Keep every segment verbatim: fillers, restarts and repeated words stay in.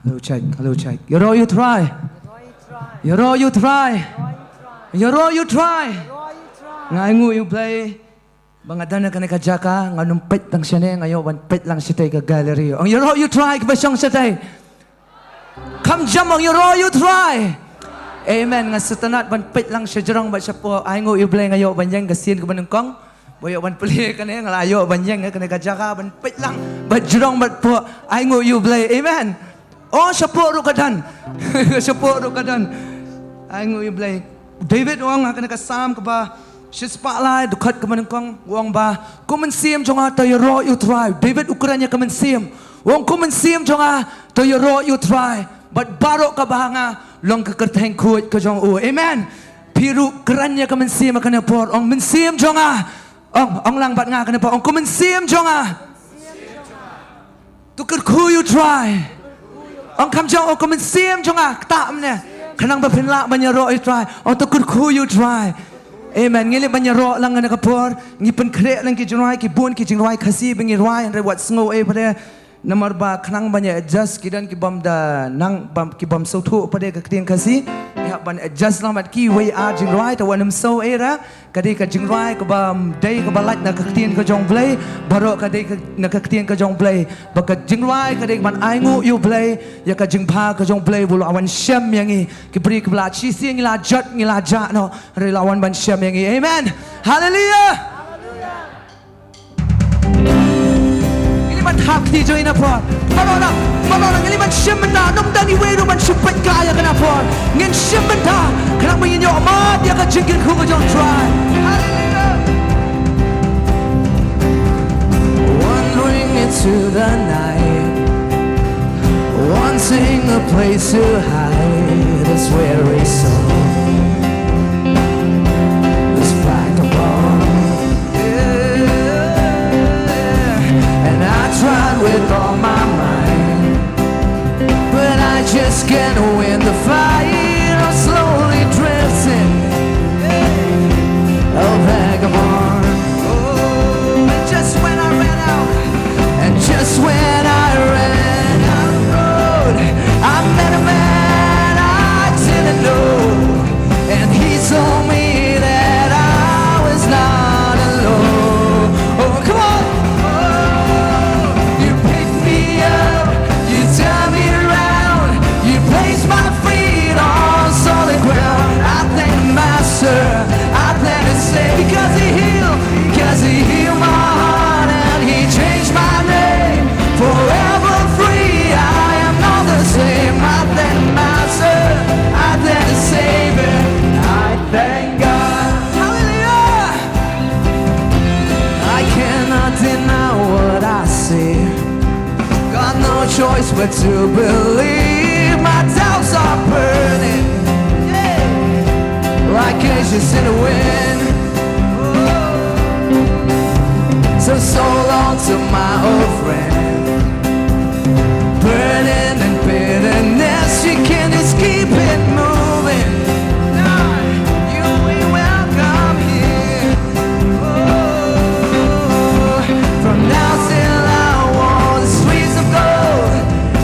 Hello, check. Hello, check. Ïaroh ïa U Trai. Ïaroh ïa U Trai. Ïaroh ïa U Trai. Nga ainguh ïa U Blei ba nga don ha kane ka jaka, nga nym peit tang shane, nga ïoh ban peit lang shatei ka gallery. Ong ïaroh ïa U Trai kiba shong shatei. Kham jam, ong ïaroh ïa U Trai. Amen. Nga sngewtynnat ban peit lang shajrong bad shapoh. Ainguh ïa U Blei, nga ïoh ban ïeng ka sien kaba nyngkong. Ba ïoh ban plie kane, nga la ïoh ban ïeng ha kane ka jaka ban peit lang bad jrong bad poh. Ainguh ïa U Blei. Amen. Oh, shapoh ruh ka don. Shapoh ruh ka don. Ainguh ïa U Blei. David u ong ha kane ka Salm kaba shispah lai, dkhot kaba nyngkong, u ong ba, ko mynsiem jong nga, to ïaroh ïa U Trai. David u kren ïa ka mynsiem. U ong, ko mynsiem jong nga, to ïaroh ïa U Trai. Bad baroh kaba ha nga, long ka kyrteng khuid ka jong u. Amen. Phi ruh kren ïa ka mynsiem ha kane por. Ong, mynsiem jong nga. Ong, ong lang bad nga ha kane por. Ong, ko mynsiem jong nga, to kyrkhu ïa U Trai. Ong kham jong, ong ko mynsiem jong nga, ktah mynne. Khnang ba phin lah ban ïaroh ïa U Trai. Ong to kyrkhu ïa U Trai. Amen. Ngi leit ban ïaroh lang ha kane ka por. Ngi pynkhreh lang ki jingrwai, ki bun ki jingrwai Khasi ba ngi rwai, hynrei wat sngew ei pat de. Namar ba khnang ban ïa adjust, ki don ki bym da nang, bym, ki bym sngewthuh pat de ka ktien Khasi. Ngi hap ban adjust lang bad ki wei ar jingrwai, te wat nym sngew ei re. Ka dei ka jingrwai kaba, um, dei kaba lait na ka ktien ka jong U Blei, baroh ka dei ka, na ka ktien ka jong U Blei. Ba ka jingrwai ka dei ban ainguh ïa U Blei ïa ka jingbha ka jong U Blei ba u la wan shem ïa ngi. Ki briew kiba la shisien ngi la jot, ngi la jah noh, hynrei u la wan ban shem ïa ngi. Amen. Haleluia. Ngi leit ban thap kti jong ngi na por. Baroh na, baroh na, ngi leit ban shim bynta, ym don iwei ruh ban shu peit kai ïa ka na por. Ngin shim bynta, khnang ba ngin ïoh mad ïa ka jingkyrkhu ka jong U Trai. Haleluia. Wandering into the night, wanting a place to hide this weary soul. This vagabond. And I tried with all my might, but I just can't win the fight. I'm slowly drifting, a vagabond. Oh, and just when I ran out, and just when I ran out of road, I met a man I didn't know. And he told me that I was not alone. Oh, come on. Oh, you picked me up, you turned me around, you placed my feet on solid ground. I thank the Master, I thank the Savior, because he healed, because he healed my heart and he changed my name. Forever free, I am not the same. I thank the Master, I thank the Savior, I thank God. Hallelujah! I cannot deny what I see. Got no choice but to believe. My doubts are burning, yeah, like ashes in the wind. So, so long to my old friend. Burden and bitterness, you can just keep it moving. Lord, you will welcome here. Oh, from now till I want the streets of gold,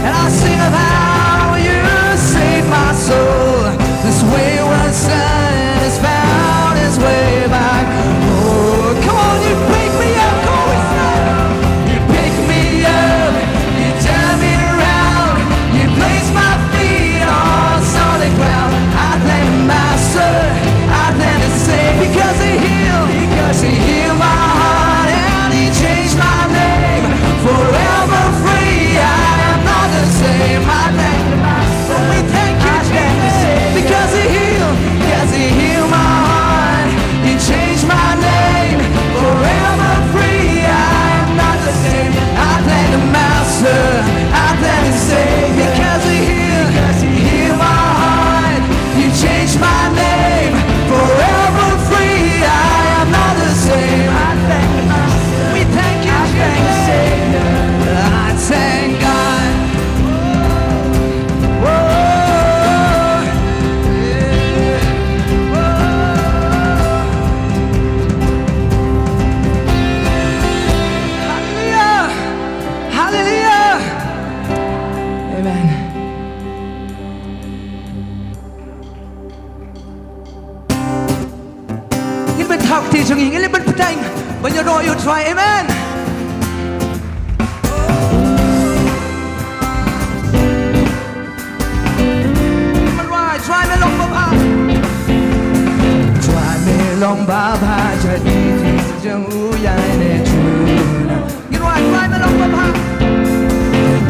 and I'll sing of how you saved my soul. This wayward son has found his way back. Oh, come on, you pick me up, come on, we say. You pick me up, you turn me around, you place my feet on solid ground. I thank the Master, I thank the Savior, because he healed, because he healed my heart and he changed my name. Forever free, I am not the same. I thank the Master. We thank you, Jesus, because he healed, because he healed my heart. He changed my name. Forever free, I am not the same. I thank the Master, I thank the Savior, because he healed, because he healed my heart. You changed my name, forever free. I am not the same. I thank God. We thank you, I thank the Savior. I thank God. Whoa. Yeah. Whoa. Hallelujah. Hallelujah. Amen. Lord, you try, amen. All right, try me long baba. Try me long baba, jadi jeng u ya ne chuna. Ngin wai, try me long baba.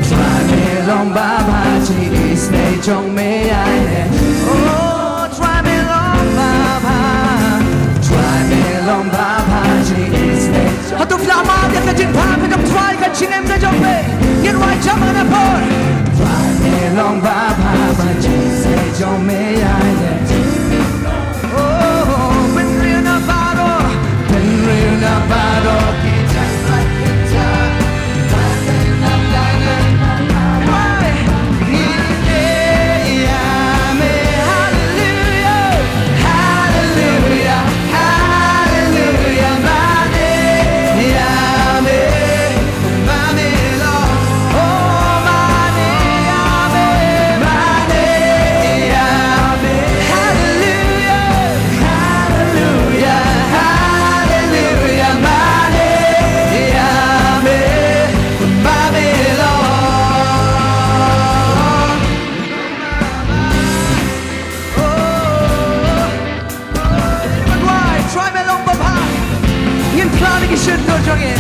Try me long baba, chi is ne jong me ai ne. Oh, try me long baba. Try me long baba, chi is ne. Hato phi la mad ïa ka jingpang ka jong Trai ka jingim ka jong phi? Ngin wai jam ha na por. Try me long baba, chi is ne jong me ai ne. Oh, pynriew na baroh, pynriew na baroh ki jingpang. Try me long baba. Ngin phla na ki shyntur jong ngi.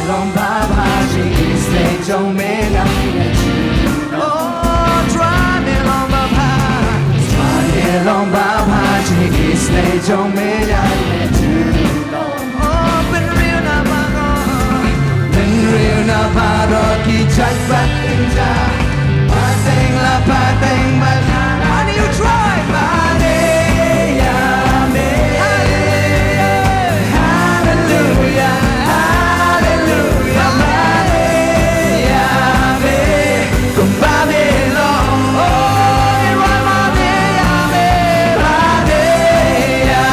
Long baba, chi is ne jong me ai ne. Oh, try me long baba. Try me long baba, chi is ne jong me ai ne. Oh, pynriew na baroh. Pynriew na baroh ki jait pat inja. Pateng la pateng ba. Ani, you try. Mane ïa me. Hallelujah. Hallelujah. Hallelujah. Mane ïa me. Kumba me long. Oh, ni wa mane ïa me. Mane ïa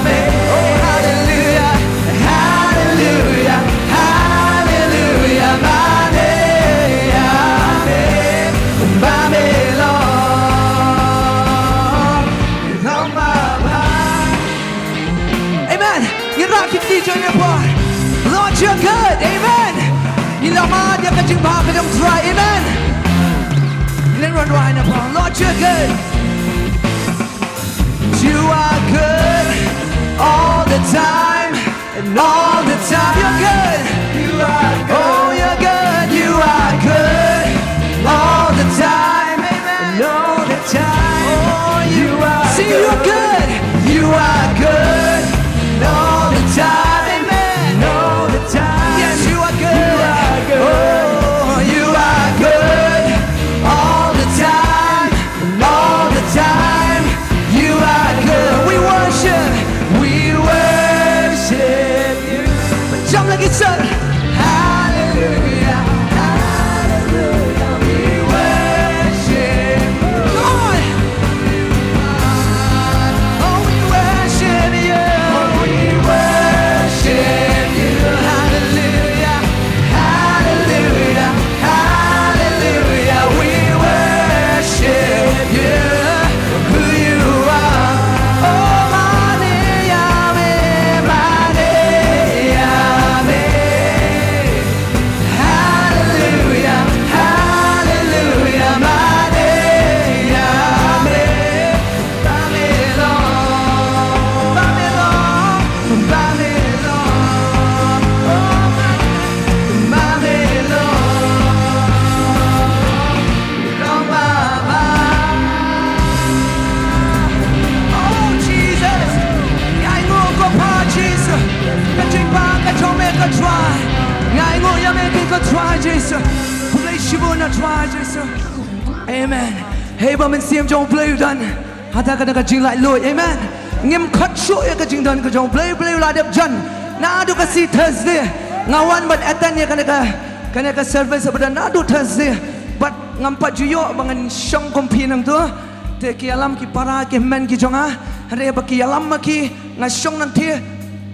me. Oh, hallelujah. Hallelujah, hallelujah, mane ïa me, ba me long, long baba. Amen. Ngin rah kti jong ngi por. Lord, you're good. Amen. Ngi la mad ïa ka jingbha ka jong Trai. Amen. Ngin rah na por. Lord, you're good. You are good all the time. And all the time you're good. You are good. Oh, you're good. You are good all the time. Amen. And all the time. Oh, you are. Sing, you're good. You are good. And all the time. Amen. And all the time. Yes, you are good. You are good. Oh, you are good all the time. And all the time you are good. We worship, we worship you. Jump like it's a hallelujah, hallelujah. We worship you. Come on. Oh, we worship you. We worship you. Hallelujah, hallelujah. Hallelujah, we worship you, who you are. Oh, mane ïa me, mane ïa me. Hallelujah, hallelujah, mane ïa me. Ba me long, ba me long, ba me long, oh, ba me long, long ba ba. Oh, Jesus. Nga ainguh ko Pa Jisu. Ka jingpang ka jong me ko Trai. Nga ainguh ïa me ko Trai Jisu. Khublei shibun ko Trai Jisu. Amen. Hei ba mynsiem jong U Blei u don hata ka da ka jinglaitluid. Amen. Ngim khot shuh ïa ka jingdon ka jong U Blei, U Blei u la dep jan. Naduh ka sngi Thursday nga wan ban attend ïa kane ka, kane ka service ba don naduh Thursday. Bad ngam pat ju ïoh ba ngan shong kum phi nangtu. Te ki ïalam ki para ki hynmen ki jong nga, hynrei ba ki ïalam ma ki, nga shong nangta.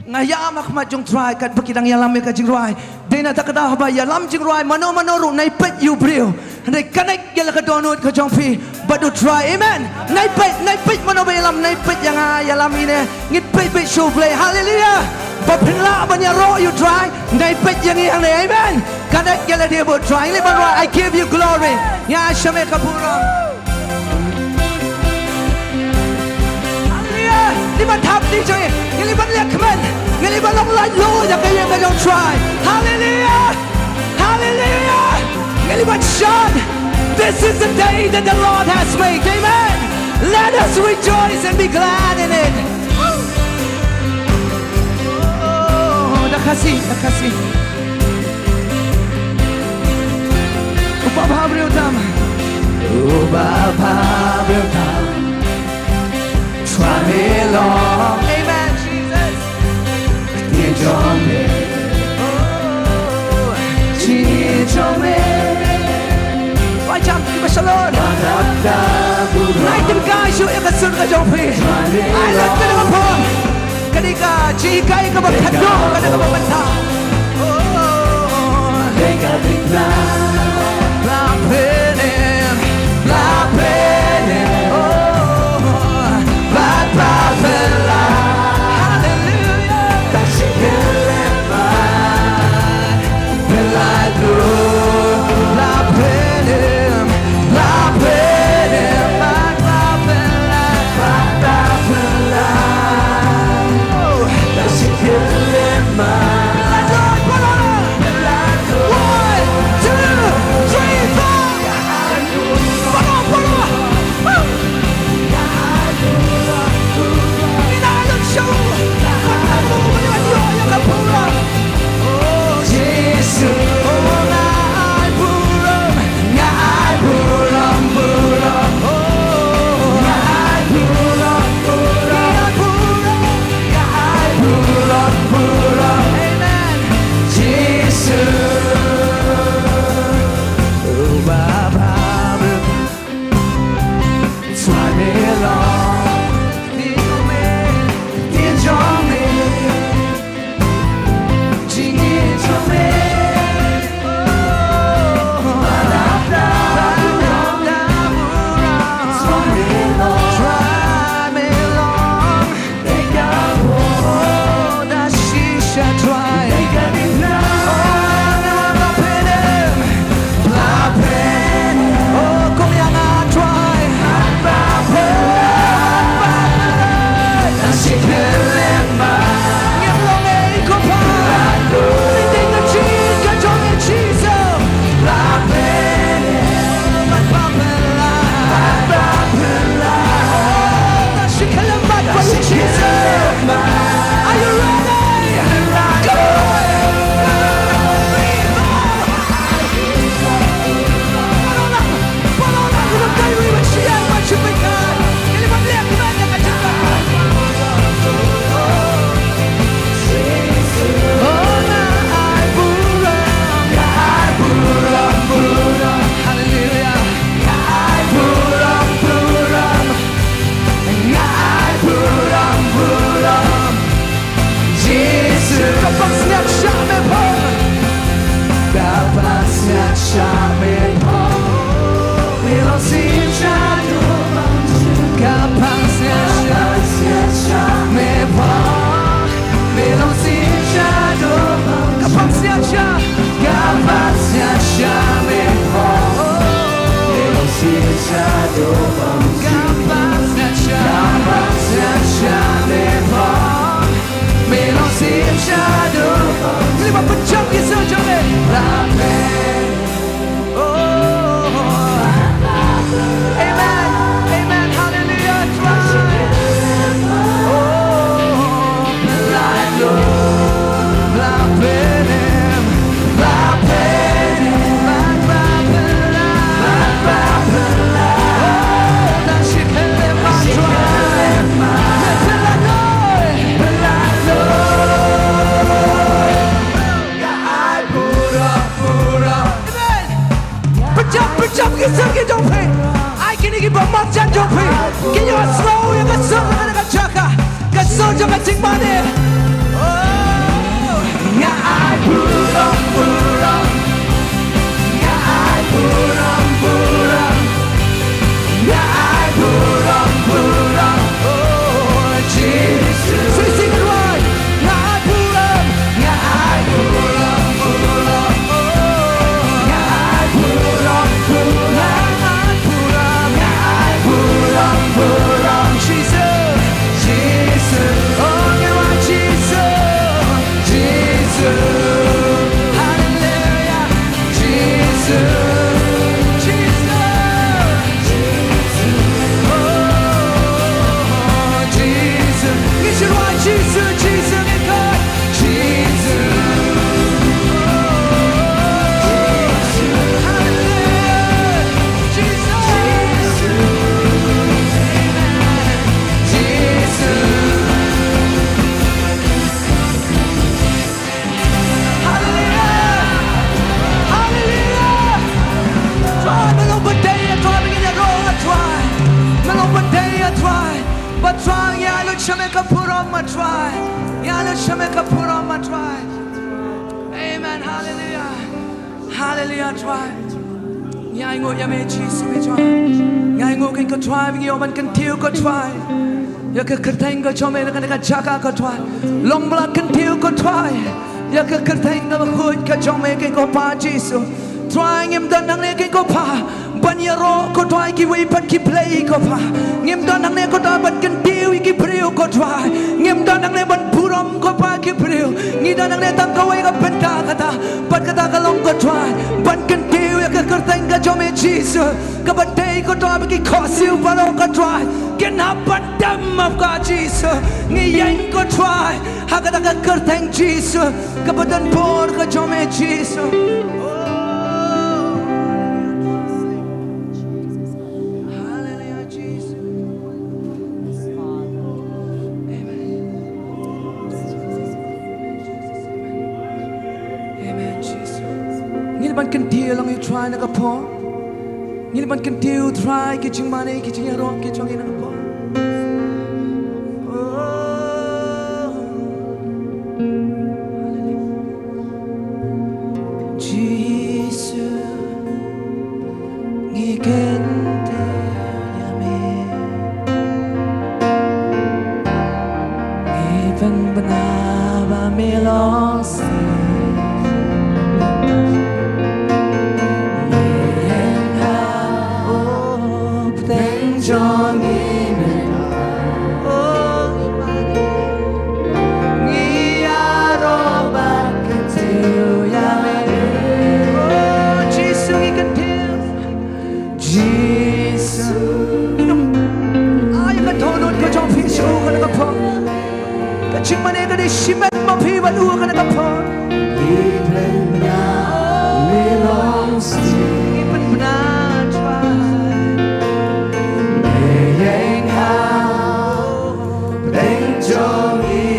Nga ïam ha khmat jong Trai katba ki dang ïalam ïa ka jingrwai. Dei na kata ka daw haba ïalam jingrwai mano mano ruh, nai peit ïa u briew. Hynrei connect ïa la ka dohnud ka jong phi bad U Trai. Amen. Nai peit, nai peit mano ba ïalam, nai peit ïa nga ïalam ine. Ngin peit peit sha U Blei. Hallelujah. Ba phin lah ban ïaroh ïa u Trai, dei peit ïa ngi hangne, amen. Connect ïa lade bad u Trai, ngi leh ban rwai, I give you glory. Ïa sha me ka burom. Hallelujah. Ngi leh ban thap kti jong ngi, ngi leh ban leh kmen, ngi leh ban long laitluid ïa ka ïing ka jong u Trai. Hallelujah. Hallelujah. Ngi leh ban shad. This is the day that the Lord has made. Amen. Let us rejoice and be glad in it. Oh, da Khasi, da Khasi. U Baba ha briew tam. U Baba ha briew tam. Trai me long. Amen, Jesus. Ktien jong me. Oh. Jingim jong me. Wai jam, kiba shalom. Nai tyngkai shuh ïa ka sur ka jong phi. Ai lok phi na ka phong. Kane ka jinghikai kaba khadduh, kane kaba bynta. Oh. Bla pynlong, bla pynlong, oh, bla pynlong. Hallelujah. Are you ready? Come on! Hallelujah. Nga ai burom, burom. Nga ai burom, burom. Jisu. Ka pansngiat shah me phong. Ka pansngiat shah me phong. Me long sim shadoh bang jong. Ka pansngiat shah. Ka pansngiat shah me phong. Me long sim shadoh bang. Ka pansngiat shah. Ka pansngiat shah me phong. Me long sim shadoh bang. Ka pansngiat shah. Ka pansngiat shah me phong. Me long sim shadoh bang. Ngi leh ban pynjop ki sur jong ngi. Amen. Oh. Amen. Amen. Hallelujah. Cry. Oh. Amen. Pynjop, pynjop ki sur ki jong phi. Ai kine kiba marjan jong phi kin ïohsngew ïa ka sur kane ka jaka. Ka sur jong ka jingmane. Oh. Nga ai burom, burom. Nga ai burom, burom. Nga ai burom, burom. Oh, Jesus. Sing, sing it right. Nga ai burom. Long ba dei ïa Trai, ba Trai ïa lut sha me ka burom ma Trai. Ïa lut sha me ka burom ma Trai. Amen. Hallelujah. Hallelujah Trai. Ngi ainguh ïa me Jisu me Trai. Ngi ainguh kein ko Trai, ngi ïoh ban kyntiew ko Trai. Ïa ka kyrteng ka jong me na kane ka jaka ko Trai. Long ba la kyntiew ko Trai. Ïa ka kyrteng kaba khuid ka jong me kein ko Pa Jisu. Trai ngim don hangne kein ko Pa ban ïaroh ko Trai kiwei pat ki blei ko Pa. Ngim don hangne ko Trai ban kyntiew ïa ki briew ko Trai. Ngim don hangne ban burom ko Pa ki briew. Ngi don hangne tang kawei ka bynta kata. Bad kata ka long ko Trai ban kyntiew ïa ka kyrteng ka jong me Jisu. Kaba dei ko Trai ba ki khohsiew baroh ko Trai kin hap ban dem ma ka Jisu. Ngi ïeng ko Trai ha kata ka kyrteng Jisu. Kaba don bor ka jong me Jisu. Oh. Hallelujah Jisu. Amen. Amen Jisu. Ngin ban kyntiew lang ïa u Trai na ka por. Ngin ban kyntiew Trai ki jingmane ki jingïaroh ki jong ngi na ka por. Oh. Jisu, ngi kyntiew ïa me. Ngi pynbna ba me long sien. Me ïeng ha, oh, pdeng jong ngi me. Oh, ngi ïaroh bad kyntiew ïa me. Oh, Jisu ngi kyntiew. Jisu. Ai ka dohnud ka jong phi sha u kane ka por. Ka jingmane ka dei shimet ma phi bad u kane ka por. Ngi pynbna me long sien. Ngi pynbna Trai. Me ïeng ha pdeng jong ngi.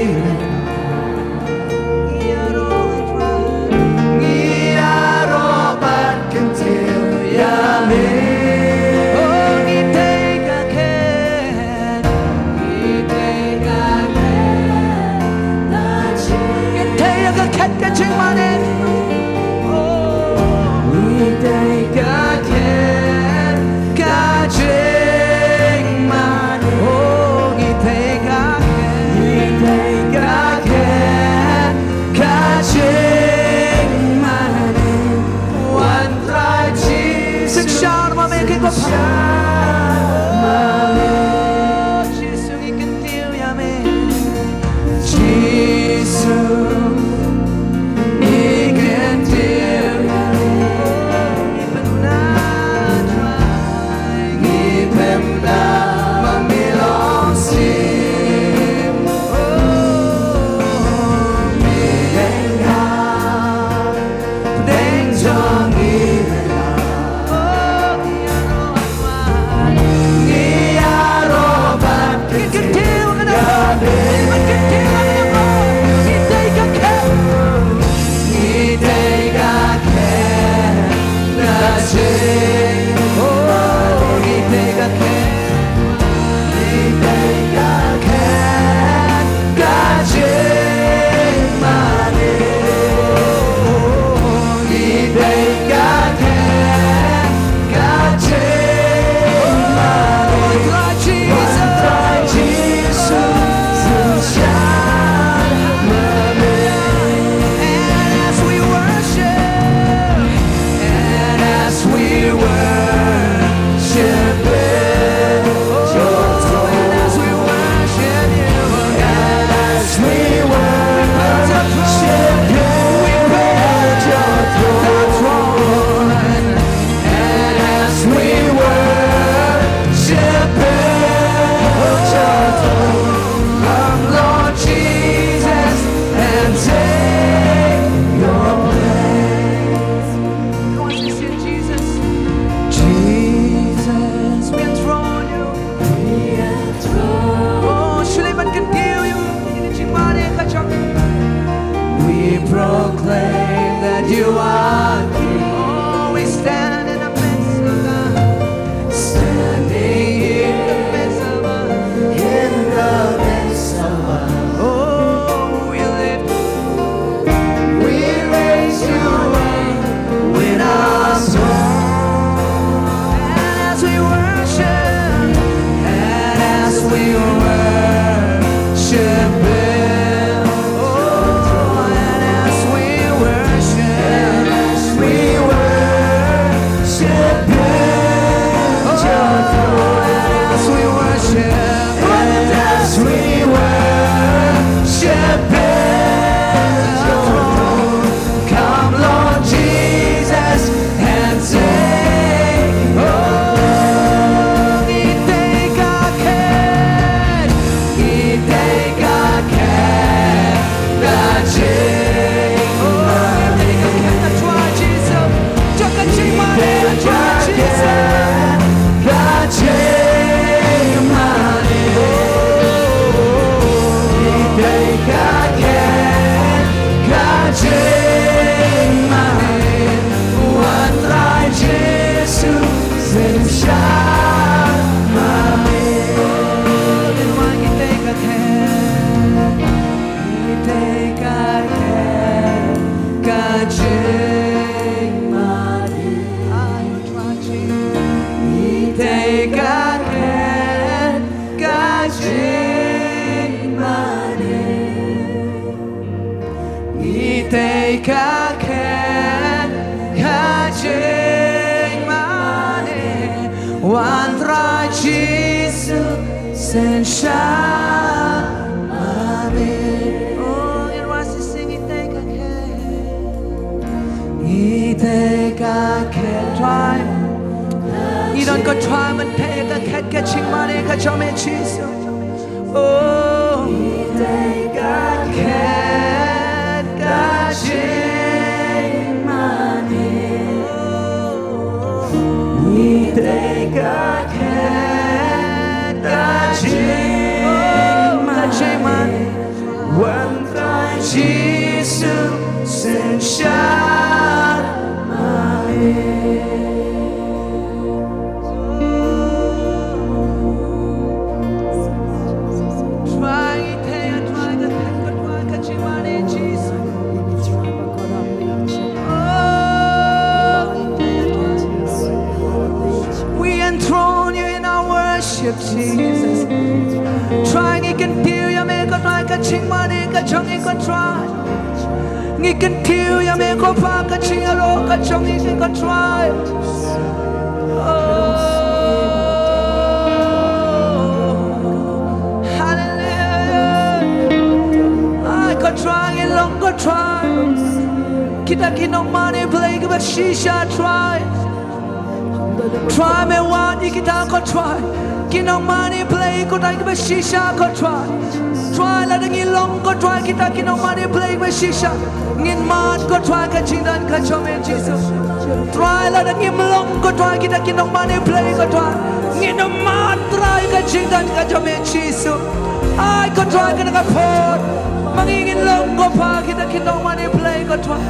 Ngi ïaroh bad kyntiew ïa me. Oh, ngi dei ka khet. Ngi dei ka khet. Ngi dei ka khet ka jingmane. Oh, ngi dei ka khet ka jingmane. Oh, ngi dei ka khet. Ngi dei ka khet ka jingmane. Wan Trai Jisu. Synshar ma me kein ko Pa. Synshar ma me. Jisu ngi kyntiew ïa me. Jisu ngi kyntiew ïa me. Ngi pynbna Trai. Ngi pynbna ba me long sien. Oh, me ïeng ha pdeng jong ngi. Oh, ngi ïaroh bad As we worship, and as we worship Him, oh, and as we worship, as we worship Him, oh, and as we worship, and as we worship Him, come, Lord Jesus, and take, oh, ngi tei ka khet, ngi tei ka khet ka jingmane. Oh, ngi tei ka khet ka Trai Jisu, jong ka jingmane ka Trai Jisu. Ka jingmane. Ngi tei ka khet ka jingmane, wan Trai Jisu synshar ma me. Ngi tei ka khet, ngi tei ka khet ka jingmane. Ngi tei ka khet ka jingmane. Ngi tei ka khet ka jingmane, wan Trai Jisu synshar ma me. Oh, ngi ruh sa shisien ngi tei ka khet. Ngi tei ka khet Trai. Ngi don ko Trai ban tei ka khet ka jingmane ka jong me Jisu. Oh, ngi tei ka khet ka jingmane. Ngi tei ka khet ka jingmane. Wan Trai Jisu synshar ma me. Trai, ngi tei, Trai, ka khet ka Trai ka jingmane Jisu. Oh, we enthrone you in our worship, Jesus. Trai, ngi kyntiew ïa me ko Trai ka jingmane ka jong ngi ko Trai. Ngi kyntiew ïa me ko Pa ka jingïaroh ka jong ngi ko Trai. Oh, hallelujah. Ai ko Trai, ngi long ko Trai, kita ki nongmane Blei kiba shisha Trai. Trai, me wad ïa kita ko Trai, ki nongmane Blei ko Trai kiba shisha ko Trai. Trai, lada ngi long ko Trai kita ki nongmane Blei kiba shisha, ngin mad ko Trai ka jingdon ka jong me Jisu. Trai, lada ngim long ko Trai kita ki nongmane Blei ko Trai, ngin ym mad Trai ka jingdon ka jong me Jisu. Ai ko Trai, kane ka por ma ngi ngin long ko Pa kita ki nongmane Blei ko Trai,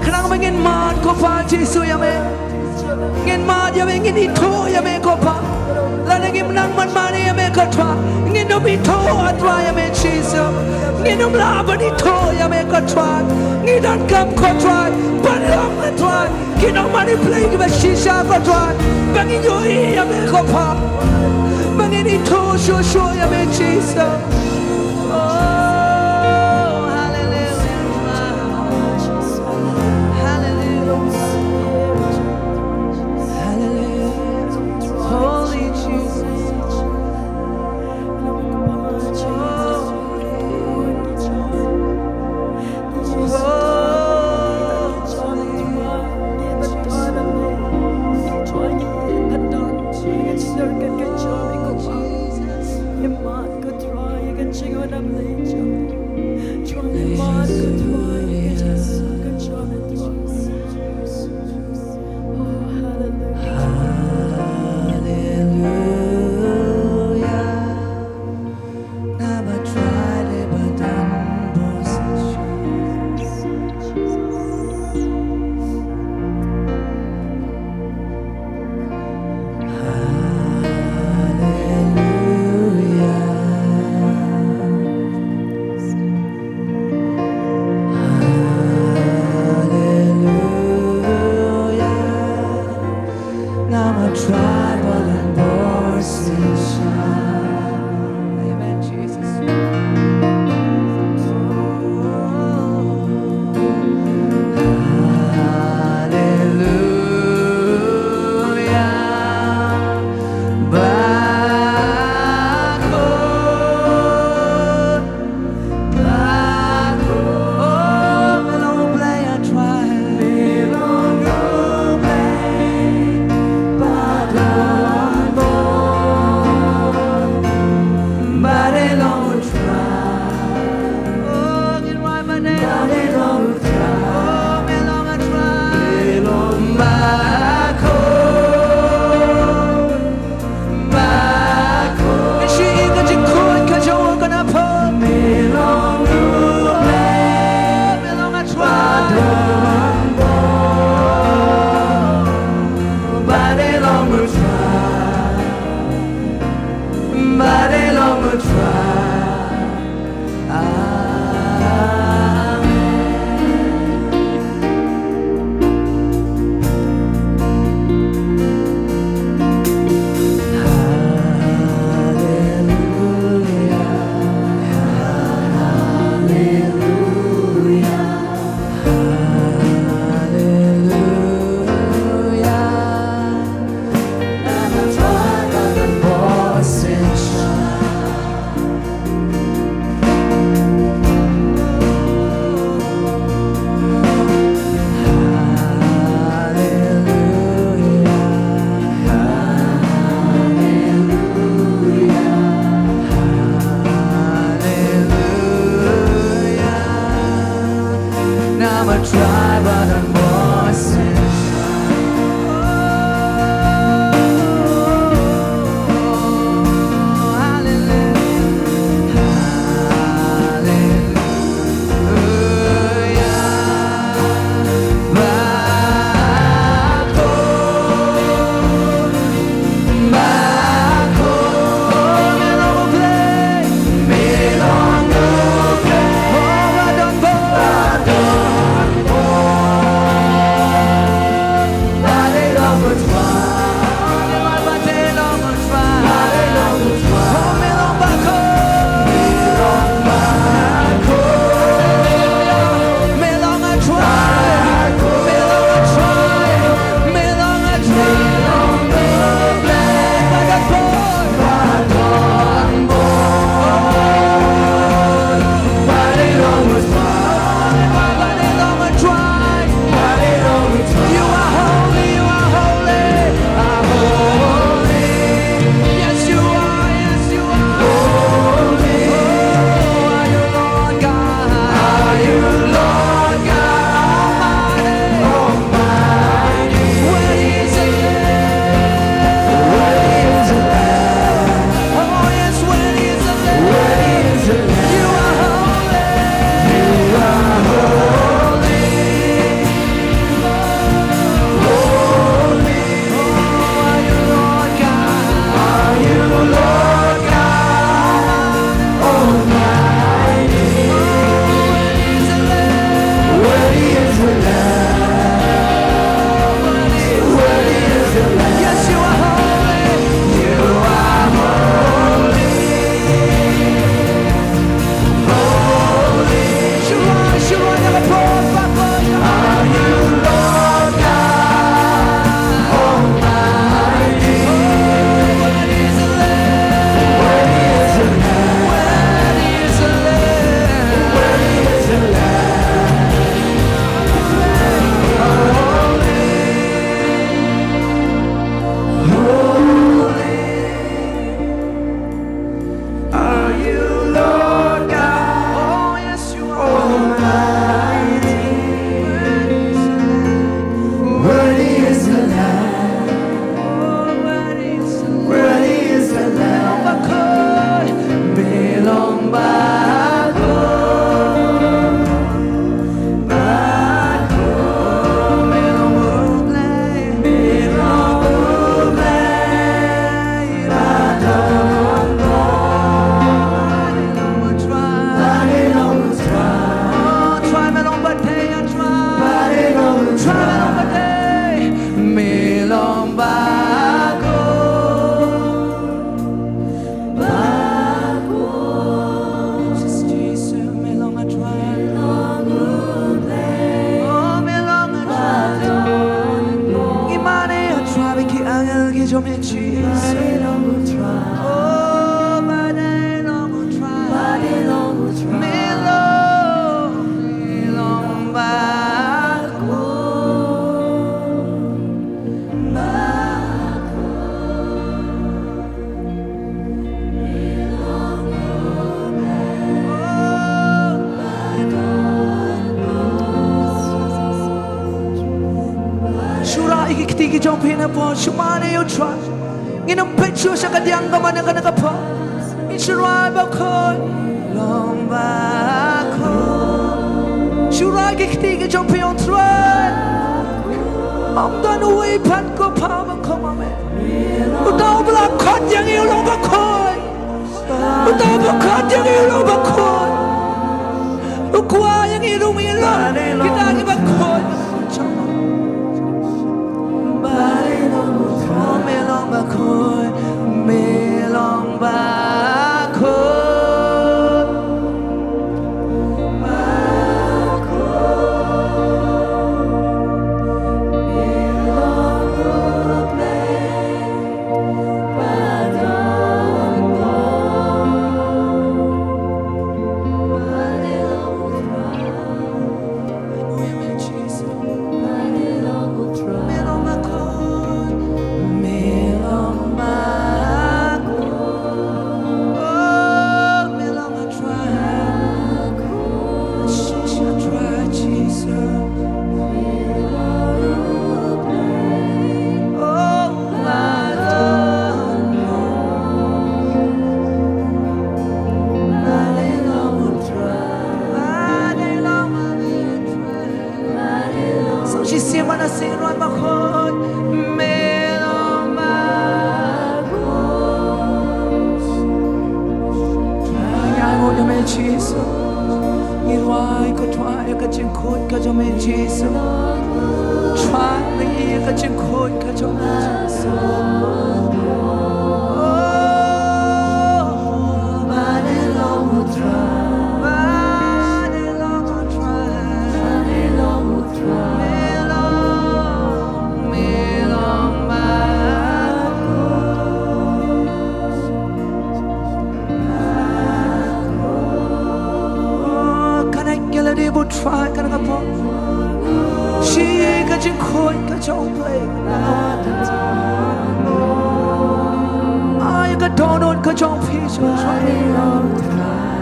khnang ba ngin mad ko Pa Jisu ïa me. Ngin mad ïa me, ngin ithuh ïa me ko Pa. Lada ngim nang ban mane ïa me ko Trai, ngin ym ithuh, ah Trai, ïa me Jisu. Ngin ym lah ban ithuh ïa me ko Trai. Ngi donkam ko Trai ban long, ah Trai, ki nongmane Blei kiba shisha ko Trai, ba ngin ïohi ïa me ko Pa, ba ngin ithuh shuh shuh ïa me Jisu. Oh, hallelujah. Hallelujah. Hallelujah. Holy Jesus. Oh. Bible and voice in shout. Amen, Jesus. Hallelujah. Back home. Oh, ba dei long u trai. Me long, me long ba khuid. Shu rah ïa ki kti ki jong phi na pdeng, shu mane ïa u Trai. Ngin ym peit shuh sha ka diang ka man kane ka pdeng. Ngin shu rah ba khuid, long ba khuid. Shu rah ïa ki kti ki jong phi ïa u Trai. Ym don uwei pat ko pha ba kum ma me. Uta uba la khot ïa ngi u long ba khuid. Uta uba khot ïa ngi u long ba khuid. U kwah ïa ngi ruh ngi long kita kiba khuid. Ba dei long u trai, me long ba khuid, me long ba khuid. Sngewsih sien ba na sing ruh ba khuid, me long ba khuid. Ngi ai nguh ïa me Jisu. Ngi duwai ko Trai ïa ka jingkhuid ka jong me Jisu. Trai ngi ïa ka jingkhuid ka jong me Jisu. Oh, ba dei long u Trai. Ba dei long u Trai. Ba dei long u Trai. Me long, me long ba khuid. Kane ka lade ba u Trai kane ka pdeng. Shi ka jingkhuid ka jong phi. Ai ka dohnud ka jong phi sha u Trai.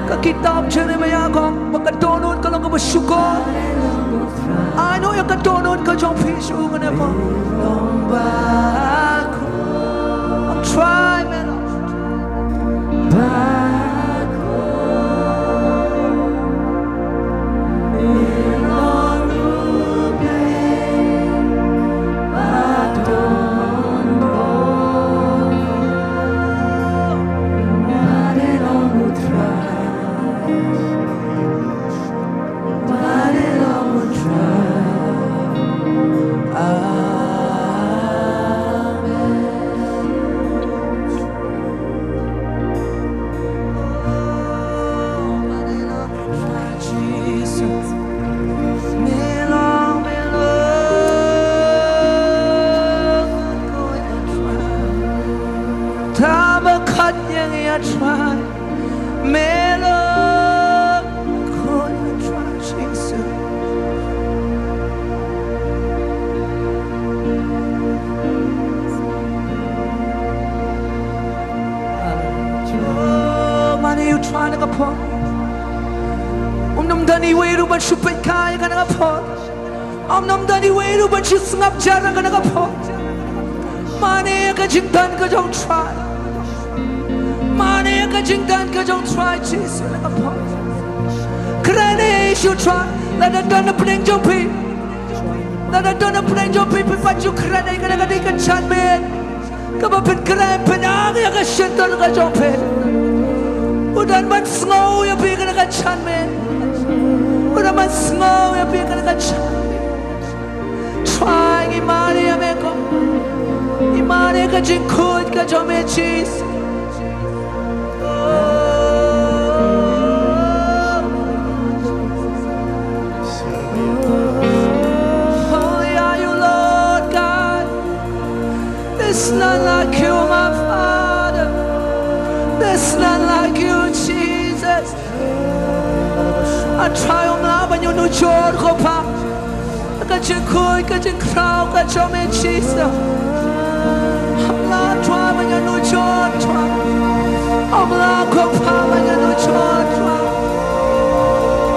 Ka kitab Jeremiah ka ong ba ka dohnud ka long kaba shukor. Ai noh ïa ka dohnud ka jong phi sha u kane ka pdeng. Long ba khuid. Trai me long. Tang ba khot ïa ngi, a Trai. Me long khuid, a Trai Jisu. Oh, mane ïa u Trai na ka pdeng. Ym don iwei ruh ban shu peit kai kane ka pdeng. Ym don iwei ruh ban shu sngap jar kane ka pdeng. Mane ïa ka jingdon ka jong u Trai. Mane ïa ka jingdon ka jong u Trai Jisu na ka pdeng. Kren ïa u Trai. Lada don na pdeng jong phi, lada don na pdeng jong phi, phi pat ju kren ïa kane ka dei ka janmiet kaba phin kren, phin ang ïa ka shyntur ka jong phi. U don ban sngew ïa phi kane ka janmiet. U don ban sngew ïa phi kane ka janmiet. Trai, ngi mane ïa me ko. Ngi mane ïa ka jingkhuid ka jong me Jisu. Holy are you, Lord God. There's none like you, Trai, ym lah ban ïanujor, ko Pa. Ka jingkhuid, ka jingkhraw ka jong me, Jisu. Ym lah, Trai, ban ïanujor, Trai. Ym lah, ko Pa, ban ïanujor, Trai.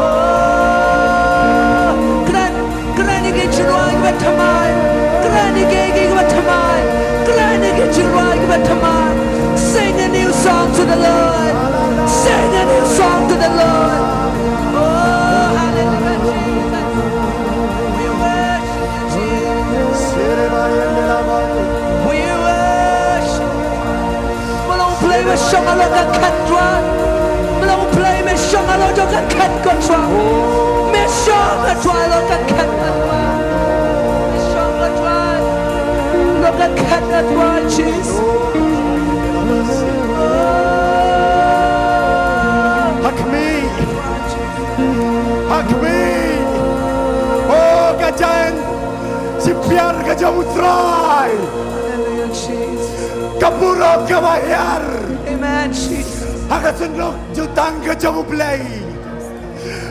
Oh, kren, kren ïa ki jingrwai kiba thymmai. Kren ïa ki, ki kiba thymmai. Kren ïa ki jingrwai kiba thymmai. Sing a new song to the Lord. Sing a new song to the Lord. Oh, hallelujah, Jesus. We worship you, Jesus. We worship. Me long U Blei, me shong halor ka khet, Trai. Me long U Blei, me shong halor jong ka khet, ko Trai. Me shong, ko Trai, halor ka khet, ko Trai. Me shong, ko Trai, halor ka khet, ko Trai, Jisu. Ha khmih. Ha khmih. Oh, ka jaiñ shiphiar ka jong U Trai. Hallelujah, Jesus. Ka burom kaba hiar. Amen, Jesus. Ha ka synduk jutang ka jong U Blei.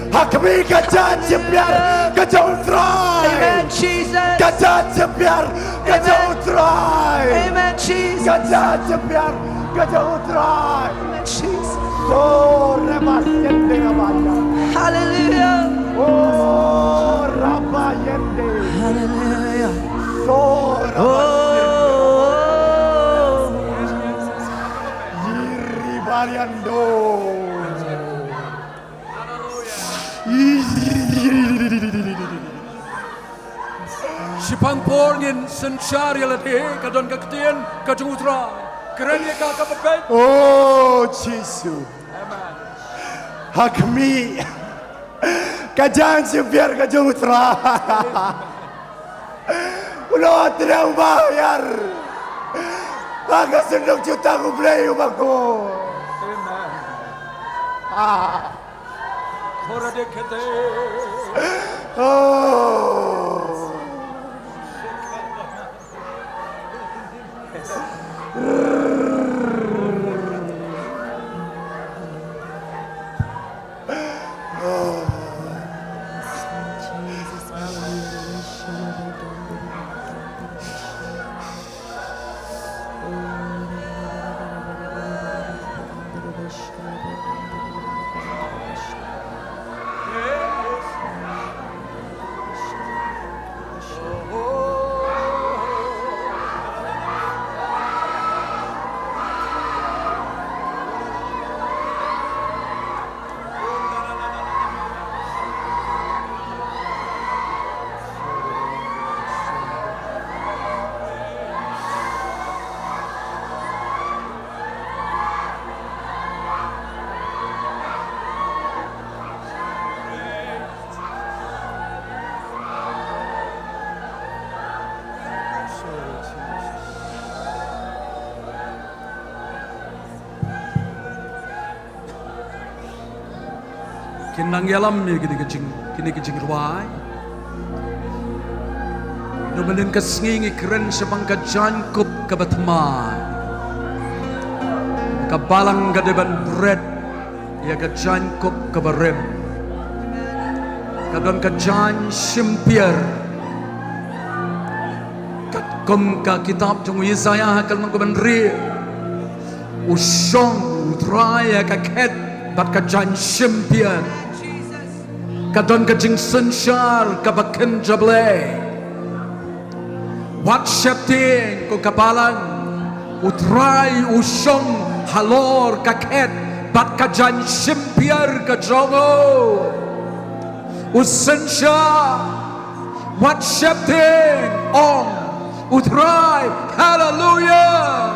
Ha khmih ka jaiñ shiphiar ka jong U Trai. Amen, Jesus. Ka jaiñ shiphiar ka jong U Trai. Amen, Jesus. Ka jaiñ shiphiar ka jong U Trai. Amen, Jesus. Sore ba siente ka ba ya. Hallelujah. Oh, raba yende. Hallelujah. Sore ba siente. Oh. Yiri bariando. Shipang por ngin synshar ïa lade, ka don ka ktien ka jong U Trai. Kren ïa ka kaba peit. Oh, Jisu. Amen. Ha khmih. Ka jaiñ shiphiar ka jong U Trai. U la trei uba hiar. Ha ka synduk jutang U Blei uba khuid. Amen. Ah. Hora de kete. Oh. Kin nang ïalam ïa kine ki jing, kine ki jingrwai. Naduh mynhynnin ka sngi ngi kren shaphang ka jaiñkup kaba thymmai. Ka balang ka dei ban bret ïa ka jaiñkup kaba rim. Ka don ka jaiñ shim pier. Katkum ka kitab jong u Isaïah ha ka lynnong kaba hynriew. U shong U Trai ha ka khet bad ka jaiñ shim pier. Ka don ka jingsynshar kaba kynja Blei. Wat sheptieng ko ka balang, U Trai u shong halor ka khet bad ka jaiñ shim pier ka jong u. U synshar, wat sheptieng, ong U Trai. Haleluia.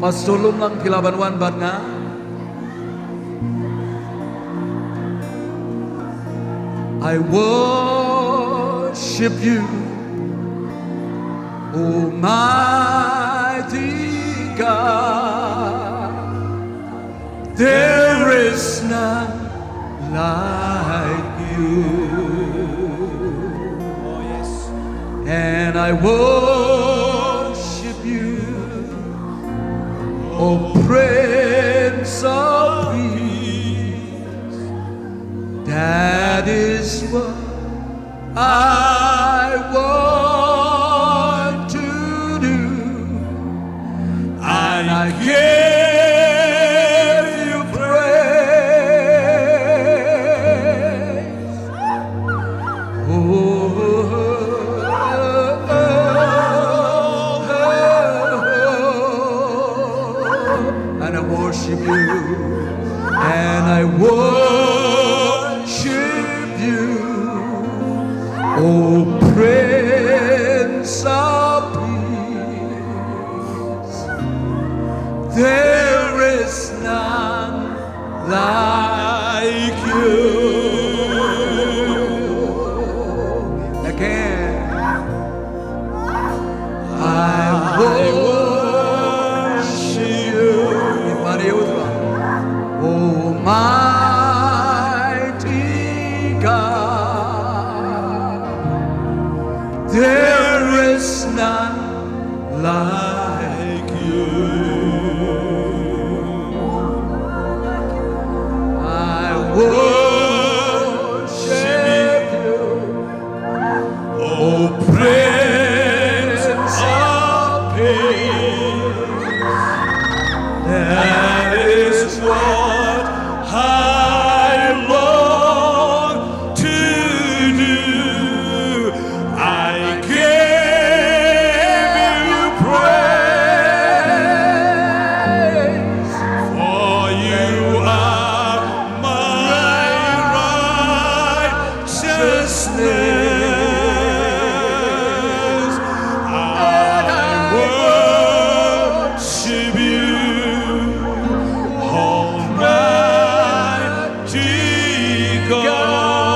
Pastor Lumlang, phi lah ban wan bad nga. I worship you, Almighty God. There is none like you. Oh, yes. And I worship you, O Prince of Peace. I want to do, and I give you praise. Oh, and I worship you, and I worship you, oh Prince of Peace. There is none like you. Again. I worship you. Almighty God, there is none like you. I worship you, oh Prince of Peace. That is what I long to do. I give you praise, for you are my righteousness. I worship you, Almighty God.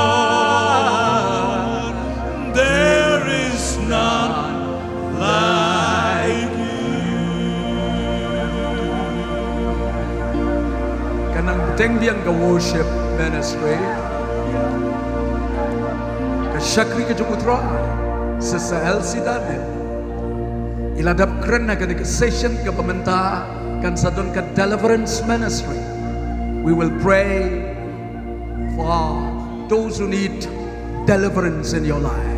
There is none like you. Kan nang bteng biang ka worship ministry. Ka shakri ka jong U Trai, Sister Elsie Daniel, i la dep kren ha kane ka session kaba mynta. Kan sa don ka deliverance ministry. We will pray for those who need deliverance in your life.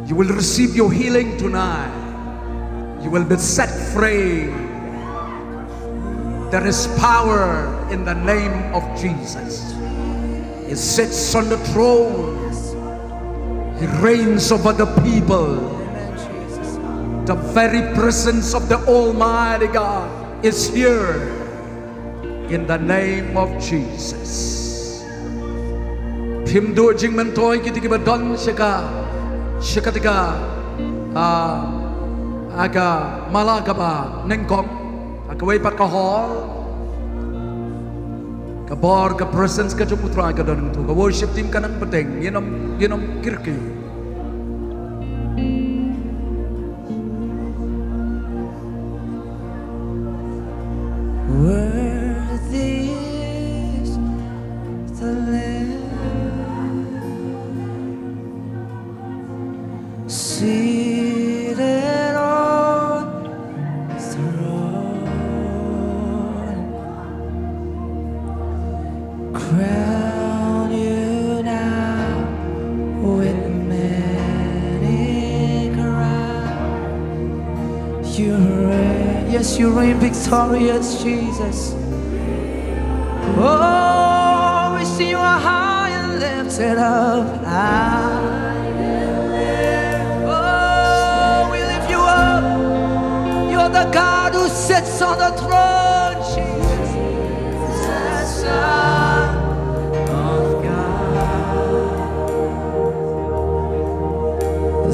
You will receive your healing tonight. You will be set free. There is power in the name of Jesus. He sits on the throne. He reigns over the people. The very presence of the Almighty God is here. In the name of Jesus. Phim duh jingmyntoi kito kiba don sha ka, sha kata ka, ah, ha ka mala kaba nyngkong, ha kawei pat ka hall. Ka bor, ka presence ka jong U Trai ka don hangto. Ka worship team kan nang bteng, ngin ym, ngin ym kyrkieh. Worthy is the Lamb seated on the throne. Crown you now with many crowns. You reign, yes, you reign victorious, Jesus. Oh, we see you are high and lifted up. High and lifted. Oh, we lift you up. You're the God who sits on the throne, Jesus. The Son of God.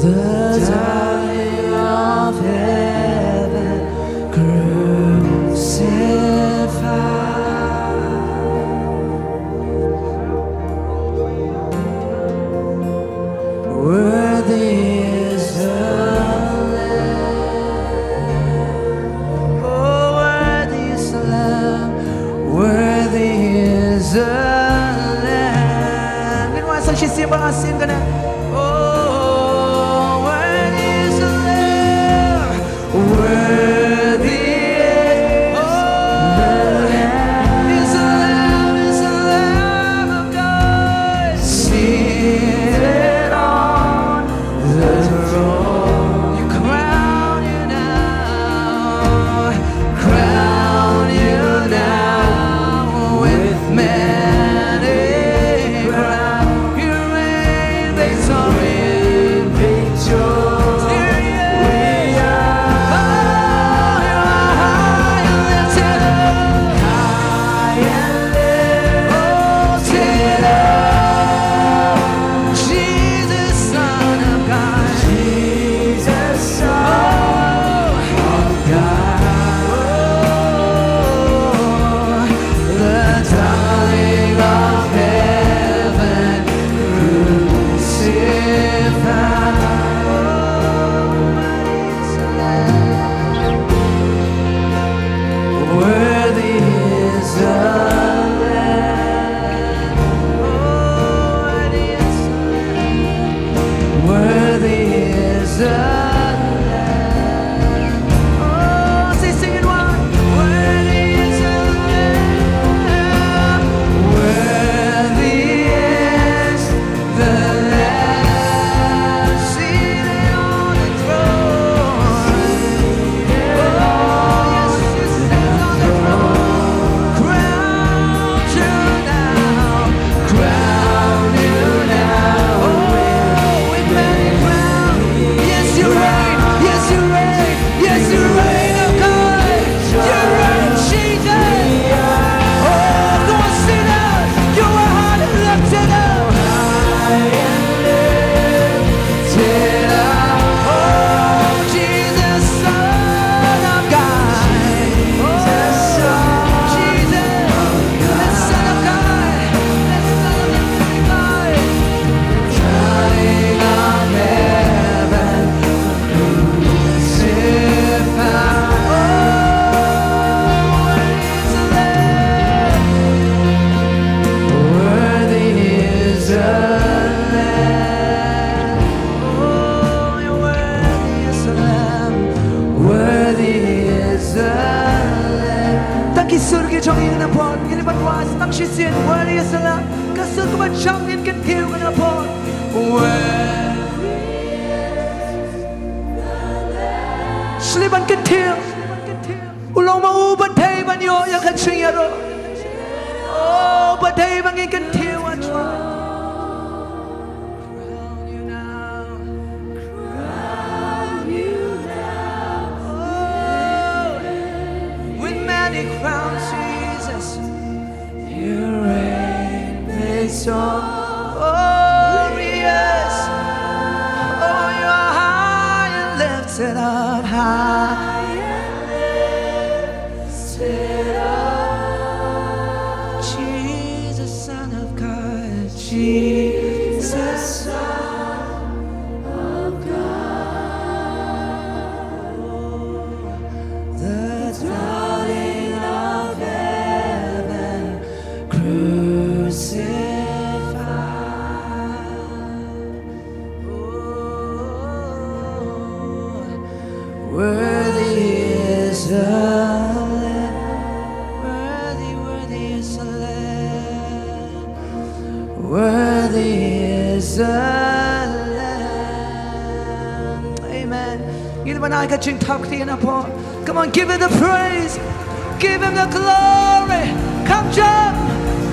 The darling of heaven crucified. Worthy is the Lamb. Oh, worthy is the Lamb. Worthy is the Lamb. Ngin wan sa shisien ba ngan sing kane. Oh, worthy Jong ngi na pon, ngi ban wai tang shisien, worthy is the Lamb. Ka sur kaba jam ngin kyntiew na pon. Worthy is the Lamb. Sli ban kyntiew. U long ma u ba dei ban ïoh ïa ka jingïaroh. Oh, ba dei ban ngin kyntiew, ah Trai. Crown you now. Crown you now. Oh, with many crowns, Jesus. You reign victorious. Oh, you are high and lifted up, high and lifted up. Jesus, Son of God, Jesus, Son of God. The darling of heaven, crucified. Oh, worthy is the Lamb. Worthy, worthy is the Lamb. Worthy is the Lamb. Amen. Ngin ban ai ka jingthap kti na pon. Come on, give him the praise. Give him the glory. Come jam.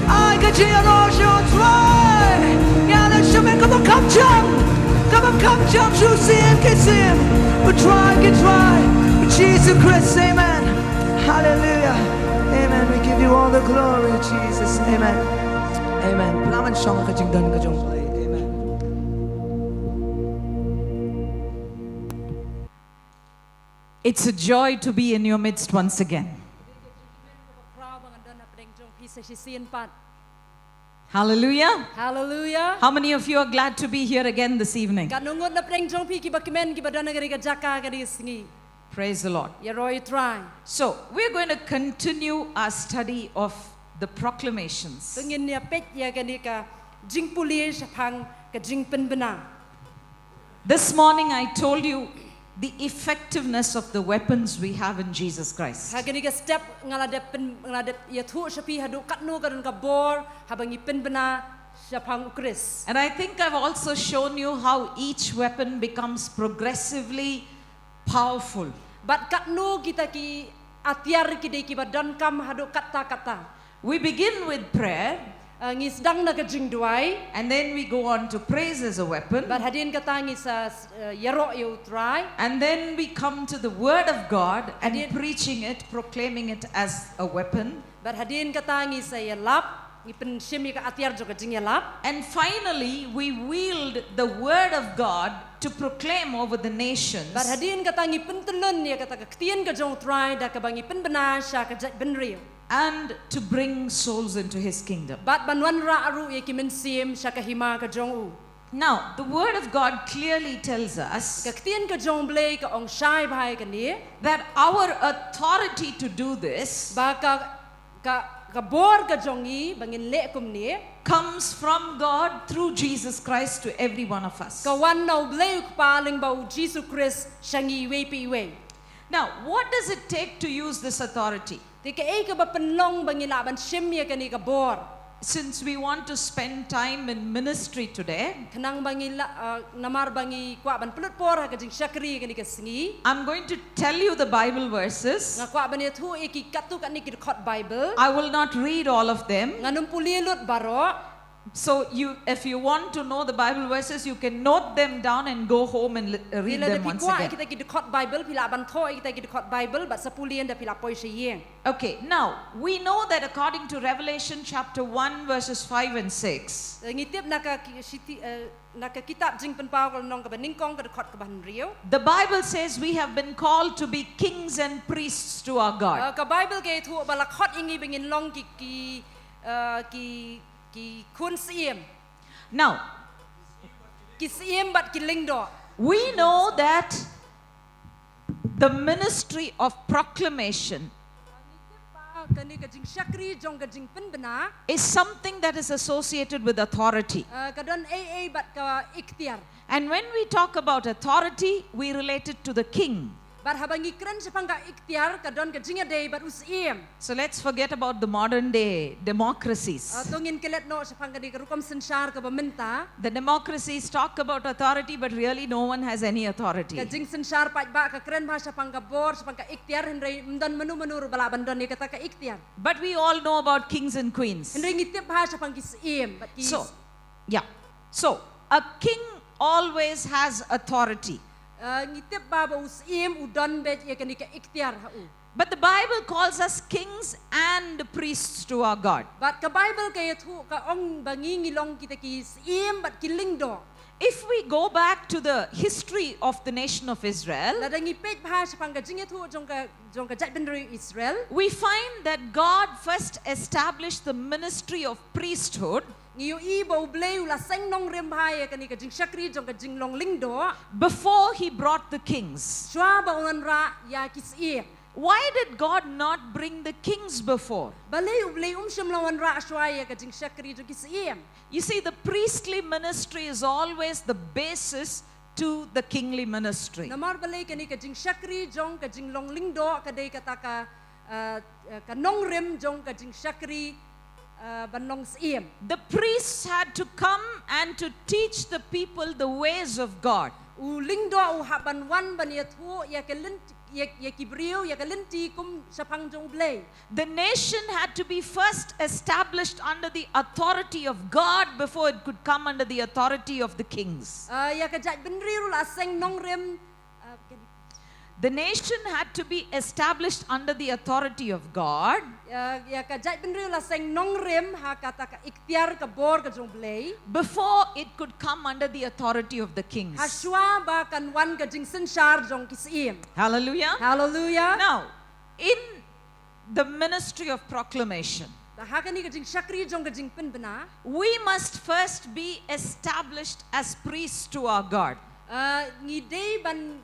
Ai ka jingïaroh sha u Trai. Ïa na shamen, come on, come jam. Come on, come jam. Shu siem ki siem. U Trai ki trai. U Jisu Khrist. Amen. Hallelujah. Amen. We give you all the glory, Jesus. Amen. Amen. Pynlong shong ka jingdon ka jong U Blei. Amen. It's a joy to be in your midst once again. Hallelujah. Hallelujah. How many of you are glad to be here again this evening? Katno ngut na pdeng jong phi kiba kmen kiba don ha kane ka jaka kane ka sngi? Praise the Lord. Ïaroh ïa u Trai. So, we're going to continue our study of the proclamations. To ngin ïa peit ïa kane ka jingpule shaphang ka jingpynbna. This morning I told you the effectiveness of the weapons we have in Jesus Christ. Ha kane ka step nga la dep pyn-, nga la dep ïathuh sha phi haduh katno ka don ka bor haba ngi pynbna shaphang u Khrist. And I think I've also shown you how each weapon becomes progressively powerful. Bad katno kita ki atiar ki dei kiba donkam haduh katta katta. We begin with prayer. Uh, ngi sdang na ka jingduwai. And then we go on to praise as a weapon. Bad hadien kata ngi sa, uh, ïaroh ïa u Trai. And then we come to the word of God and hadien preaching it, proclaiming it as a weapon. Bad hadien kata ngi sa ïalap, ngi pynshim ïa ka atiar jong ka jingïalap. And finally, we wield the word of God to proclaim over the nations. Bad hadien kata ngi pyntyllun ïa kata ka ktien ka jong u Trai da kaba ngi pynbna sha ka jaitbynriew. And to bring souls into his kingdom. Bad ban wanrah ruh ïa ki mynsiem sha ka hima ka jong u. Now, the word of God clearly tells us ka ktien ka jong u Blei ka ong shai bha ïa kane, that our authority to do this, ba ka, ka, ka bor ka jong ngi ba ngin leh kumne, comes from God through Jesus Christ to every one of us. Ka wan na u Blei u Kpa lyngba u Jisu Khrist sha ngi iwei pa iwei. Now, what does it take to use this authority? Te kaei kaba pynlong ba ngi lah ban shim ïa kane ka bor? Since we want to spend time in ministry today, khnang ba ngi lah, uh, namar ba ngi kwah ban pynlut por ha ka jingshakri kane ka sngi, I'm going to tell you the Bible verses. Nga kwah ban ïathuh ïa ki katto katne ki dkhot Bible. I will not read all of them. Ngan ym pule lut baroh. So you, if you want to know the Bible verses, you can note them down and go home and li-, uh, read them once again. Te lada phi kwah ïa kita ki dkhot Bible, phi lah ban thoh ïa kita ki dkhot Bible bad sa pule ynda phi la poi sha ïing. Okay, now, we know that according to Revelation chapter one, verses five and six, eh, ngi tip na ka ki-, shiti-, eh, na ka kitab Jingpynpaw ka lynnong kaba nyngkong ka dkhot kaba hynriew, the Bible says we have been called to be kings and priests to our God. Eh, ka Bible ka ïathuh ba la khot ïa ngi ba ngin long ki, ki, eh, ki Ki khun syiem. Now, ki syiem bad ki lyngdoh. We know that the ministry of proclamation, kane ka jingshakri jong ka jingpynbna, is something that is associated with authority. Ah, ka don ei ei bad ka iktiar. And when we talk about authority, we relate it to the king. Bad haba ngi kren shaphang ka iktiar, ka don ka jingïadei bad u syiem. So let's forget about the modern day democracies. Uh, to ngin klet noh shaphang kane ka rukom synshar kaba mynta. The democracies talk about authority, but really no one has any authority. Ka jingsynshar paidbah ka kren bha shaphang ka bor, shaphang ka iktiar, hynrei ym don mano mano ruh ba lah ban don ïa kata ka iktiar. But we all know about kings and queens. Hynrei ngi tip bha shaphang ki syiem bad ki So, yeah. So, a king always has authority. Uh, ngi tip bha ba u syiem u don beit ïa kane ka iktiar ha u. But the Bible calls us kings and priests to our God. Bad ka Bible ka ïathuh, ka ong ba ngi ngi long kita ki syiem bad ki lyngdoh. If we go back to the history of the nation of Israel, Lada ngi peit bha shaphang ka jingïathuh jong ka, jong ka jaitbynriew Israel, we find that God first established the ministry of priesthood ngi ïohi ba U Blei u la seng nongrim bha ïa kane ka jingshakri jong ka jinglong lyngdoh before he brought the kings. Shuwa ba u wanrah ïa ki syiem. Why did God not bring the kings before? Balei U Blei um shym la wanrah shuwa ïa ka jingshakri jong ki syiem? You see, the priestly ministry is always the basis to the kingly ministry. Namar balei kane ka jingshakri jong ka jinglong lyngdoh ka dei kata ka, uh, uh, ka nongrim jong ka jingshakri, uh, ban long syiem. The priests had to come and to teach the people the ways of God. U lyngdoh u hap ban wan ban ïathuh ïa ka lynti, ïa, ïa ki briew ïa ka lynti kum shaphang jong U Blei. The nation had to be first established under the authority of God before it could come under the authority of the kings. Uh, ïa ka jaitbynriew la seng nongrim, uh, can The nation had to be established under the authority of God Ïa, ïa ka jaitbynriew la seng nongrim ha kata ka iktiar ka bor ka jong U Blei before it could come under the authority of the kings. Ha shuwa ba kan wan ka jingsynshar jong ki syiem. Hallelujah. Hallelujah. Now, in the ministry of proclamation, Te ha kane ka jingshakri jong ka jingpynbna, we must first be established as priests to our God. Uh, ngi dei ban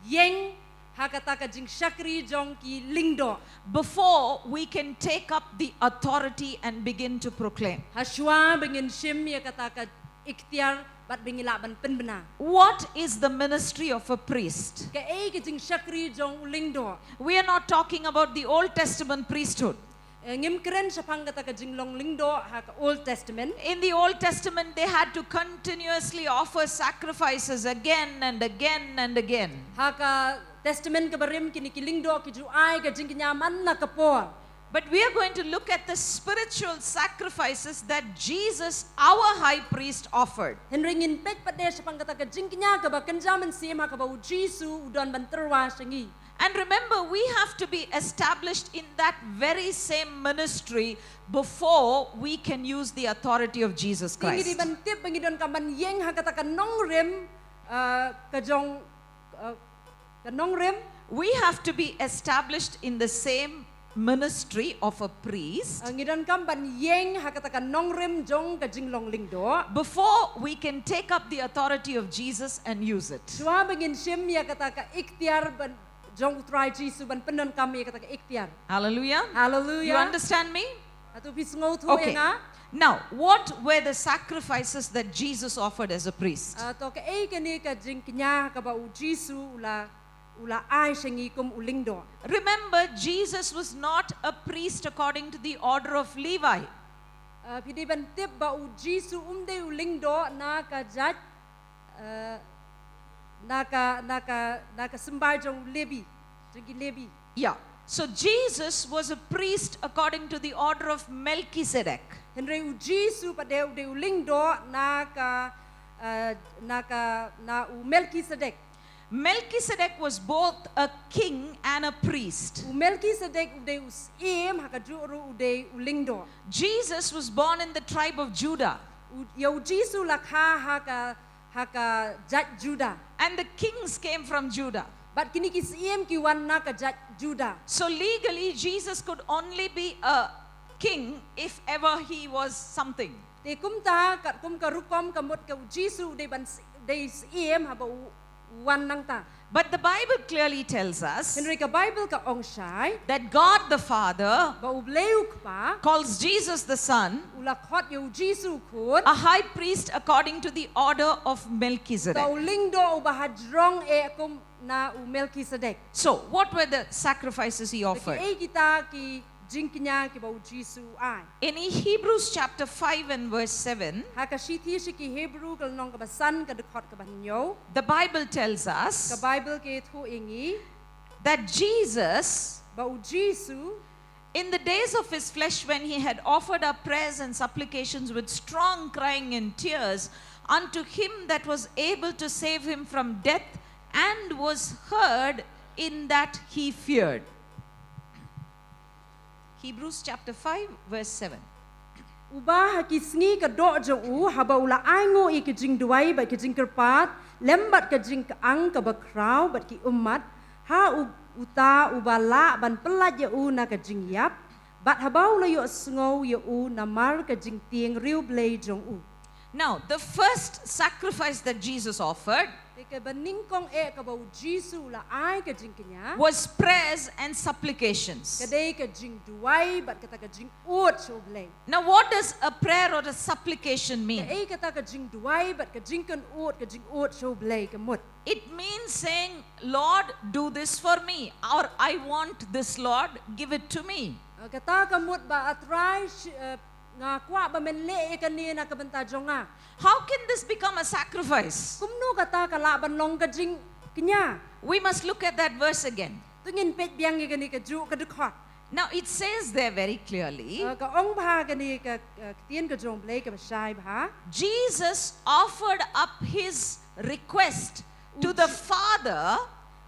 ïeng ha kata ka jingshakri jong ki lyngdoh before we can take up the authority and begin to proclaim. Ha shuwa ba ngin shim ïa kata ka iktiar bad ba ngi lah ban pynbna. What is the ministry of a priest? Kaei ka jingshakri jong u lyngdoh? We are not talking about the Old Testament priesthood. Eh, ngim kren shaphang kata ka jinglong lyngdoh ha ka Old Testament. In the Old Testament, they had to continuously offer sacrifices again and again and again. Ha ka Testament kaba rim kine ki lyngdoh ki ju ai ka jingkñia man la ka por. But we are going to look at the spiritual sacrifices that Jesus, our high priest, offered. Hynrei ngin peit pat de shaphang kata ka jingkñia kaba kynja mynsiem ha kaba u Jisu u don ban tyrwa sha ngi. And remember, we have to be established in that very same ministry before we can use the authority of Jesus Christ. Ngi dei ban tip ba ngi donkam ban ïeng ha kata ka nongrim, uh, ka jong, uh, ka nongrim. We have to be established in the same ministry of a priest. Uh, ngi donkam ban ïeng ha kata ka nongrim jong ka jinglong lyngdoh before we can take up the authority of Jesus and use it. Shuwa ba ngin shim ïa kata ka iktiar ban jong u Trai Jisu ban pyndonkam ïa kata ka iktiar. Hallelujah. Hallelujah. You understand me? Hato phi sngewthuh ïa nga? Okay. Now, what were the sacrifices that Jesus offered as a priest? Ah, to kaei kane ka jingkñia kaba u Jisu u la, u la ai sha ngi kum u lyngdoh? Remember, Jesus was not a priest according to the order of Levi. Ah, phi dei ban tip ba u Jisu um dei u lyngdoh na ka jait, eh, na ka, na ka, na ka symbai jong u Levi, jong ki Levi. Yeah. So Jesus was a priest according to the order of Melchizedek. Hynrei u Jisu pat de u dei u lyngdoh na ka, eh, na ka, na u Melchizedek. Melchizedek was both a king and a priest. U Melchizedek u dei u syiem, ha kajuh ruh u dei u lyngdoh. Jesus was born in the tribe of Judah. U, ïa u Jisu la kha ha ka, ha ka jait Judah. And the kings came from Judah. Bad kine ki syiem ki wan na ka jait Judah. So legally, Jesus could only be a king if ever he was something. Te kumta, katkum ka rukom ka mut ka u Jisu u dei ban s-, dei syiem haba u wan nangta. But the Bible clearly tells us Hynrei ka Bible ka ong shai that God the Father ba U Blei U Kpa calls Jesus the Son u la khot ïa U Jisu khun a high priest according to the order of Melchizedek. Ka u lyngdoh uba hajrong eh kum na u Melchizedek. So, what were the sacrifices he offered? Ki ei kita ki jingkñia kiba U Jisu u ai. In Hebrews chapter five and verse seven, Ha ka shithi sha ki Hebru ka lynnong kaba san ka dkhot kaba hynñiew. The Bible tells Ka us Bible ka ïathuh ïa ngi that Jesus, ba U Jisu in the days of his flesh, when he had offered up prayers and supplications with strong crying and tears unto him that was able to save him from death, and was heard in that he feared. Hebrews chapter five, verse seven. Uba ha ki sngi ka doh jong u haba u la ainguh ïa ki jingduwai bad ki jingkyrpad lem bad ka jingkyang kaba khraw bad ki ummat, ha u uta uba lah ban pyllait ïa u na ka jingïap, bad haba u la ïohsngew ïa u namar ka jingtieng riewblei jong u. Now, the first sacrifice that Jesus offered Te kaba nyngkong eh kaba U Jisu u la ai ka jingkñia was prayers and supplications. Ka dei ka jingduwai bad kata ka jingud sha U Blei. Now, what does a prayer or a supplication mean? Ka ei kata ka jingduwai bad ka jingkynud, ka jingud sha U Blei ka mut. It means saying, "Lord, do this for me," or, "I want this, Lord, give it to me." Ah, kata ka mut ba, A Trai, sh- ah, nga kwah ba men leh ïa kane na ka bynta jong nga. How can this become a sacrifice? Kumno kata ka lah ban long ka jingkñia? We must look at that verse again. To ngin peit biang ïa kane ka juh ka dkhot. Now, it says there very clearly, Ah, ka ong bha kane ka, ah, ktien ka jong U Blei kaba shai bha. Jesus offered up his request to the Father,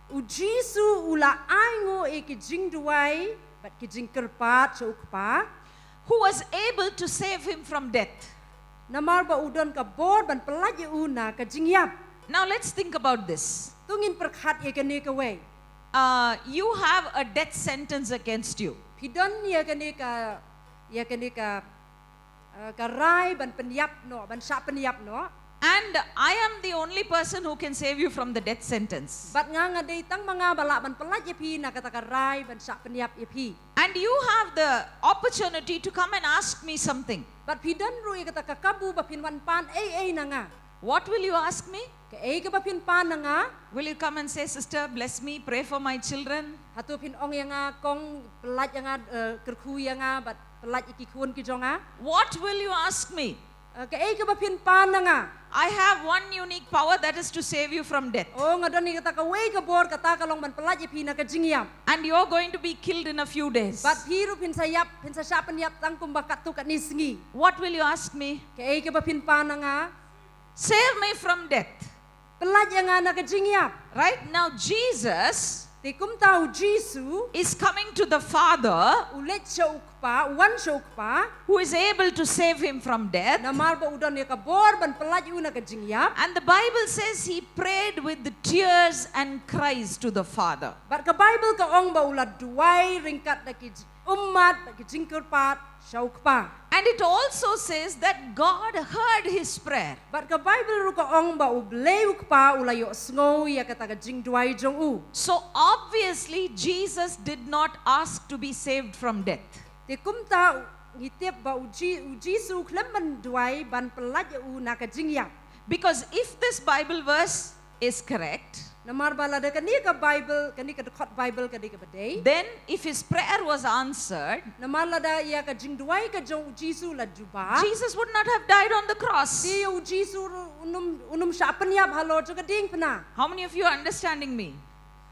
U Jisu u la ainguh ïa ki jingduwai bad ki jingkyrpad sha U Kpa, who was able to save him from death. Namar ba u don ka bor ban pyllait ïa u na ka jingïap. Now, let's think about this. To ngin pyrkhat ïa kane kawei. Uh, you have a death sentence against you. Phi don ïa kane ka, ïa kane ka, ah, ka rai ban pynïap noh, ban shah pynïap noh. And I am the only person who can save you from the death sentence. Bad nga nga dei tang ma nga ba lah ban pyllait ïa phi na kata ka rai ban shah pynïap ïa phi. And you have the opportunity to come and ask me something. Bad phi don ruh ïa kata ka kabu ba phin wan pan ei ei na nga. What will you ask me? Kaei kaba phin pan na nga? Will you come and say, "Sister, bless me, pray for my children"? Hato phin ong ïa nga, "Kong, pyllait ïa nga, eh, kyrkhu ïa nga bad pyllait ïa ki khun ki jong nga"? What will you ask me? Eh, kaei kaba phin pan na nga? I have one unique power, that is to save you from death. Oh, nga don ïa kata kawei ka bor, kata ka long ban pyllait ïa phi na ka jingïap. And you're going to be killed in a few days. Bad phi ruh phin sa ïap, phin sa shah pynïap tang kumba katto katne sngi. What will you ask me? Kaei kaba phin pan na nga? Save me from death. Pyllait ïa nga na ka jingïap. Right now, Jesus Te kumta U Jisu is coming to the Father, u leit sha U Kpa, u wan sha U Kpa. who is able to save him from death. Namar ba u don ïa ka bor ban pyllait ïa u na ka jingïap. And the Bible says he prayed with the tears and cries to the Father. Bad ka Bible ka ong ba u la duwai ryngkat da ki j- ummat bad ki jingkyrpad sha U Kpa. And it also says that God heard his prayer. Bad ka Bible ruh ka ong ba U Blei U Kpa u la ïohsngew ïa kata ka jingduwai jong u. So obviously, Jesus did not ask to be saved from death. Te kumta ngi tip ba U Ji- U Jisu khlem ban duwai ban pyllait ïa u na ka jingïap. Because if this Bible verse is correct, Namar ba lada kane ka Bible, kane ka dkhot Bible ka dei kaba dei. Then if his prayer was answered, Namar lada ïa ka jingduwai ka jong U Jisu la jubab. Jesus would not have died on the cross. Te U Jisu ruh un ym, un ym shah pynïap halor jong ka diengphna. How many of you are understanding me?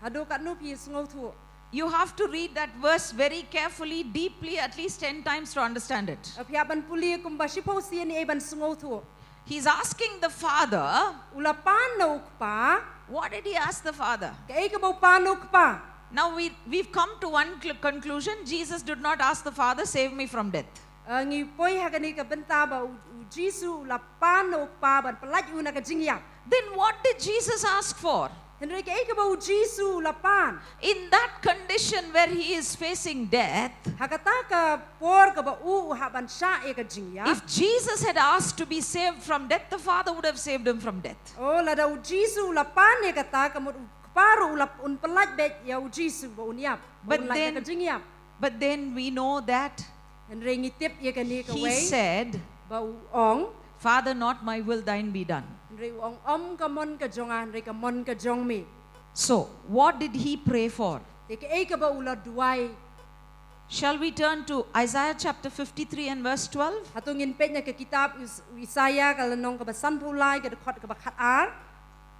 Haduh katno phi sngewthuh? You have to read that verse very carefully, deeply, at least ten times to understand it. Phi hap ban pule kumba shiphew sien eh ban sngewthuh. He's asking the Father, U la pan na U Kpa. What did he ask the Father? Kaei kaba u pan na U Kpa? Now we, we've come to one cl- conclusion. Jesus did not ask the Father, "Save me from death." Ah, ngi poi ha kane ka bynta ba U, U Jisu u la pan na U Kpa ban pyllait ïa u na ka jingïap. Then what did Jesus ask for? Hynrei kaei kaba U Jisu u la pan? In that condition where he is facing death, Ha kata ka por kaba u, u hap ban shah ïa ka jingïap. if Jesus had asked to be saved from death, the Father would have saved him from death. Oh, lada U Jisu u la pan ïa kata ka mut U Paru u la un pynlait beit ïa u Jisu ba un ïap. Ba But un lait na then- ka jingïap. But then we know that Hynrei ngi tip ïa kane ka he wei said, ba u ong, "Father, not my will, thine be done." Hynrei u ong, "Ym ka mon ka jong nga, hynrei ka mon ka jong me." So, what did he pray for? Te kaei kaba u la duwai? Shall we turn to Isaiah chapter fifty-three and verse twelve? Hato ngin peit na ka kitab Is-, Isaiah ka lynnong kaba sanphew lai ka dkhot kaba khatar.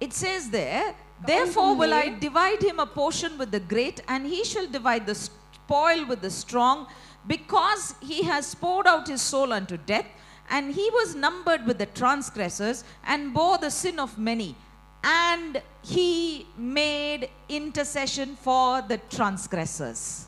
It says there, "Therefore will I divide him a portion with the great, and he shall divide the spoil with the strong, because he has poured out his soul unto death, and he was numbered with the transgressors, and bore the sin of many, and he made intercession for the transgressors."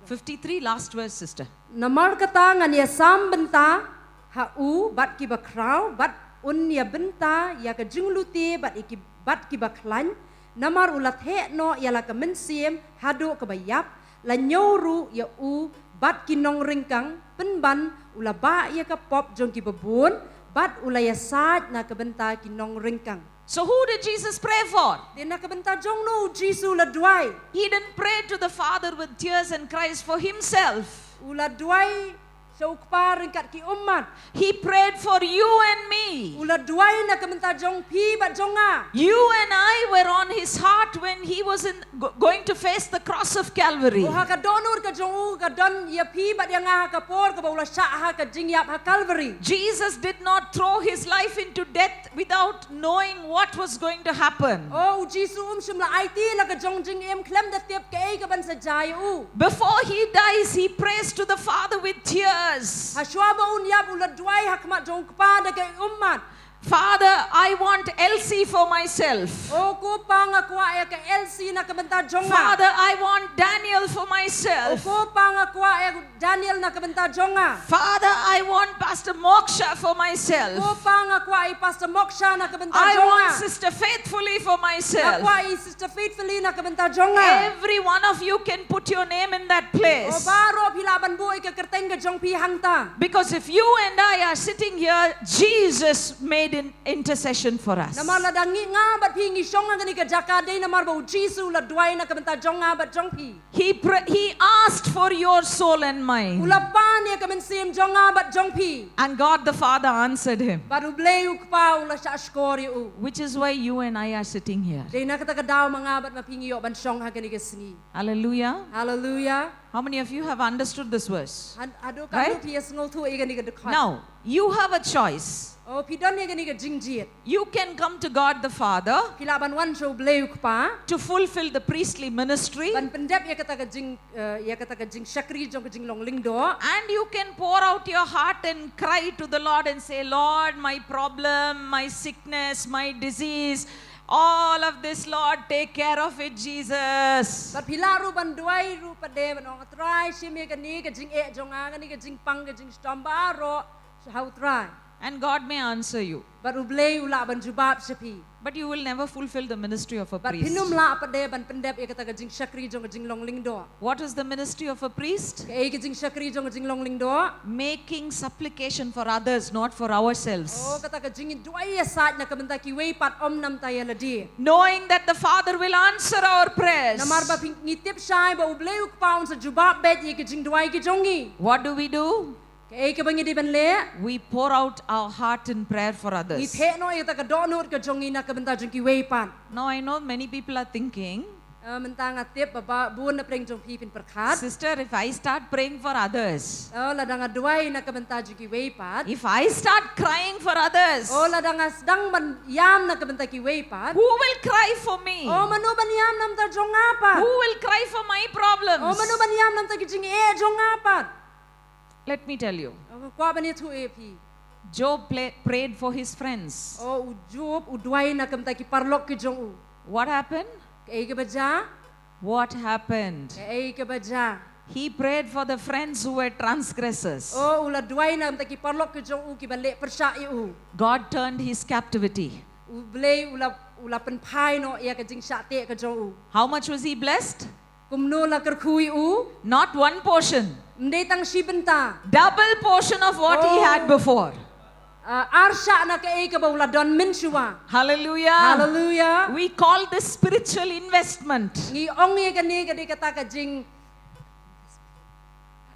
Fifty-three, last verse, sister. Namar kata ngan ïa sam bynta ha u bad kiba khraw, bad un ïa bynta ïa ka jinglute bad ïa ki, bad kiba khlaiñ. Namar u la theh noh ïa la ka mynsiem haduh kaba ïap, la ñiew ruh ïa u bad ki nongryngkang, pynban u la bah ïa ka pop jong kiba bun, bad u la ïasaid na ka bynta ki nongryngkang. So who did Jesus pray for? Te na ka bynta jong no u Jisu u la duwai? He didn't pray to the Father with tears and cries for himself. U la duwai sha u Kpa ryngkat ki ummat. He prayed for you and me. U la duwai na ka bynta jong phi bad jong nga. You and I were on his heart when he was in, go-, going to face the cross of Calvary. Oh, ha ka dohnud ka jong u ka don ïa phi bad ïa nga ha ka por kaba u la shah ha ka jingïap ha Calvary. Jesus did not throw his life into death without knowing what was going to happen. Oh, u Jisu um shym la aiti la ka jong jingim khlem da tip kaei kaban sa jia ïa u. Before he dies, he prays to the Father with tears. Hashwa ba un ïap u la duwai ha khmat jong u Kpa da ka ummat. "Father, I want Elsie for myself. Oh, ko Pa, nga kwah ïa ka Elsie na ka bynta jong nga. Father, I want Daniel for myself. Oh, ko Pa, nga kwah ïa Daniel na ka bynta jong nga. Father, I want Pastor Moksha for myself. Ko Pa, nga kwah i Pastor Moksha na ka bynta jong nga. I want Sister Faithfully for myself." Nga kwah i Sister Faithfully na ka bynta jong nga. Every one of you can put your name in that place. Oh, baroh phi lah ban buh ïa ka kyrteng ka jong phi hangta. Because if you and I are sitting here, Jesus made an intercession for us. Namar lada ngi, nga bad phi ngi shong ha kane ka jaka dei namar ba u Jisu u la duwai na ka bynta jong nga bad jong phi. He pra-, he asked for your soul and mine. U la pan ïa ka mynsiem jong nga bad jong phi. And God the Father answered him. Bad U Blei u Kpa u la shah shkor ïa u. Which is why you and I are sitting here. Dei na kata ka daw ma nga bad ma phi ngi ïoh ban shong ha kane ka sngi. Hallelujah. Hallelujah. How many of you have understood this verse? Han-, haduh katno phi ïa sngewthuh ïa kane ka dkhot? Now, you have a choice. Oh, phi don ïa kane ka jingjied. You can come to God the Father. Phi lah ban wan sha U Blei u Kpa. To fulfill the priestly ministry. Ban pyndep ïa kata ka jing, eh, ïa kata ka jingshakri jong ka jinglong lyngdoh. And you can pour out your heart and cry to the Lord and say, "Lord, my problem, my sickness, my disease, all of this, Lord, take care of it, Jesus." Bad phi lah ruh ban duwai ruh pat de ban ong, "Trai, shim ïa kane ka jingeh jong nga, kane ka jingpang ka jingshitom baroh sha ha U Trai." And God may answer you. Bad U Blei u lah ban jubab sha phi. But you will never fulfill the ministry of a priest. Bad phin ym lah pat de ban pyndep ïa kata ka jingshakri jong ka jinglong lyngdoh. What is the ministry of a priest? Kaei ka jingshakri jong ka jinglong lyngdoh? Making supplication for others, not for ourselves. Oh, kata ka jingduwai ïasaid na ka bynta kiwei pat, ym na bynta ïa lade. Knowing that the Father will answer our prayers. Namar ba phi, ngi tip shai ba U Blei u Kpa un sa jubab beit ïa ki jingduwai ki jong ngi. What do we do? Kaei kaba ngi dei ban leh? We pour out our heart in prayer for others. Ngi theh noh ïa kata ka dohnud ka jong ngi na ka bynta jong kiwei pat. Now I know many people are thinking, Eh, mynta nga tip ba, ba bun na pdeng jong phi phin pyrkhat. Sister, if I start praying for others, Oh, lada nga duwai na ka bynta jong kiwei pat. If I start crying for others, Oh, lada nga sdang ban ïam na ka bynta kiwei pat. Who will cry for me? Oh, mano ban ïam na bynta jong nga pat? Who will cry for my problems? Oh, mano ban ïam na bynta ki jingeh jong nga pat? Let me tell you. Oh, nga kwah ban ïathuh ïa phi. Job play-, prayed for his friends. Oh, u Job u duwai na ka bynta ki paralok ki jong u. What happened? Kaei kaba jia? What happened? Kaei kaba jia? He prayed for the friends who were transgressors. Oh, u la duwai na ka bynta ki paralok ki jong u kiba leh pyrshah ïa u. God turned his captivity. U Blei u la, u la pynphai noh ïa ka jingshah teh ka jong u. How much was he blessed? Kumno la kyrkhu ïa u? Not one portion. Ym dei tang shi bynta. Double portion of what he had before. Uh, arshah na kaei kaba u la don mynshuwa. Hallelujah. Hallelujah. We call this spiritual investment. Ngi ong ïa kane ka dei kata ka jing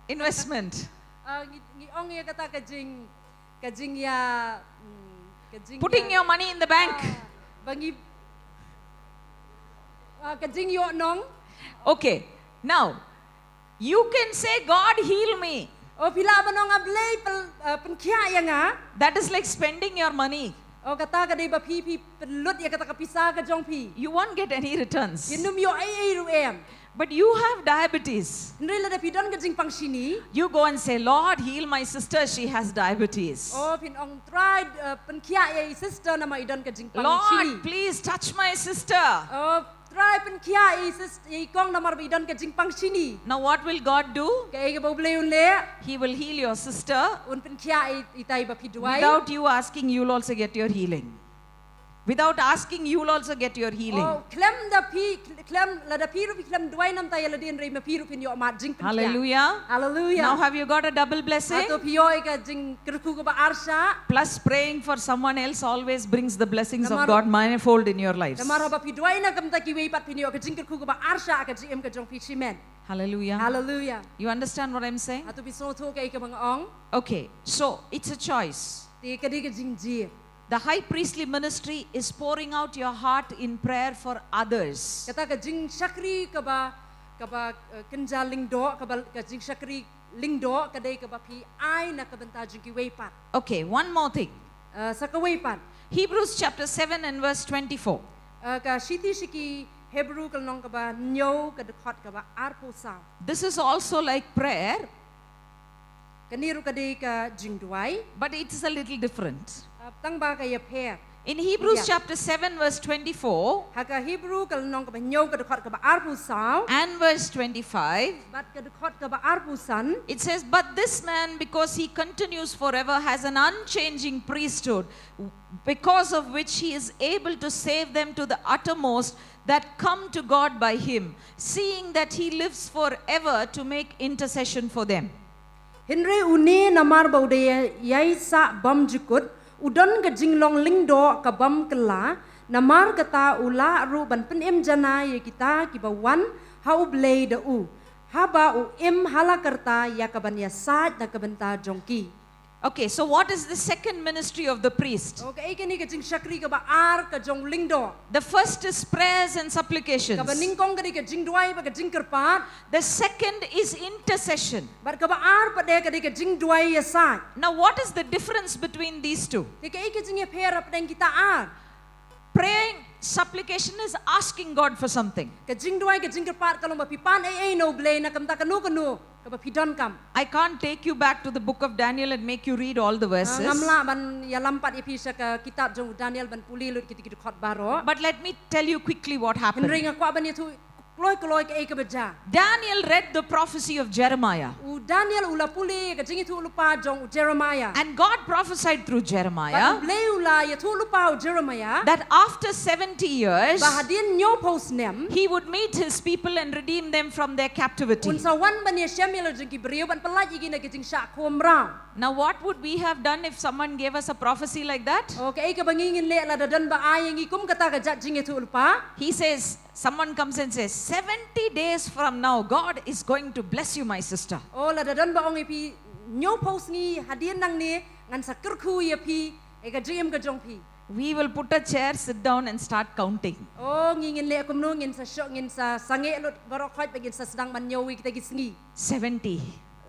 investment. Uh, ngi, ngi ong ïa kata ka jing, ka jingïa, mm, ka jingïa, putting your money in the bank. Ah, ba ngi, ah, ka jingïoh nong. Okay. Now, you can say, "God, heal me." O phi lah ban ong, "A Blei, pyn, uh, pynkhiah ïa nga." That is like spending your money. O kata ka dei ba phi, phi pynlut ïa kata ka pisa ka jong phi. You won't get any returns. Phin ym ïoh ei ei ruh em. But you have diabetes. Hynrei lada phi don ka jingpang shini. You go and say, "Lord, heal my sister, she has diabetes." O phin ong, "Trai, uh, pynkhiah ïa i sister namar i don ka jingpang shini." "Lord, please touch my sister." O Trai pynkhiah i sis, i kong namar ba i don ka jingpang shini. Now what will God do? Kaei kaba U Blei un leh? He will heal your sister. Un pynkhiah i, itai ba phi duwai. Without you asking, you'll also get your healing. Without asking, you'll also get your healing. O khlem da phi, khlem, lada phi ruh phi khlem duwai namar ïa lade, hynrei ma phi ruh phin ïoh mad jingpynkhiah. Hallelujah. Hallelujah. Now have you got a double blessing? Hato phi ïoh ïa ka jingkyrkhu kaba arshah? Plus praying for someone else always brings the blessings of God manifold in your lives. Namar haba phi duwai na ka bynta kiwei pat phin ïoh ka jingkyrkhu kaba arshah ha ka jingim ka jong phi shimet. Hallelujah. Hallelujah. You understand what I'm saying? Hato phi sngewthuh kaei kaba nga ong? Okay, so it's a choice. Te ka dei ka jingjied. The high priestly ministry is pouring out your heart in prayer for others. Kata ka jingshakri kaba, kaba, uh, kynja lyngdoh, kaba ka jingshakri lyngdoh ka dei kaba phi ai na ka bynta jong kiwei pat. Okay, one more thing. Uh, sa kawei pat. Hebrews chapter seven and verse twenty-four. Uh, ka shithi sha ki Hebru ka lynnong kaba hynñiew ka dkhot kaba arphew saw. This is also like prayer. Kane ruh ka dei ka jingduwai. But it is a little different. Uh, tang ba ka ïapher. In Hebrews chapter seven verse twenty-four. Ha ka Hebru ka lynnong kaba hynñiew ka dkhot kaba arphew saw. And verse twenty-five. Bad ka dkhot kaba arphew san. It says, "But this man, because he continues forever, has an unchanging priesthood, because of which he is able to save them to the uttermost that come to God by him, seeing that he lives forever to make intercession for them." Hynrei une namar ba u dei ïa, ïaisah bymjukut, u don ka jinglong lyngdoh ka bym kylla, namar kata u lah ruh ban pynim janai ïa kita kiba wan ha U Blei da u, haba u im ha la karta ïa kaban ïasaid na ka bynta jong ki. Okay, so what is the second ministry of the priest? Okay, kaei kane ka jingshakri kaba ar ka jong u lyngdoh? The first is prayers and supplications. Kaba nyngkong ka dei ka jingduwai bad ka jingkyrpad. The second is intercession. Bad kaba ar pat de ka dei ka jingduwai ïasaid. Now, what is the difference between these two? Te kaei ka jingïapher hapdeng kita ar? Praying, supplication is asking God for something. Ka jingduwai, ka jingkyrpad ka long ba phi pan ei ei na U Blei na ka bynta kano kano kaba phi donkam. I can't take you back to the book of Daniel and make you read all the verses. Ah, ngam lah ban ïalam pat ïa phi sha ka kitab jong u Daniel ban pule lut kita ki dkhot baroh. But let me tell you quickly what happened. Hynrei nga kwah ban ïathuh kloi kloi kaei kaba jia. Daniel read the prophecy of Jeremiah. U Daniel u la pule ka jingïathuhlypa jong u Jeremiah. And God prophesied through Jeremiah. Bad U Blei u la ïathuhlypa ha u Jeremiah. That after seventy years, ba hadien hynñiewphew snem, he would meet his people and redeem them from their captivity. Un sa wan ban ïashem ïa la jong ki briew ban pyllait ïa ki na ka jingshah khun mraw. Now, what would we have done if someone gave us a prophecy like that? O kaei kaba ngi ngin leh lada don ba ai ïa ngi kum kata ka jait jingïathuhlypa? He says, someone comes and says, "Seventy days from now, God is going to bless you, my sister." O lada don ba ong ïa phi, "Hynñiewphew sngi hadien nangne ngan sa kyrkhu ïa phi, ïa ka jingim ka jong phi." We will put a chair, sit down and start counting. O ngi ngin leh kumno, ngin sa shoh, ngin sa sangeh lut baroh khoit bad ngin sa sdang ban ñiew ïa kita ki sngi. Seventy.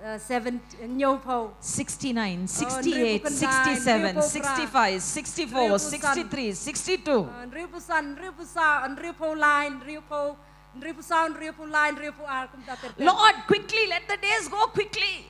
Uh, seven, uh, hynñiewphew. Sixty-nine, oh, sixty-eight, hynriewphew khyndai, sixty-seven, hynriewphew phra, sixty-five, sixty-four, hynriewphew san, sixty-three, sixty-two. Uh, hynriewphew san, hynriewphew saw, hynriewphew lai, hynriewphew, hynriewphew saw, hynriewphew lai, hynriewphew ar, kumta ter ter. Lord, quickly, let the days go quickly.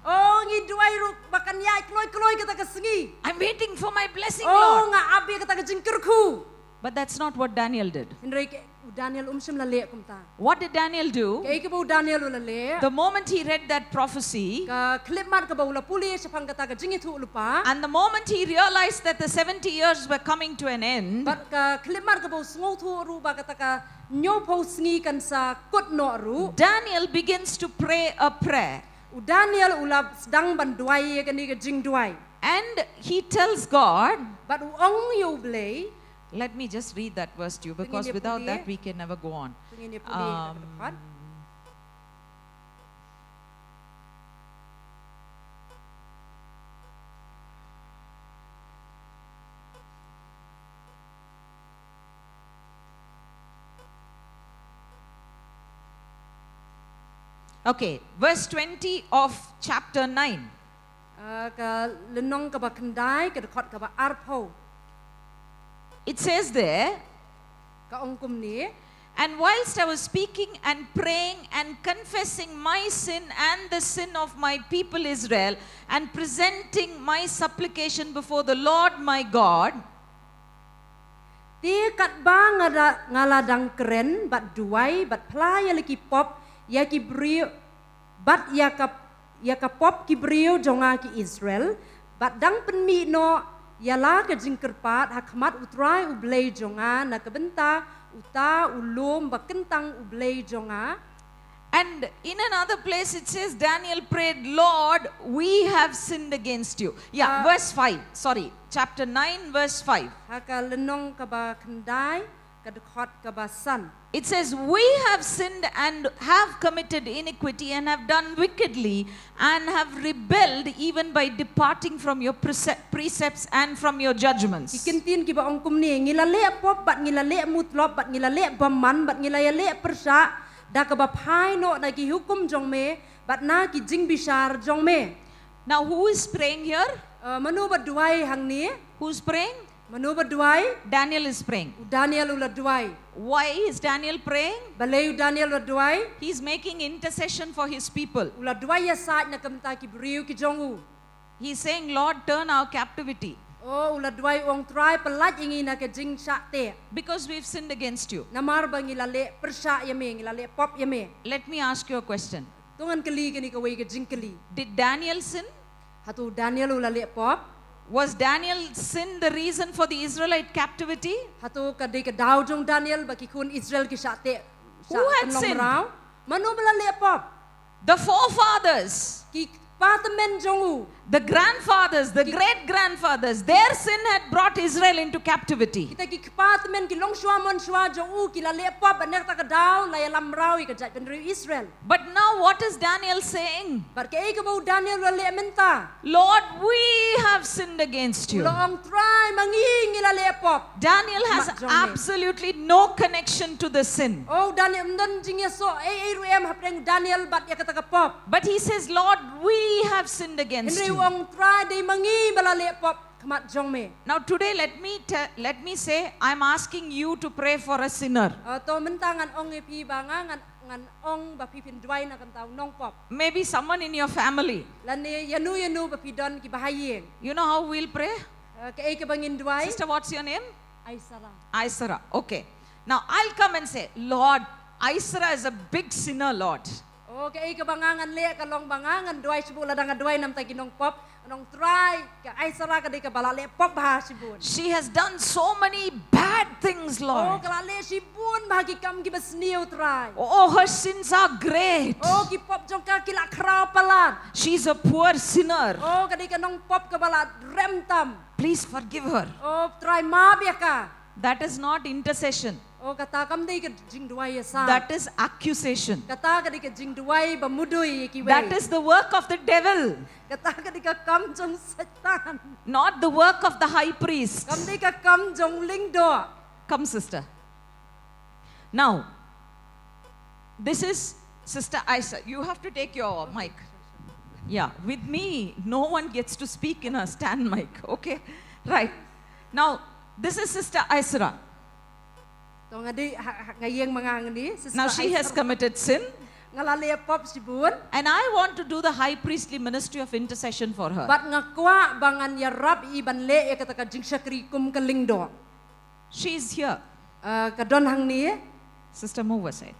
Oh, ngi duwai ruh ba kan ïaid kloi kloi kata ka sngi. I'm waiting for my blessing, Lord. Oh, nga ap ïa kata ka jingkyrkhu. But that's not what Daniel did. Hynrei ke, u Daniel um shym la leh kumta. What did Daniel do? Kaei kaba u Daniel u la leh? The moment he read that prophecy, ka khyllipmat kaba u la pule shaphang kata ka jingïathuhlypa, and the moment he realized that the seventy years were coming to an end, bad ka khyllipmat kaba u sngewthuh ruh ba kata ka hynñiewphew sngi kan sa kut noh ruh, Daniel begins to pray a prayer. U Daniel u la sdang ban duwai ïa kane ka jingduwai. And he tells God, Bad u ong ïa u Blei. Let me just read that verse to you, Ngin because ïa without pule. That we can never go on. Ngin ïa pule ïa kata Um, pat. Okay, verse twenty of chapter nine. Ah, ka lynnong kaba khyndai, ka dkhot kaba arphew. It says there, Ka ong kumne. And whilst I was speaking and praying and confessing my sin and the sin of my people Israel, and presenting my supplication before the Lord my God, Te katba nga da, nga la dang kren, bad duwai, bad phla ïa la ki pop, ïa ki briew, bad ïa ka, ïa ka pop ki briew jong nga ki Israel, bad dang pynmih noh ïa la ka jingkyrpad ha khmat u Trai u Blei jong nga, na ka bynta uta u lum ba kyntang u Blei jong nga. And in another place it says, Daniel prayed, Lord, we have sinned against you. Yeah, Uh, verse five. Sorry, chapter nine, verse five. Ha ka lynnong kaba khyndai, ka dkhot kaba san. It says, We have sinned and have committed iniquity and have done wickedly and have rebelled even by departing from your prece- precepts and from your Ki judgments. kyntien kiba ong kumne, ngi la leh pop, bad ngi la leh mutlop, bad ngi la leh bymman, bad ngi la ïa leh pyrshah, da kaba phai noh na ki hukum jong me, bad na ki jingbishar jong me. Now, who is praying here? Uh, mano ba duwai hangne? Who's praying? Mano ba duwai? Daniel is praying. U Daniel u la duwai. Why is Daniel praying? Balei u Daniel u la duwai? He's making intercession for his people. U la duwai ïasaid na ka bynta ki briew ki jong u. He's saying, Lord, turn our captivity Oh, u la duwai, ong Trai, pyllait ïa ngi na ka jingshah teh. Because we've sinned against you. Namar ba ngi la leh pyrshah ïa me, ngi la leh pop ïa me. Let me ask you a question. To ngan kylli kane kawei ka jingkylli. Did Daniel sin? Hato u Daniel u la leh pop? Was Daniel's sin the reason for the Israelite captivity? Hato ka dei ka daw jong Daniel ba ki khun Israel ki shah teh, Who shah had pynlong sinned? mraw? Mano ba la leh pop? The forefathers, Ki kpa tymmen jong u. The grandfathers, the Ki- great grandfathers, their sin had brought Israel into captivity. Kita ki kpa tymmen, ki longshuwa manshuwa jong u, ki la leh pop, bad na kata ka daw la ïalam mraw ïa ka jaitbynriew Israel. But now what is Daniel saying? Bad kaei kaba u Daniel u la leh mynta? Lord, we have sinned against U you. la ong, Trai, ma ngi ngi la leh pop. Daniel has Mat jong me. Absolutely no connection to the sin. Oh, Daniel, ym don jingïasoh ei ei ruh em hapdeng Daniel bad ïa kata ka pop. But he says, Lord, we have sinned against Hynrei u you. ong, Trai, dei ma ngi ba la leh pop khmat jong me. Now today let me te- let me say, I'm asking you to pray for a sinner. Uh, to mynta ngan ong ïa phi ba nga ngan, ngan ong ba phi phin duwai na ka bynta u nongpop. Maybe someone in your family. Lane ïano ïano ba phi don kiba ha ïing. You know how we'll pray? Uh, kaei kaba ngin duwai? Sister, what's your name? Aisara. Aisara. Okay. Now I'll come and say, Lord, Aisara is a big sinner, Lord. Oh, kaei kaba nga ngan leh ka long ba nga ngan duwai shibun, lada nga duwai namar ki nongpop, ngan ong, Trai, ka Aisara ka dei kaba la leh pop bha shibun. She has done so many bad things, Oh, Lord. ka la leh shibun bha ki kam kiba sniew, Trai. Oh, her sins are great. Oh, ki pop jong ka ki la khraw palat. She's a poor sinner. Oh, ka dei ka nongpop kaba la rem tam. Please forgive her. Oh, Trai, map ïa ka. That is not intercession. Oh, kata kam dei ka jingduwai ïasam. That is accusation. Kata ka dei ka jingduwai ba mudui ïa kiwei. That is the work of the devil. Kata ka dei ka kam jong Satan. Not the work of the high priest. Kam dei ka kam jong lyngdoh. Come, sister. Now, this is Sister Aisara. You have to take your mic. Yeah, with me, no one gets to speak in a stand mic, okay? Right. Now, this is Sister Aisara. To nga dei ha, ha, nga ïeng ma nga ngi, Sister Now, she has Aisara. Committed sin. Nga la leh pop shibun. And I want to do the high priestly ministry of intercession for her. Bad nga kwah ba ngan ïarap ïa i ban leh ïa kata ka jingshakri kum ka lyngdoh. She's here. Uh, ka don hangne. Sister, move aside.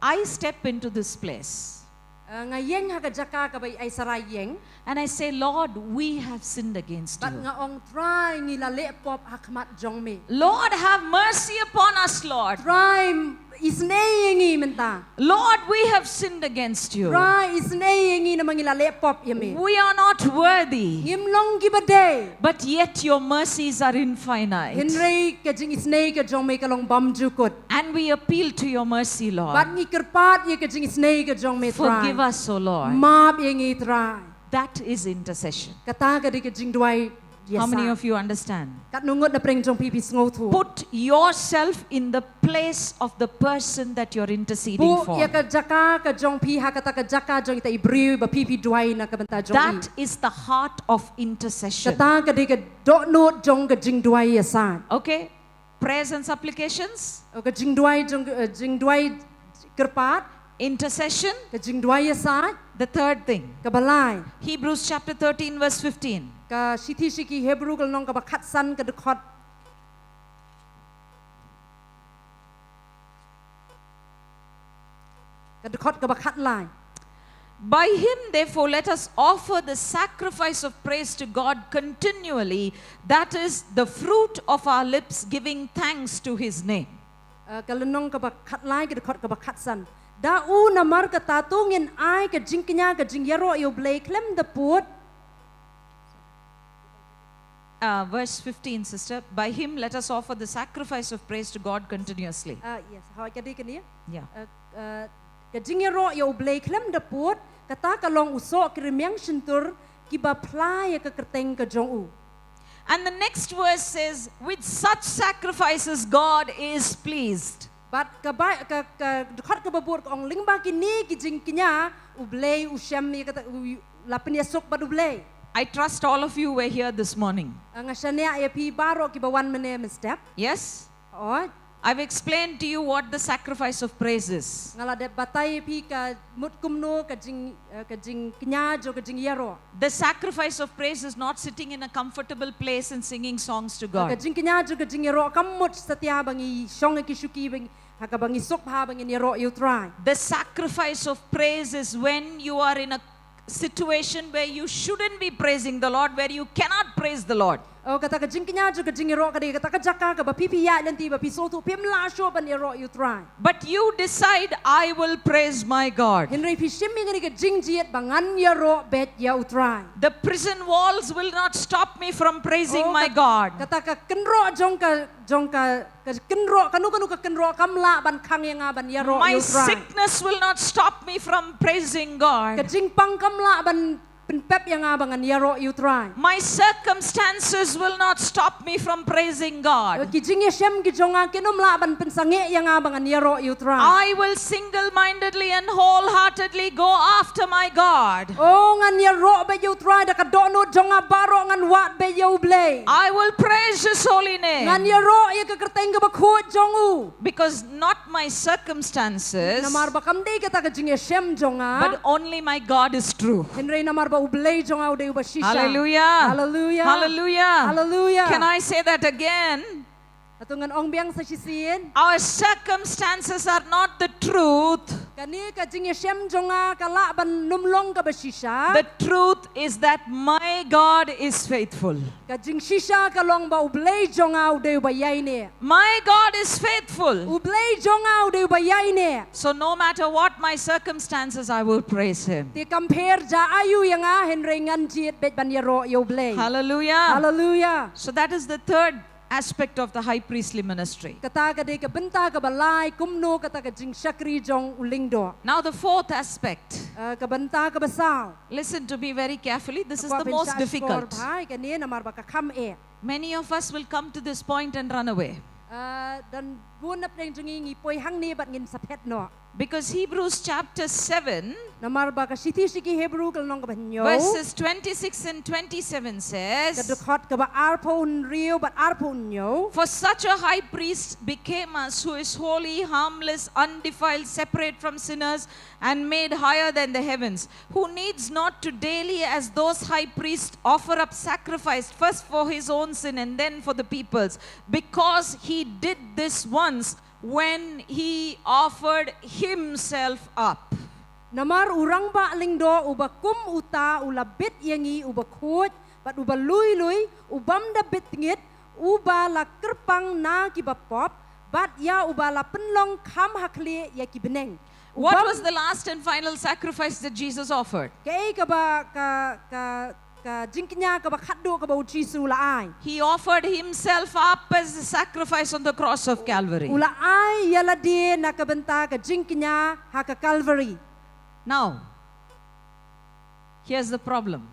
I step into this place. Uh, nga ïeng ha ka jaka kaba i Aisara ïeng. And I say, Lord, we have sinned against Bad you. Nga ong, Trai, ngi la leh pop ha khmat jong me. Lord, have mercy upon us, Lord. Trai, m- isynei ïa ngi mynta. Lord, we have sinned against you. Trai, isynei ïa ngi namar ngi la leh pop ïa me. We are not worthy. Ngim long kiba dei. But yet your mercies are infinite. Hynrei ka jingisynei ka jong me ka long bymjukut. And we appeal to your mercy, Lord. Bad ngi kyrpad ïa ka jingisynei ka jong me, Trai. Forgive us, O Lord. Map ïa ngi, Trai. That is intercession. Kata ka dei ka jingduwai ïasah. How many of you understand? Katno ngut na pdeng jong phi phi sngewthuh? Put yourself in the place of the person that you're interceding for. Buh ïa ka jaka ka jong phi ha kata ka jaka jong ita i briew ba phi phi duwai na ka bynta jong i. That is the heart of intercession. Kata ka dei ka dohnud jong ka jingduwai ïasah. Okay. Prayers and supplications. Oh, ka jingduwai jong, eh, jingduwai kyrpad. Intercession. Ka jingduwai ïasah. The third thing. Kaba lai. Hebrews chapter thirteen, verse fifteen. Ka shithi sha ki Hebru ka lynnong kaba khatsan ka dkhot. Ka dkhot kaba khatlai. By him, therefore, let us offer the sacrifice of praise to God continually, that is the fruit of our lips giving thanks to his name. Uh, ka lynnong kaba khatlai, ka dkhot kaba khatsan. Da u namar kata to ngin ai ka jingkñia, ka jingïaroh ïa u Blei khlem da pud. Uh, verse fifteen, sister. By him let us offer the sacrifice of praise to God continuously. Uh, yes, hoi ka dei kane. Yeah. Uh, uh, ka jingïaroh ïa u Blei khlem da pud, kata ka long u soh ki rmiang shyntur kiba phla ïa ka kyrteng ka jong u. And the next verse says, with such sacrifices God is pleased. Bad ka ba, ka, ka dkhot kaba bud ka ong lyngba kine ki jingkñia u Blei u shem ïa kata, u la pynïasuk bad u Blei. I trust all of you were here this morning. Ah, nga shaniah ïa phi baroh kiba wan mynne mynstep. Yes? Hooid. I've explained to you what the sacrifice of praise is. Nga la dep batai ïa phi ka mut kumno ka jing, eh, ka jingkñia jong ka jingïaroh. The sacrifice of praise is not sitting in a comfortable place and singing songs to God. Ka jingkñia jong ka jingïaroh kam mut satia ba ngi shong ha ki shuki ba ngi, ha kaba ngi suk bha ba ngin ïaroh ïa u Trai. The sacrifice of praise is when you are in a situation where you shouldn't be praising the Lord, where you cannot praise the Lord. Oh, kata ka jingkñia jong ka jingïaroh ka dei kata ka jaka kaba phi phi ïaid lynti ba phi sngewthuh phim lah shuh ban ïaroh ïa u Trai. But you decide, I will praise my God. Hynrei phi shim ïa kane ka jingjied ba ngan ïaroh beit ïa u Trai. The prison walls will not stop me from praising my God. Oh, kat-, kata ka kynroh jong ka, jong ka, ka kynroh, kano kano ka kynroh kam lah ban khang ïa nga ban ïaroh ïa u Trai. My sickness will not stop me from praising God. Ka jingpang kam lah ban pynpep ïa nga ba ngan ïaroh ïa u Trai. My circumstances will not stop me from praising God. Ki jingïashem ki jong nga kin ym lah ban pynsangeh ïa nga ba ngan ïaroh ïa u Trai. I will single-mindedly and wholeheartedly go after my God. Oh, ngan ïaroh beit ïa u Trai da ka dohnud jong nga baroh, ngan wad beit ïa u Blei. I will praise his holy name. Ngan ïaroh ïa ka kyrteng kaba khuid jong u. Because not my circumstances, namar ba kam dei kata ka jingïashem jong nga, but only my God is true. Hynrei namar ba u Blei jong nga u dei uba shisha. Hallelujah. Hallelujah. Hallelujah. Hallelujah. Can I say that again? Hato ngan ong biang sa shisien? Our circumstances are not the truth. Kane ka jingïashem jong nga ka lah ban ym long kaba shisha. The truth is that my God is faithful. Ka jingshisha ka long ba u Blei jong nga u dei uba ïaineh. My God is faithful. U Blei jong nga u dei uba ïaineh. So no matter what my circumstances, I will praise him. Te kam pher ja aïu ïa nga, hynrei ngan jied beit ban ïaroh ïa u Blei. Hallelujah. Hallelujah. So that is the third aspect of the high priestly ministry. Kata ka dei ka bynta kaba lai kumno kata ka jingshakri jong u lyngdoh. Now the fourth aspect. Uh, ka bynta kaba saw. Listen to me very carefully. This is the most difficult. Bha ïa kane namar ba ka kham eh. Many of us will come to this point and run away. Uh, don bun na pdeng jong ngi ngi poi hangne bad ngin sa phet noh. Because Hebrews chapter seven, namar ba ka shithi sha ki Hebru ka lynnong kaba hynñiew, verses twenty-six and twenty-seven says, ka dkhot kaba arphew hynriew bad arphew hynñiew. For such a high priest became us, who is holy, harmless, undefiled, separate from sinners, and made higher than the heavens, who needs not to daily, as those high priests, offer up sacrifice, first for his own sin and then for the people's, because he did this once when he offered himself up. Namar u rangbah lyngdoh uba kum uta u la bit ïa ngi uba khuid bad uba lui lui, u bym da bit ngit, uba la kyrpang na kiba pop, Bad ïa uba la pynlong kham ha khlieh ïa ki bneng. What was the last and final sacrifice that Jesus offered? Kaei kaba ka, ka, ka jingkñia kaba khatduh kaba u Jisu u la ai? He offered himself up as a sacrifice on the cross of Calvary. U la ai ïa lade na ka bynta ka jingkñia ha ka Calvary. Now, here's the problem.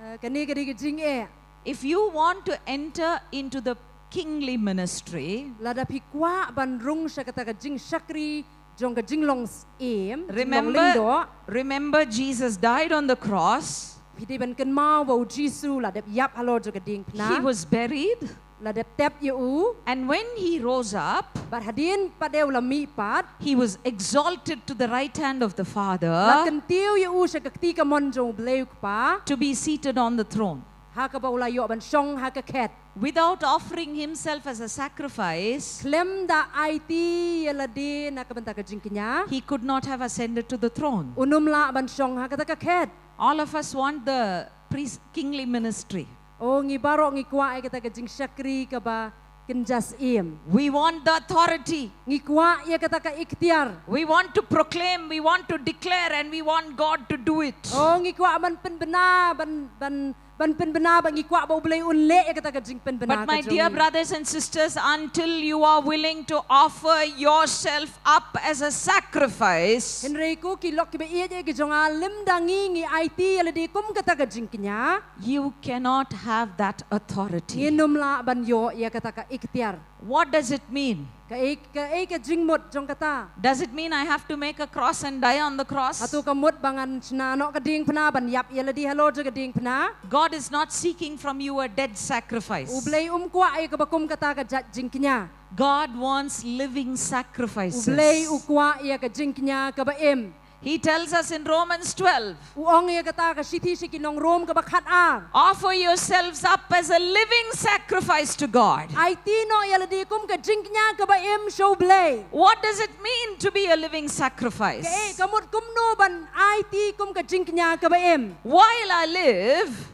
Uh, kane ka dei ka jingeh. If you want to enter into the kingly ministry, lada phi kwah ban rung sha kata ka jingshakri jong ka jinglong syiem, remember, jinglong lyngdoh, remember Jesus died on the cross. Phi dei ban kynmaw ba u Jisu u la dep ïap halor jong ka diengphna. He was buried. La dep tep ïa u. And when he rose up, bad hadien pat de u la mih pat, he was exalted to the right hand of the Father, la kyntiew ïa u sha ka kti kamon jong u Blei u Kpa, to be seated on the throne, ha kaba u la ïoh ban shong ha ka khet. Without offering himself as a sacrifice, khlem da aiti ïa lade na ka bynta ka jingkñia, he could not have ascended to the throne. Un ym lah ban shong ha kata ka khet. All of us want the priest kingly ministry. Oh, ngi baroh ngi kwah ïa kata ka jingshakri kaba kynja syiem. We want the authority. Ngi kwah ïa kata ka iktiar. We want to proclaim, we want to declare, and we want God to do it. Oh, ngi kwah ban pynbna, ban, ban, ban pynbna, ba ngi kwah ba u Blei un leh ïa kata ka jingpynbna. But my dear brothers and sisters, until you are willing to offer yourself up as a sacrifice, hynrei ko ki lok kiba ïeit ki jong nga, lymda ngi ngi aiti ïa lade kum kata ka jingkñia, you cannot have that authority. Ngin ym lah ban ïoh ïa kata ka iktiar. What does it mean? Kaei, kaei ka jingmut jong kata? Does it mean I have to make a cross and die on the cross? Hato ka mut ba ngan shna noh ka diengphna ban ïap ïa lade halor jong ka diengphna? God is not seeking from you a dead sacrifice. U Blei um kwah ïa kaba kum kata ka jait jingkñia. God wants living sacrifices. U Blei u kwah ïa ka jingkñia kaba im. He tells us in Romans twelve, u ong ïa kata ha ka shithi sha ki nong Rom kaba khatar, offer yourselves up as a living sacrifice to God. Aiti noh ïa lade kum ka jingkñia kaba im sha u Blei. What does it mean to be a living sacrifice? Kaei, ka mut kumno ban aiti kum ka jingkñia kaba im? While I live,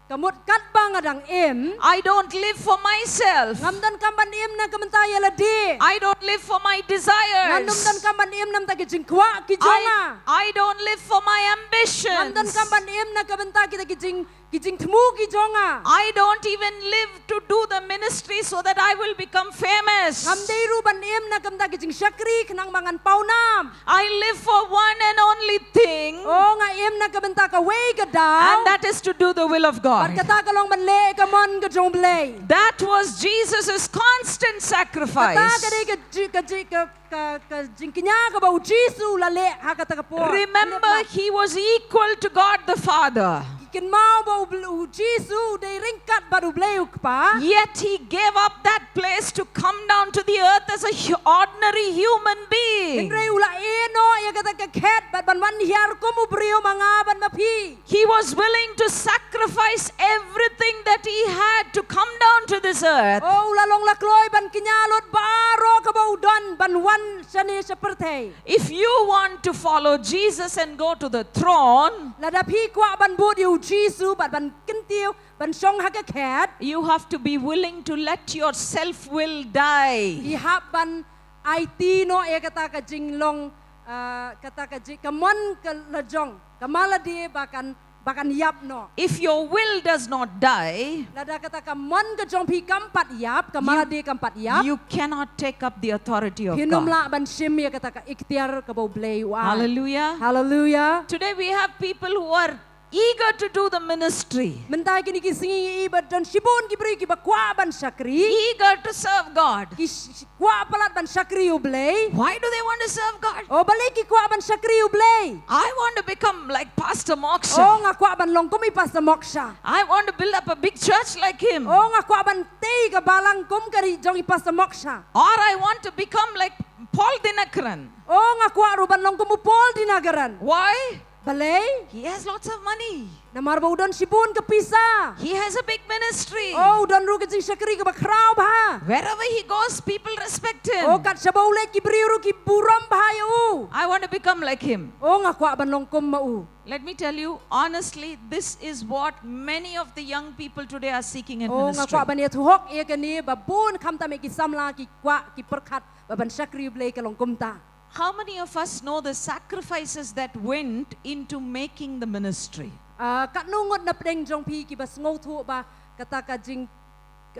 ka mut katba nga dang im, I don't live for myself. Ngam donkam ban im na ka bynta ïa lade. I don't live for my desires. Ngam donkam ban im na ka bynta ki jingkwah ki jong nga. I, I don't live for my ambitions. Ngam donkam ban im na ka bynta kita ki jing, ki jingthmu ki jong nga. I don't even live to do the ministry so that I will become famous. Ngam dei ruh ban im na ka bynta ki jingshakri khnang ba ngan pawnam. I live for one and only thing. Oh, nga im na ka bynta kawei ka daw. And that is to do the will of God. Bad kata ka long ban leh ka mon ka jong u Blei. That was Jesus' constant sacrifice. Kata ka dei ka ji-, ka ji-, ka, ka, ka jingkñia kaba u Jisu u la leh ha kata ka por. Remember, he was equal to God the Father. Kynmaw ba u Bl-, u Jisu u dei ryngkat bad u Blei u Kpa. Yet he gave up that place to come down to the earth as a hu-, ordinary human being. Hynrei u la ïeh noh ïa kata ka khet bad ban wan hiar kum u briew ma nga bad ma phi. He was willing to sacrifice everything that he had to come down to this earth. Oh, u la long la kloi ban kñia lut baroh kaba u don ban wan shane sha pyrthei. If you want to follow Jesus and go to the throne, lada phi kwah ban bud ïa u Jisu bad ban kyntiew ban shong ha ka khet, you have to be willing to let your self will die. Phi hap ban aiti noh ïa kata ka jinglong, ah, kata ka jing, ka mon ka la jong, ka ma lade ba kan, ba kan ïap noh. If your will does not die, lada kata ka mon ka jong phi kam pat ïap, ka ma lade kam pat ïap, you cannot take up the authority of God. Phin ym lah ban shim ïa kata ka iktiar kaba u Blei u ai. Hallelujah. Hallelujah. Today we have people who are eager to do the ministry. Mynta kine ki sngi ngi i ba don shibun ki briew kiba kwah ban shakri. Eager to serve God. Ki sh-, sh-, kwah palat ban shakri u Blei. Why do they want to serve God? Oh, balei ki kwah ban shakri u Blei? I want to become like Pastor Moksha. Oh, nga kwah ban long kum i Pastor Moksha. I want to build up a big church like him. Oh, nga kwah ban tei ka balang kum ka ri jong i Pastor Moksha. Or I want to become like Paul Dinakaran. Oh, nga kwah ruh ban long kum u Paul Dinakaran. Why? Balei? He has lots of money. Namar ba u don shibun ka pisa. He has a big ministry. Oh, u don ruh ka jingshakri kaba khraw bha. Wherever he goes, people respect him. Oh, kat shaba u leit ki briew ruh ki burom bha ïa u. I want to become like him. Oh, nga kwah ban long kum ma u. Let me tell you honestly, this is what many of the young people today are seeking in Oh, nga ministry. kwah ban ïathuh ïa kane ba bun khamtam ïa ki samla ki kwah ki pyrkhat ba ban shakri Blei ka long kumta. How many of us know the sacrifices that went into making the ministry? Ah, katno ngut na pdeng jong phi kiba sngewthuh ba kata ka jing,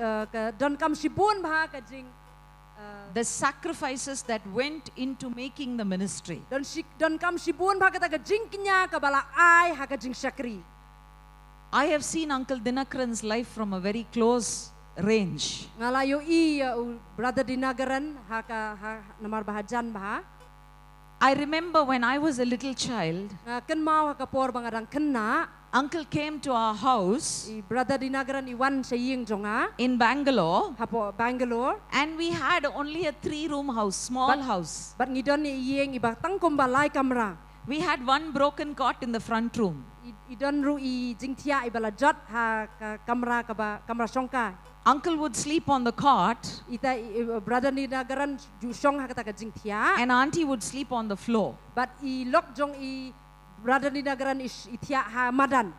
ah, ka donkam shibun bha ka jing, ah, The sacrifices that went into making the ministry. don shi, donkam shibun bha kata ka jingkñia kaba la ai ha ka jingshakri. I have seen Uncle Dinakaran's life from a very close range. Nga la ïohi ïa u Brother Dinakaran ha ka, ha, namar ba hajan bha. I remember when I was a little child, Nga kynmaw ha ka por ba nga dang khynnah. Uncle came to our house I Brother Dinakaran i wan sha ïing jong nga. In Bangalore, Hapoh Bangalore. And we had only a three room house, small But- house. Bad ngi don ïa i ïing iba tang kumba lai kamra. We had one broken cot in the front room. I, i don ruh i jingthiah iba la jot ha ka kamra kaba, kamra shongkai. Uncle would sleep on the cot, Ita i, i Brother Dinakaran ju shong ha kata ka jingthiah. And Auntie would sleep on the floor. Bad i lok jong i Brother Dinakaran i, i thiah ha madan.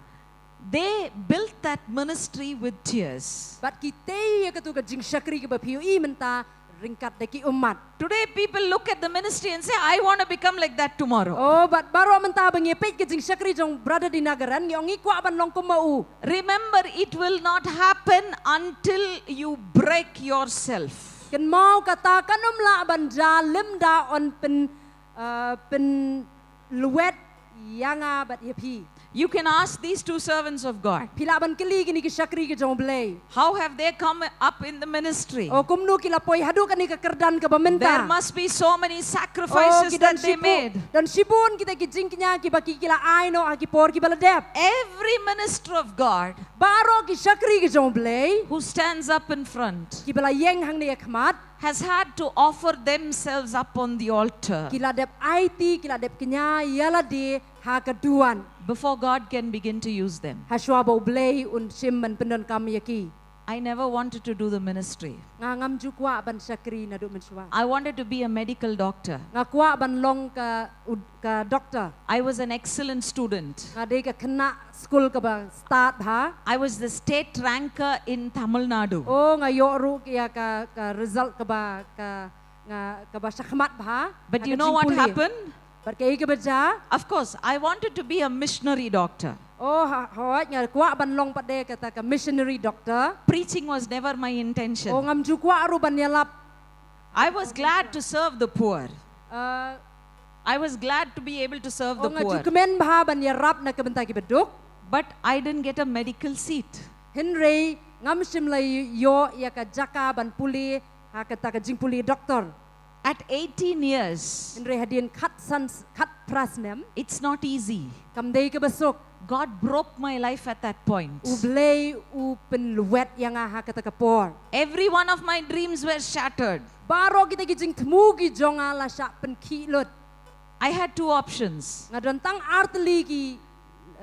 They built that ministry with tears. Bad ki tei ïa katu ka jingshakri kaba phi ïohi mynta ryngkat da ki ummat. Today, people look at the ministry and say, "I want to become like that tomorrow." Oh, bad baroh mynta ba ngi peit ka jingshakri jong Brother Dinakaran, ngi ong ngi kwah ban long kum ma u. Remember, it will not happen until you break yourself. Kynmaw kata kan ym lah ban jia lymda un pyn, ah, pynlwet ïa nga bad ïa phi. You can ask these two servants of God, Phi lah ban kylli kine ki shakri ki jong Blei. "How have they come up in the ministry?" Oh, kumno ki la poi haduh kane ka kyrdan kaba mynta. There must be so many sacrifices Oh, ki don that they shibun, made. don shibun kita ki jingkñia kiba ki, ki la ai noh ha ki por kiba la dep. Every minister of God Baroh ki shakri ki jong Blei who stands up in front kiba la ïeng hangne ïa khmat has had to offer themselves up on the altar ki la dep aiti, ki la dep kñia ïa lade ha ka duwan. before God can begin to use them. Hashwa ba U Blei un shim ban pyndonkam ïa ki. I never wanted to do the ministry. Nga ngam ju kwah ban shakri naduh mynshuwa. I wanted to be a medical doctor. Nga kwah ban long ka, u, ka doctor. I was an excellent student. Nga dei ka khynnah skul kaba stad bha. I was the state ranker in Tamil Nadu. Oh, nga ïoh ruh ïa ka, ka result kaba, ka, nga, kaba shakhmat bha. But Ha you ka know what jingpule. Happened? Bad kaei kaba jia? Of course, I wanted to be a missionary doctor. Oh, ha, hooid, nga kwah ban long pat de kata ka missionary doctor. Preaching was never my intention. Oh, ngam ju kwah ruh ban ïalap. I was glad to serve the poor. Uh, I was glad to be able to serve Oh, the nga ju poor. kmen bha ban ïarap na ka bynta kiba duk. But I didn't get a medical seat. Hynrei ngam shym la ïoh ïa ka jaka ban pule ha kata ka jingpule doctor. At eighteen years, Hynrei hadien khatsan, khatphra snem. It's not easy. Kam dei kaba suk. God broke my life at that point. U Blei u pynlwet ïa nga ha kata ka por. Every one of my dreams were shattered. Baroh kita ki jingthmu ki jong nga la shah pynkhih lut. I had two options. Nga don tang artylli ki,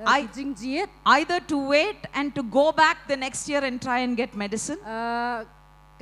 uh, I- ki jingjied. Either to wait and to go back the next year and try and get medicine, Uh,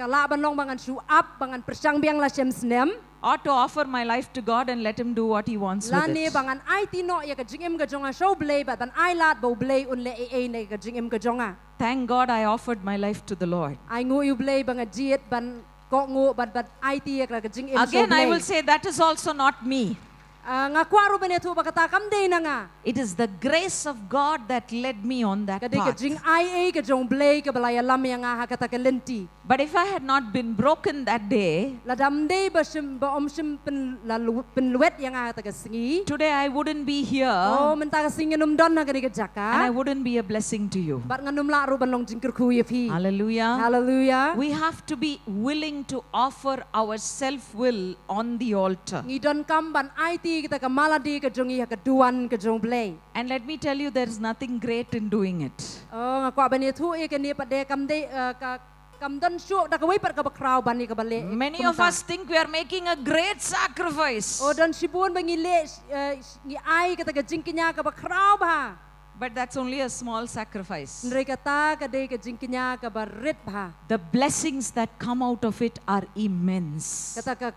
ka lah ban long ba ngan shu ap, ba ngan pyrshang biang la shem snem. Or to offer my life to God and let Him do what He wants with Lane it. Ba ngan aiti noh ïa ka jingim ka jong nga sha U Blei, bad ban ailad ba U Blei un leh ei ei na ka jingim ka jong nga. Thank God I offered my life to the Lord. Ai nguh ïa U Blei ba nga jied ban kohnguh bad, bad aiti ïa ka jingim sha U Blei. Again, I will say that is also not me. Ah, nga kwah ruh ban ïathuh ba kata kam dei na nga. It is the grace of God that led me on that Ka dei ka path. jingai ei ka jong U Blei kaba la ïalam ïa nga ha kata ka lynti. But if I had not been broken that day, Lada ym dei ba shym, ba ym shym pyn, la lu, pynlwet ïa nga ha kata ka sngi. Today I wouldn't be here Oh, mynta ka sngi ngan ym don ha kane ka jaka. And I wouldn't be a blessing to you. Bad ngan ym lah ruh ban long jingkyrkhu ïa phi. Hallelujah. Hallelujah. We have to be willing to offer our self will on the altar. Ngi donkam ban aiti kita ka malade ka jong ngi ha ka duwan ka jong U Blei. And let me tell you, there is nothing great in doing it. Oh, nga kwah ban ïathuh ïa kane pat de kam dei, eh, ka, kam don shuh da kawei pat kaba khraw ban ïa kaba leh. Many of us think we are making a great sacrifice. Oh, don shibun ba ngi leh, eh, ngi ai kata ka jingkñia kaba khraw bha. But that's only a small sacrifice. Hynrei kata ka dei ka jingkñia kaba rit bha. The blessings that come out of it are immense. Kata ka,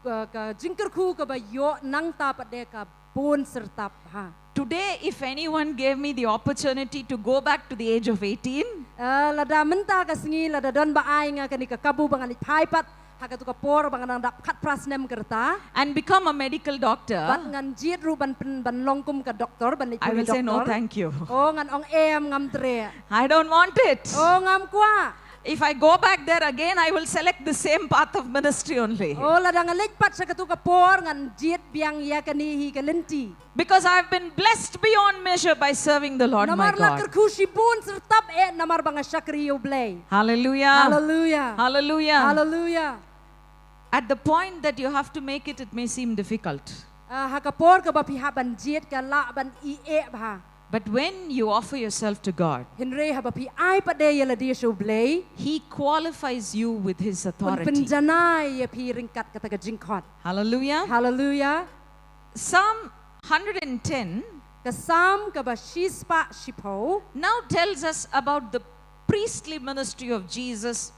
ka, ka jingkyrkhu kaba ïoh nangta pat de ka bun syrtap ha. Today, if anyone gave me the opportunity to go back to the age of eighteen, eh, lada mynta ka sngi, lada don ba ai nga kane ka kabu ba ngan leit phai pat ha katu ka por ba nga dang dap khatphra snem ka rta, and become a medical doctor, bad ngan jied ruh ban pyn-, ban long kum ka doktor, ban leit pule doktor. I will say, "No, thank you." Oh, ngan ong em, ngam treh. I don't want it. Oh, ngam kwah. If I go back there again, I will select the same path of ministry only. Oh, lada ngan leit pat sha katu ka por, ngan jied biang ïa kane hi ka lynti. Because I've been blessed beyond measure by serving the Lord my God. Namar la kyrkhu shibun syrtap eh namar ba nga shakri ïa U Blei. Hallelujah. Hallelujah. Hallelujah. Hallelujah. At the point that you have to make it, it may seem difficult. Ah, ha ka por kaba phi hap ban jied ka lah ban i eh bha. But when you offer yourself to God, hynrei haba phi ai pat de ïa lade sha U Blei, He qualifies you with His authority. Un pynjanai ïa phi ryngkat kata ka jingkhot. Hallelujah. Hallelujah. Psalm hundred and ten, ka Psalm kaba shispah shiphew, now tells us about the priestly ministry of Jesus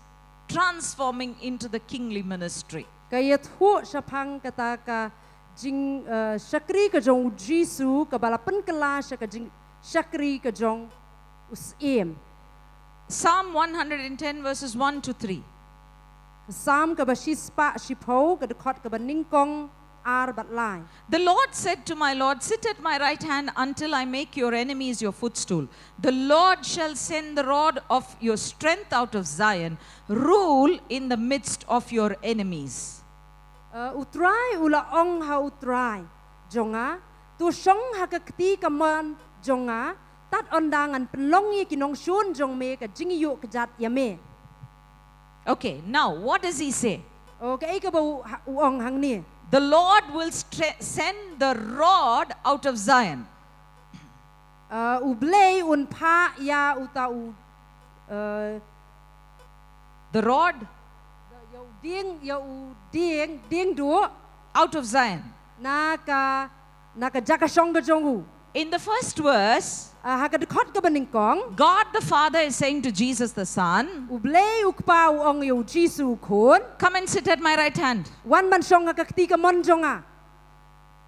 transforming into the kingly ministry. Ka ïathuh shaphang kata ka jing, eh, shakri ka jong U Jisu kaba la pynkylla sha ka jingshakri ka jong u Syiem. Psalm one hundred and ten, verses one to three. Psalm kaba shispah shiphew, ka dkhot kaba nyngkong, ar bad lai. The Lord said to my Lord, "Sit at my right hand until I make your enemies your footstool." The Lord shall send the rod of your strength out of Zion, rule in the midst of your enemies. Uh, U Trai u la ong ha U Trai jong nga, "To shong ha ka kti kamon jong nga, tad ynda ngan pynlong ïa ki nongshun jong me ka jingïuh kjat ïa me." Okay, now what does he say? Oh, kaei kaba u, ha, u ong hangne? The Lord will stre-, send the rod out of Zion. Uh, U Blei un phah ïa uta u, uh, the rod. Ïa u dieng, ïa u dieng, dieng duh. Out of Zion. Na ka, na ka jaka shong ka jong u. In the first verse, uh, ha ka dkhot kaba nyngkong, God the Father is saying to Jesus the Son, U Blei U Kpa u ong ïa U Jisu U Khun, "Come and sit at my right hand." "Wan ban shong ha ka kti kamon jong nga."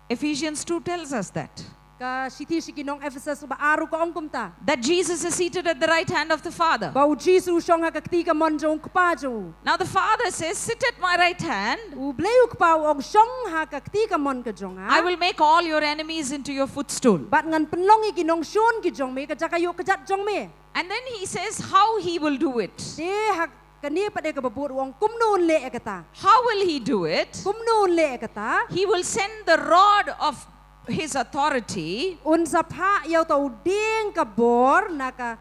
Ephesians two tells us that. Ka shithi sha ki nong Ephesus ba ar ruh ka ong kumta. That Jesus is seated at the right hand of the Father. Ba U Jisu u shong ha ka kti kamon jong U Kpa jong u. Now the Father says, "Sit at my right hand." U Blei U Kpa u ong, "Shong ha ka kti kamon ka jong nga. I will make all your enemies into your footstool." Bad ngan pynlong ïa ki nongshun ki jong me ka jaka ïuh kjat jong me. And then he says how he will do it. Te ha kane pat de kaba bud u ong kumno un leh ïa kata. How will he do it? Kumno un leh ïa kata. He will send the rod of his authority. Un sa phah ïa uta u dieng ka bor na ka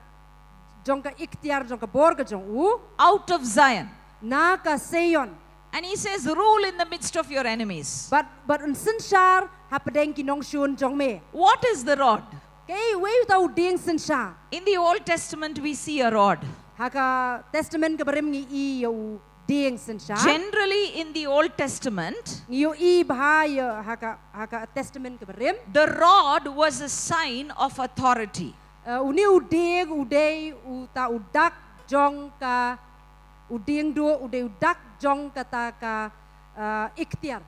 jong ka iktiar jong ka bor ka jong u. Out of Zion. Na ka Sion. And he says, "Rule in the midst of your enemies." Bad, bad un synshar hapdeng ki nongshun jong me. What is the rod? Kaei, uei uta u dieng synshar? In the Old Testament, we see a rod. Ha ka Testament kaba rim ngi ïohi ïa u dieng synshar. Generally, in the Old Testament, ngi ïohi bha ïa ha ka, ha ka Testament kaba rim. The rod was a sign of authority. Uh, une u dieng u dei uta u dak jong ka, u dieng duh u dei u dak jong kata ka, uh, iktiar.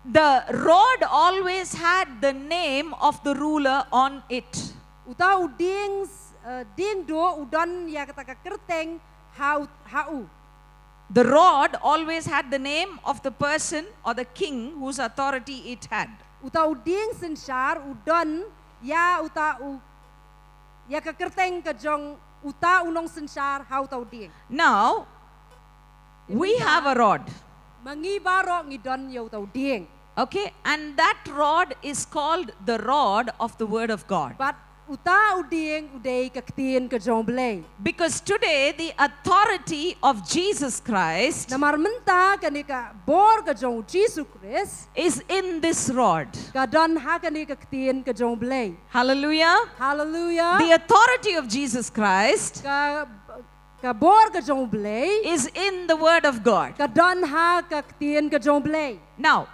The rod always had the name of the ruler on it. Uta u dieng, uh, dieng duh u don ïa kata ka kyrteng ha u, ha u. The rod always had the name of the person or the king whose authority it had. Uta u dieng synshar u don ïa uta u, ïa ka kyrteng ka jong uta u nongsynshar ha uta u dieng. Now, we have a rod. Ma ngi baroh ngi don ïa uta u dieng. Okay, and that rod is called the rod of the word of God. Bad uta u dieng u dei ka ktien ka jong U Blei. Because today the authority of Jesus Christ, namar mynta kane ka bor ka jong U Jisu Khrist, is in this rod. Ka don ha kane ka ktien ka jong U Blei. Hallelujah. Hallelujah. The authority of Jesus Christ, ka, ka bor ka jong U Blei, is in the word of God. Ka don ha ka ktien ka jong U Blei. Now,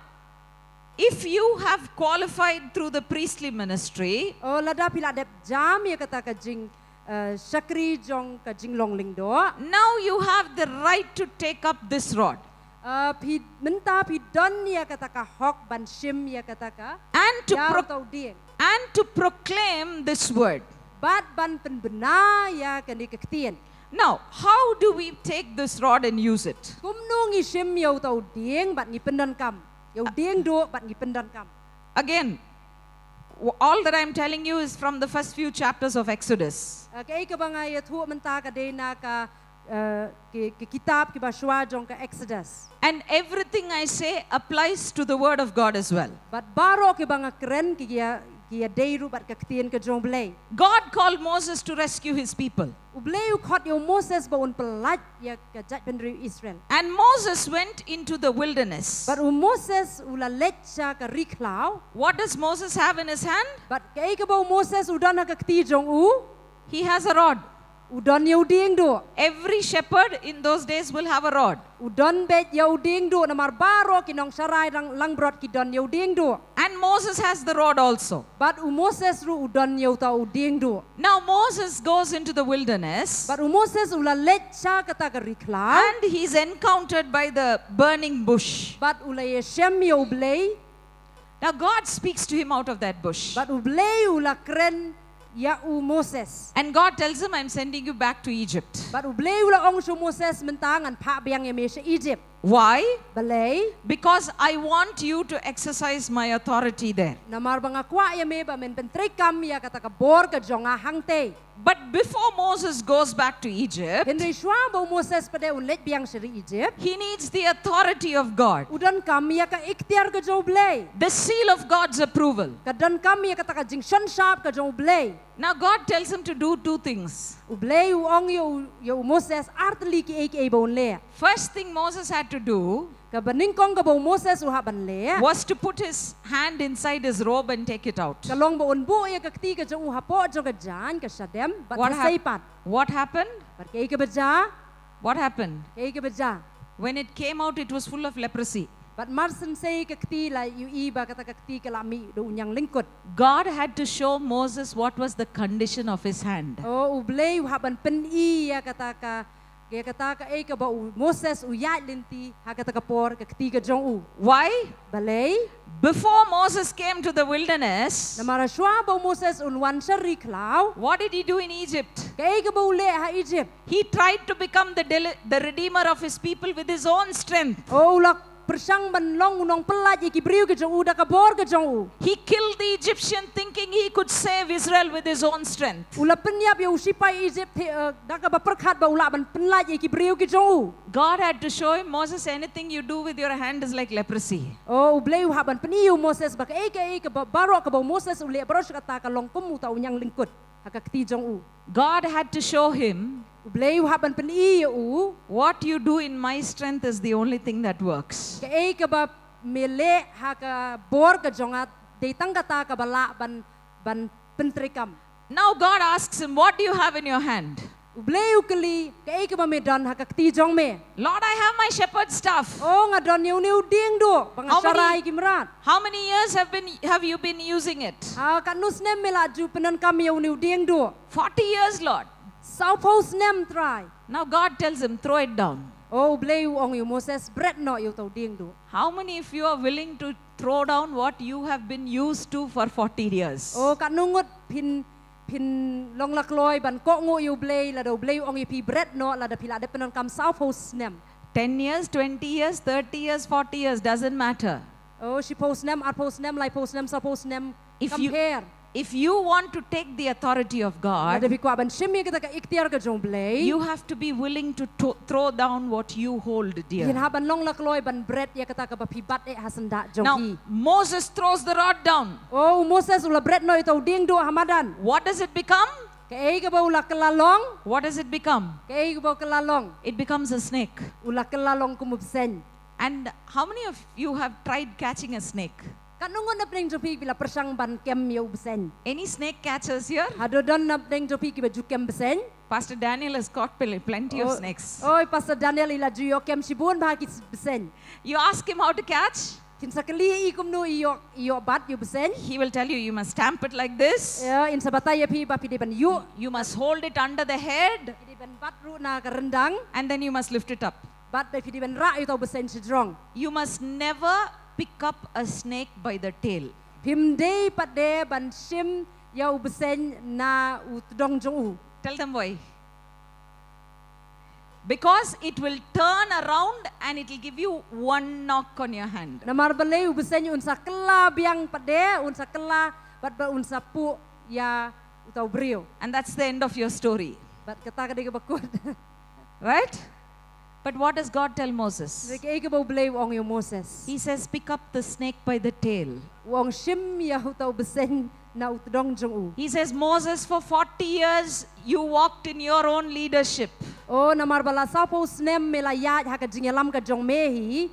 if you have qualified through the priestly ministry, oh, lada phi la dep jam ïa kata ka jing, uh, shakri jong ka jinglong lyngdoh, now you have the right to take up this rod. Uh, phi mynta phi don ïa kata ka hok ban shim ïa kata ka. And to, ïa pro- uta u dieng. And to proclaim this word. Bad ban pynbna ïa kane ka ktien. Now, how do we take this rod and use it? Kumno ngi shim ïa uta u dieng bad ngi pyndonkam. Ïa u dieng duh bad ngi pyndonkam. Again, w- all that I'm telling you is from the first few chapters of Exodus. Uh, kaei kaba nga ïathuh mynta ka dei na ka uh, ki, ki kitab kiba shuwa jong ka Exodus. And everything I say applies to the word of God as well. Bad baroh kiba nga kren ki ïa ki ïa dei ruh bad ka ktien ka jong Blei. God called Moses to rescue his people. U Blei u khot ïa u Moses ba un pyllait ïa ka jaitbynriew Israel. And Moses went into the wilderness. Bad u Moses u la leit sha ka ri khlaw. What does Moses have in his hand? Bad kaei kaba u Moses u don ha ka kti jong u. He has a rod. U don ïa u dieng duh. Every shepherd in those days will have a rod. U don beit ïa u dieng duh namar baroh ki nongsharai lang langbrot ki don ïa u dieng duh. And Moses has the rod also. Bad u Moses ruh u don ïa uta u dieng duh. Now Moses goes into the wilderness. Bad u Moses u la leit sha kata ka ri khlaw. And he's encountered by the burning bush. Bad u la ïashem ïa u Blei. Now God speaks to him out of that bush. Bad u Blei u la kren ïa u Moses. And God tells him, "I'm sending you back to Egypt." Bad u Blei u la ong sha u Moses, mynta ngan phah biang ïa me sha Egypt. Why? Balei? Because I want you to exercise my authority there. Namar ba nga kwah ïa me ba men pyntreikam ïa kata ka bor ka jong nga hangtei. But before Moses goes back to Egypt, Hynrei shuwa ba u Moses pat un leit biang sha ri Egypt. He needs the authority of God. U donkam ïa ka iktiar ka jong u Blei. The seal of God's approval. Ka donkam ïa kata ka jingshon shap ka jong u Blei. Now God tells him to do two things. U Blei u ong ïa u, ïa u Moses ar tylli kiei kiei ba un leh. First thing Moses had to do Kaba nyngkong kaba u Moses u hap ban leh. Was to put his hand inside his robe and take it out. Ka long ba un buh ïa ka kti ka jong u hapoh jong ka jaiñ ka shadem bad What ha hap- sei pat. What happened? Bad kaei kaba jia? What happened? Kaei kaba jia? When it came out, it was full of leprosy. Bad mar shen sei ka kti la ïohi ba kata ka kti ka la mih da u ñiang lyngkut. God had to show Moses what was the condition of his hand. Oh, u Blei u hap ban pyni ïa kata ka, ïa kata kaei kaba u Moses u ïaid lynti ha kata ka por ka kti ka jong u. Why? Balei? Before Moses came to the wilderness, Namar shuwa ba u Moses un wan sha ri khlaw. What did he do in Egypt? Kaei kaba u leh ha Egypt? He tried to become the, deli- the redeemer of his people with his own strength. Oh, u la pyrshang ban long u nongpyllait ïa ki briew ka jong u da ka bor ka jong u. He killed the Egyptian thinking he could save Israel with his own strength. U la pynïap ïa u sipai Egypt, eh, da kaba pyrkhat ba u lah ban pyllait ïa ki briew ka jong u. God had to show him, "Moses, anything you do with your hand is like leprosy." Oh, u Blei u hap ban pyni ïa u Moses ba kaei kaei kaba baroh kaba u Moses u leh baroh shi katta ka long kum uta u ñiang lyngkut ha ka kti jong u. God had to show him, U Blei u hap ban pyni ïa u. "What you do in my strength is the only thing that works." Kaei kaba me leh ha ka bor ka jong nga dei tang kata kaba lah ban, ban pyntreikam. Now God asks him, "What do you have in your hand?" U Blei u kylli, kaei kaba me don ha ka kti jong me? "Lord, I have my shepherd's staff." Oh, nga don ïa une u dieng duh ba nga How many- sharai ki mrad. "How many years have been have you been using it?" Ha, katno snem me la ju pyndonkam ïa une u dieng duh? "Forty years, Lord." Sawphew snem, Trai. Now God tells him, "Throw it down." Oh, u Blei u ong ïa u Moses, bret noh ïa uta u dieng duh. How many of you are willing to throw down what you have been used to for forty years? Oh, katno ngut phin, phin long la kloi ban kohnguh ïa u Blei lada u Blei u ong ïa phi bret noh lada phi la dep pyndonkam sawphew snem? Ten years, twenty years, thirty years, forty years, doesn't matter. Oh, shiphew snem, arphew snem, laiphew snem, sawphew snem. If you- Compare. If you want to take the authority of God, Lada phi kwah ban shim ïa kata ka iktiar ka jong u Blei. You have to be willing to, to throw down what you hold dear. Phin hap ban long la kloi ban bret ïa kata kaba phi bat eh ha syndah jong Now, phi. Moses throws the rod down. Oh, u Moses u la bret noh ïa uta u dieng duh ha madan. What does it become? Kaei kaba u la kylla long? What does it become? Kaei kaba u kylla long? It becomes a snake. U la kylla long kum u bseiñ. And how many of you have tried catching a snake? Katno ngut na pdeng jong phi ki la pyrshang ban kem ïa u bseiñ? Any snake catchers here? Hato don na pdeng jong phi kiba ju kem bseiñ? Pastor Daniel has caught pl- plenty of Oh, snakes. Oi, Pastor Daniel i la ju ïoh kem shibun bha ki bseiñ. You ask him how to catch, Phin sa kylli ïa i kumno i ïoh, i ïoh bat ïa u bseiñ. He will tell you, "You must stamp it like this. Ïa, in sa batai ïa phi ba phi dei ban ïuh. You must hold it under the head, Phi dei ban bat ruh na ka ryndang. And then you must lift it up." Bad ba phi dei ban rah ïa uta u bseiñ shajrong. You must never pick up a snake by the tail. Phim dei pat de ban shim ïa u bseiñ na u tdong jong u. Tell them why. Because it will turn around and it will give you one knock on your hand. Namar balei u bseiñ un sa kylla biang pat de, un sa kylla bad ba un sa puh ïa uta u briew. And that's the end of your story. Bad kata ka dei kaba kut. Right? But what does God tell Moses? Kaei kaba U Blei u ong ïa u Moses? He says, "Pick up the snake by the tail." U ong, "Shim ïa uta u bseiñ na u tdong jong u." He says, "Moses, for forty years, you walked in your own leadership. O, namar ba la sawphew snem me la ïaid ha ka jingïalam ka jong me hi.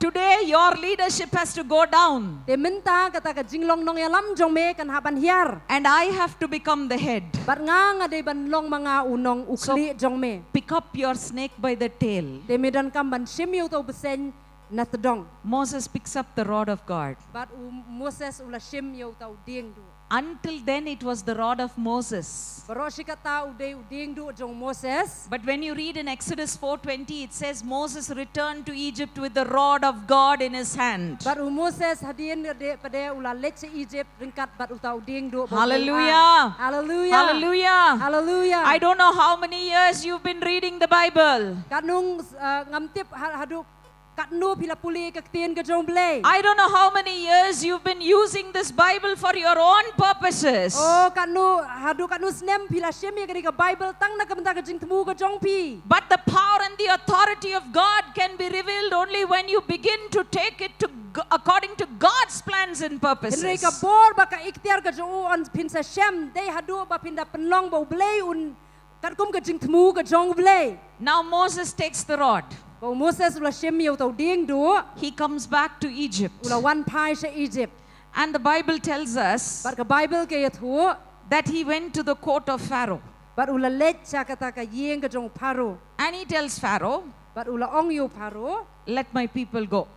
Today, your leadership has to go down. Te mynta kata ka jinglong nongïalam jong me kan hap ban hiar. And I have to become the head. Bad nga nga dei ban long ma nga u nong u khlieh jong me. Pick up your snake by the tail." Te me donkam ban shim ïa uta u bseiñ na tdong. Moses picks up the rod of God. Bad u Moses u la shim ïa uta u diengduh. Until then, it was the rod of Moses. Baroh shi katta u dei u diengduh jong u Moses. But when you read in Exodus four twenty, it says Moses returned to Egypt with the rod of God in his hand. Bad u Moses hadien pat de u la leit sha Egypt ryngkat bad uta u diengduh ba u la. Hallelujah. Hallelujah. Hallelujah. Hallelujah. I don't know how many years you've been reading the Bible. Katno, uh, ngam tip ha-, haduh katno phi la pule ka ktien ka jong U Blei. I don't know how many years you've been using this Bible for your own purposes. O, katno, haduh katno snem phi la shim ïa kane ka Bible tang na ka bynta ka jingthmu ka jong phi. But the power and the authority of God can be revealed only when you begin to take it to g-, according to God's plans and purposes. Hynrei ka bor bad ka iktiar ka jong u yn phin sa shem dei haduh ba phin da pynlong ba U Blei un katkum ka jingthmu ka jong U Blei. Now Moses takes the rod. Ba u Moses u la shim ïa uta u diengduh. He comes back to Egypt. U la wan phai sha Egypt. And the Bible tells us. Bad ka Bible ka ïathuh. That he went to the court of Pharaoh. Bad u la leit sha kata ka ïing ka jong u Pharaoh. And he tells Pharaoh. Bad u la ong ïa u Pharaoh. "Let my people go."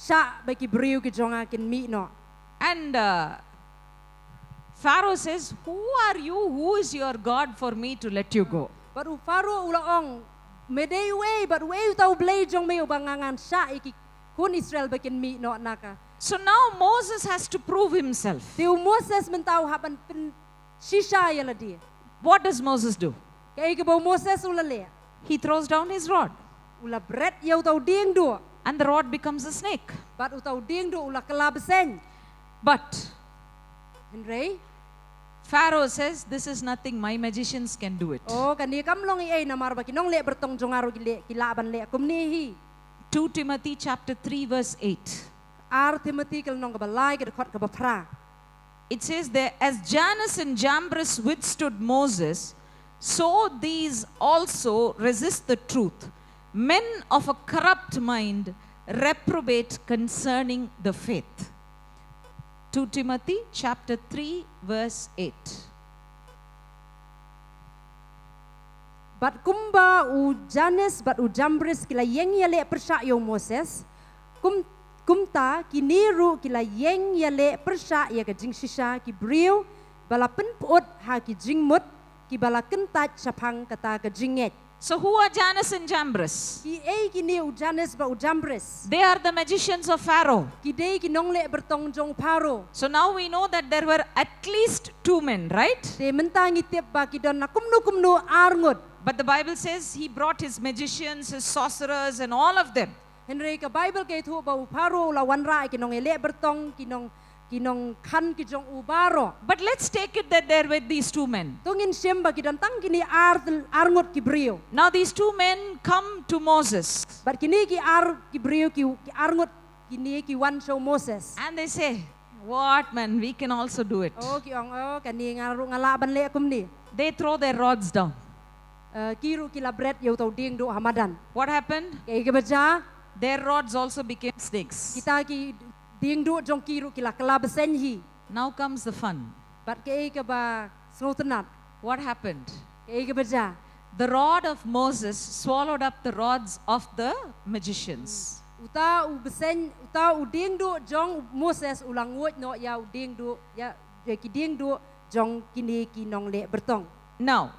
"Shah ba ki briew ki jong nga kin mih noh." And, uh, Pharaoh says, "Who are you? Who is your God for me to let you go?" Bad u Pharaoh u la ong, "Me dei uei, bad uei uta u Blei jong me uba nga ngan shah ïa ki khun Israel ba kin mih noh na ka?" So now Moses has to prove himself. Te u Moses mynta u hap ban pynshisha ïa lade. What does Moses do? Kaei kaba u Moses u la leh? He throws down his rod. U la bret ïa uta u diengduh. And the rod becomes a snake. Bad uta u diengduh u la kylla bseiñ. But hynrei Pharaoh says, "This is nothing, my magicians can do it." O, kane kam long ei ei, namar ba ki nongleh byrtong jong nga ruh ki leh, ki lah ban leh kumne hi. Two Timothy chapter three verse eight. Ar Timothy ka lynnong kaba lai ka dkhot kaba phra. It says there, "As Jannes and Jambres withstood Moses, so these also resist the truth. Men of a corrupt mind reprobate concerning the faith." Two Timothy chapter three verse eight. Bad kumba u Jannes bad u Jambres ki la ïeng ïaleh pyrshah ïa u Moses, kum, kumta kine ruh ki la ïeng ïaleh pyrshah ïa ka jingshisha ki briew ba la pynpyut ha ki jingmut kiba la kyntait shaphang kata ka jingngeit. So who are Jannes and Jambres? Kiei kine u Jannes bad u Jambres? They are the magicians of Pharaoh. Ki dei ki nongleh byrtong jong u Pharaoh. So now we know that there were at least two men, right? Te mynta ngi tip ba ki don na kumno kumno ar ngut. But the Bible says he brought his magicians, his sorcerers, and all of them. Hynrei ka Bible ka ïathuh ba u Pharaoh u la wanrah ïa ki nongïaleh byrtong, ki nong, ki nongkhan ki jong u baroh. But let's take it that there were these two men. To ngin shim ba ki don tang kine ar, ar ngut ki briew. Now these two men come to Moses. Bad kine ki ar ki briew ki, ki ar ngut kine ki wan sha u Moses. And they say, "What, man, we can also do it." O, ki ong, "O, kane nga ruh nga lah ban leh kumne." They throw their rods down. Eh, ki ruh ki la bret ïa uta u diengduh ha madan. What happened? Kaei kaba jia? Their rods also became snakes. Kita ki diengduh jong ki ruh ki la kylla bseiñ hi. Now comes the fun. Bad kaei kaba sngewtynnat? What happened? Kaei kaba jia? The rod of Moses swallowed up the rods of the magicians. Uta u bseiñ, uta u diengduh jong u Moses u la nguid noh ïa u diengduh, ïa, ïa ki diengduh jong kine ki nongleh byrtong. Now,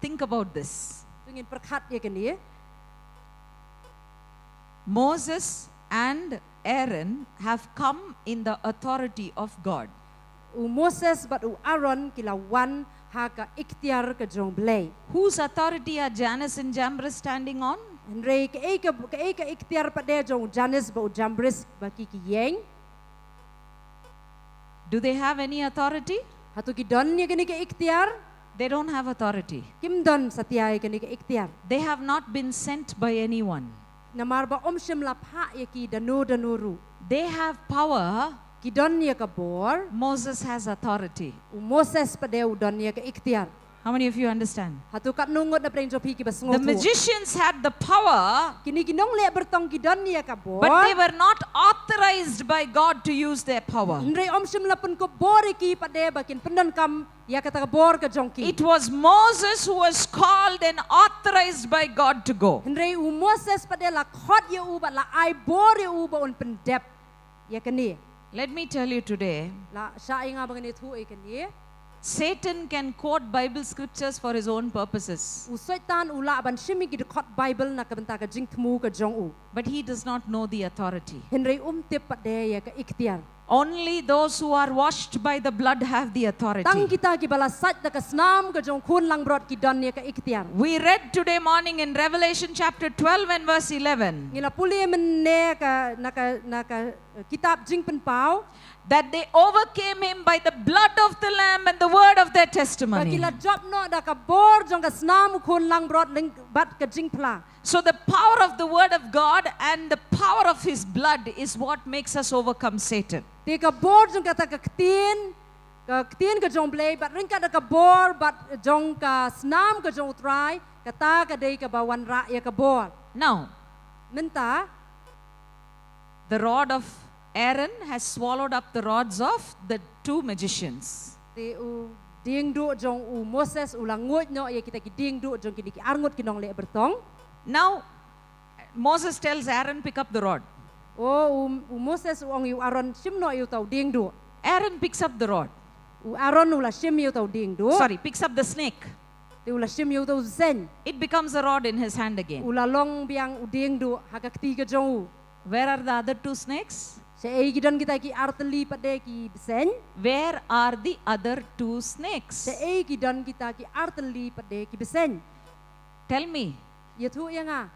think about this. Ngin pyrkhat ïa kane. Moses and Aaron have come in the authority of God. U Moses bad u Aaron ki la wan ha ka iktiar ka jong Blei. Whose authority are Jannes and Jambres standing on? Hynrei kaei ka, kaei ka iktiar pat de jong u Jannes bad u Jambres ba ki ki ïeng? Do they have any authority? Hato ki don ïa kane ka iktiar? They don't have authority. Kim don satia ïa kane ka iktiar. They have not been sent by anyone. Namar ba ym shym la phah ïa ki da no da no ruh. They have power. Ki don ïa ka bor. Moses has authority. U Moses pat de u don ïa ka iktiar. How many of you understand? Hato katno ngut na pdeng jong phi kiba sngew? The magicians had the power. Kine ki nongleh byrtong ki don ïa ka bor. But they were not authorized by God to use their power. Hynrei ym shym la pynkup bor ïa ki pat de ba kin pyndonkam ïa kata ka bor ka jong ki. It was Moses who was called and authorized by God to go. Hynrei u Moses pat de la khot ïa u bad la ai bor ïa u ba un pyndep ïa kane. Let me tell you today. La shah ïa nga ba ngan ïathuh ïa kane. Satan can quote Bible scriptures for his own purposes. U Soitan u lah ban shim ïa ki dkhot Bible na ka bynta ka jingthmu ka jong u. But he does not know the authority. Hynrei um tip pat de ïa ka iktiar. Only those who are washed by the blood have the authority. Tang kita kiba la sait da ka snam ka jong khun langbrot ki don ïa ka iktiar. We read today morning in Revelation chapter twelve and verse eleven. Ngi la pule mynne ka, na ka, na ka, eh, kitab Jingpynpaw. That they overcame him by the blood of the Lamb and the word of their testimony. Ba ki la jop noh da ka bor jong ka snam u khun langbrot leng bad ka jingphla. So the power of the word of God and the power of his blood is what makes us overcome Satan. Te ka bor jong kata ka ktien, ka ktien ka jong Blei, bad ryngkat da ka bor, bad jong ka snam ka jong u Trai, kata ka dei kaba wanrah ïa ka bor. Now, mynta, the rod of Aaron has swallowed up the rods of the two magicians. Te u dieng duh jong u Moses u la nguid noh ïa kita ki dieng duh jong kine ki arngut ki nongleh byrtong. Now, Moses tells Aaron, "Pick up the rod." O, u, u Moses u ong ïa u Aaron, "Shim noh ïa uta u dieng duh." Aaron picks up the rod. U Aaron u la shim ïa uta u dieng duh. Sorry, picks up the snake. Te u la shim ïa uta u bseiñ. It becomes a rod in his hand again. U la long biang u dieng duh ha ka kti ka jong u. Where are the other two snakes? Shaei ki don kita ki artylli pat de ki bseiñ? Where are the other two snakes? Shaei ki don kita ki artylli pat de ki bseiñ? Tell me. Ïathuh ïa nga.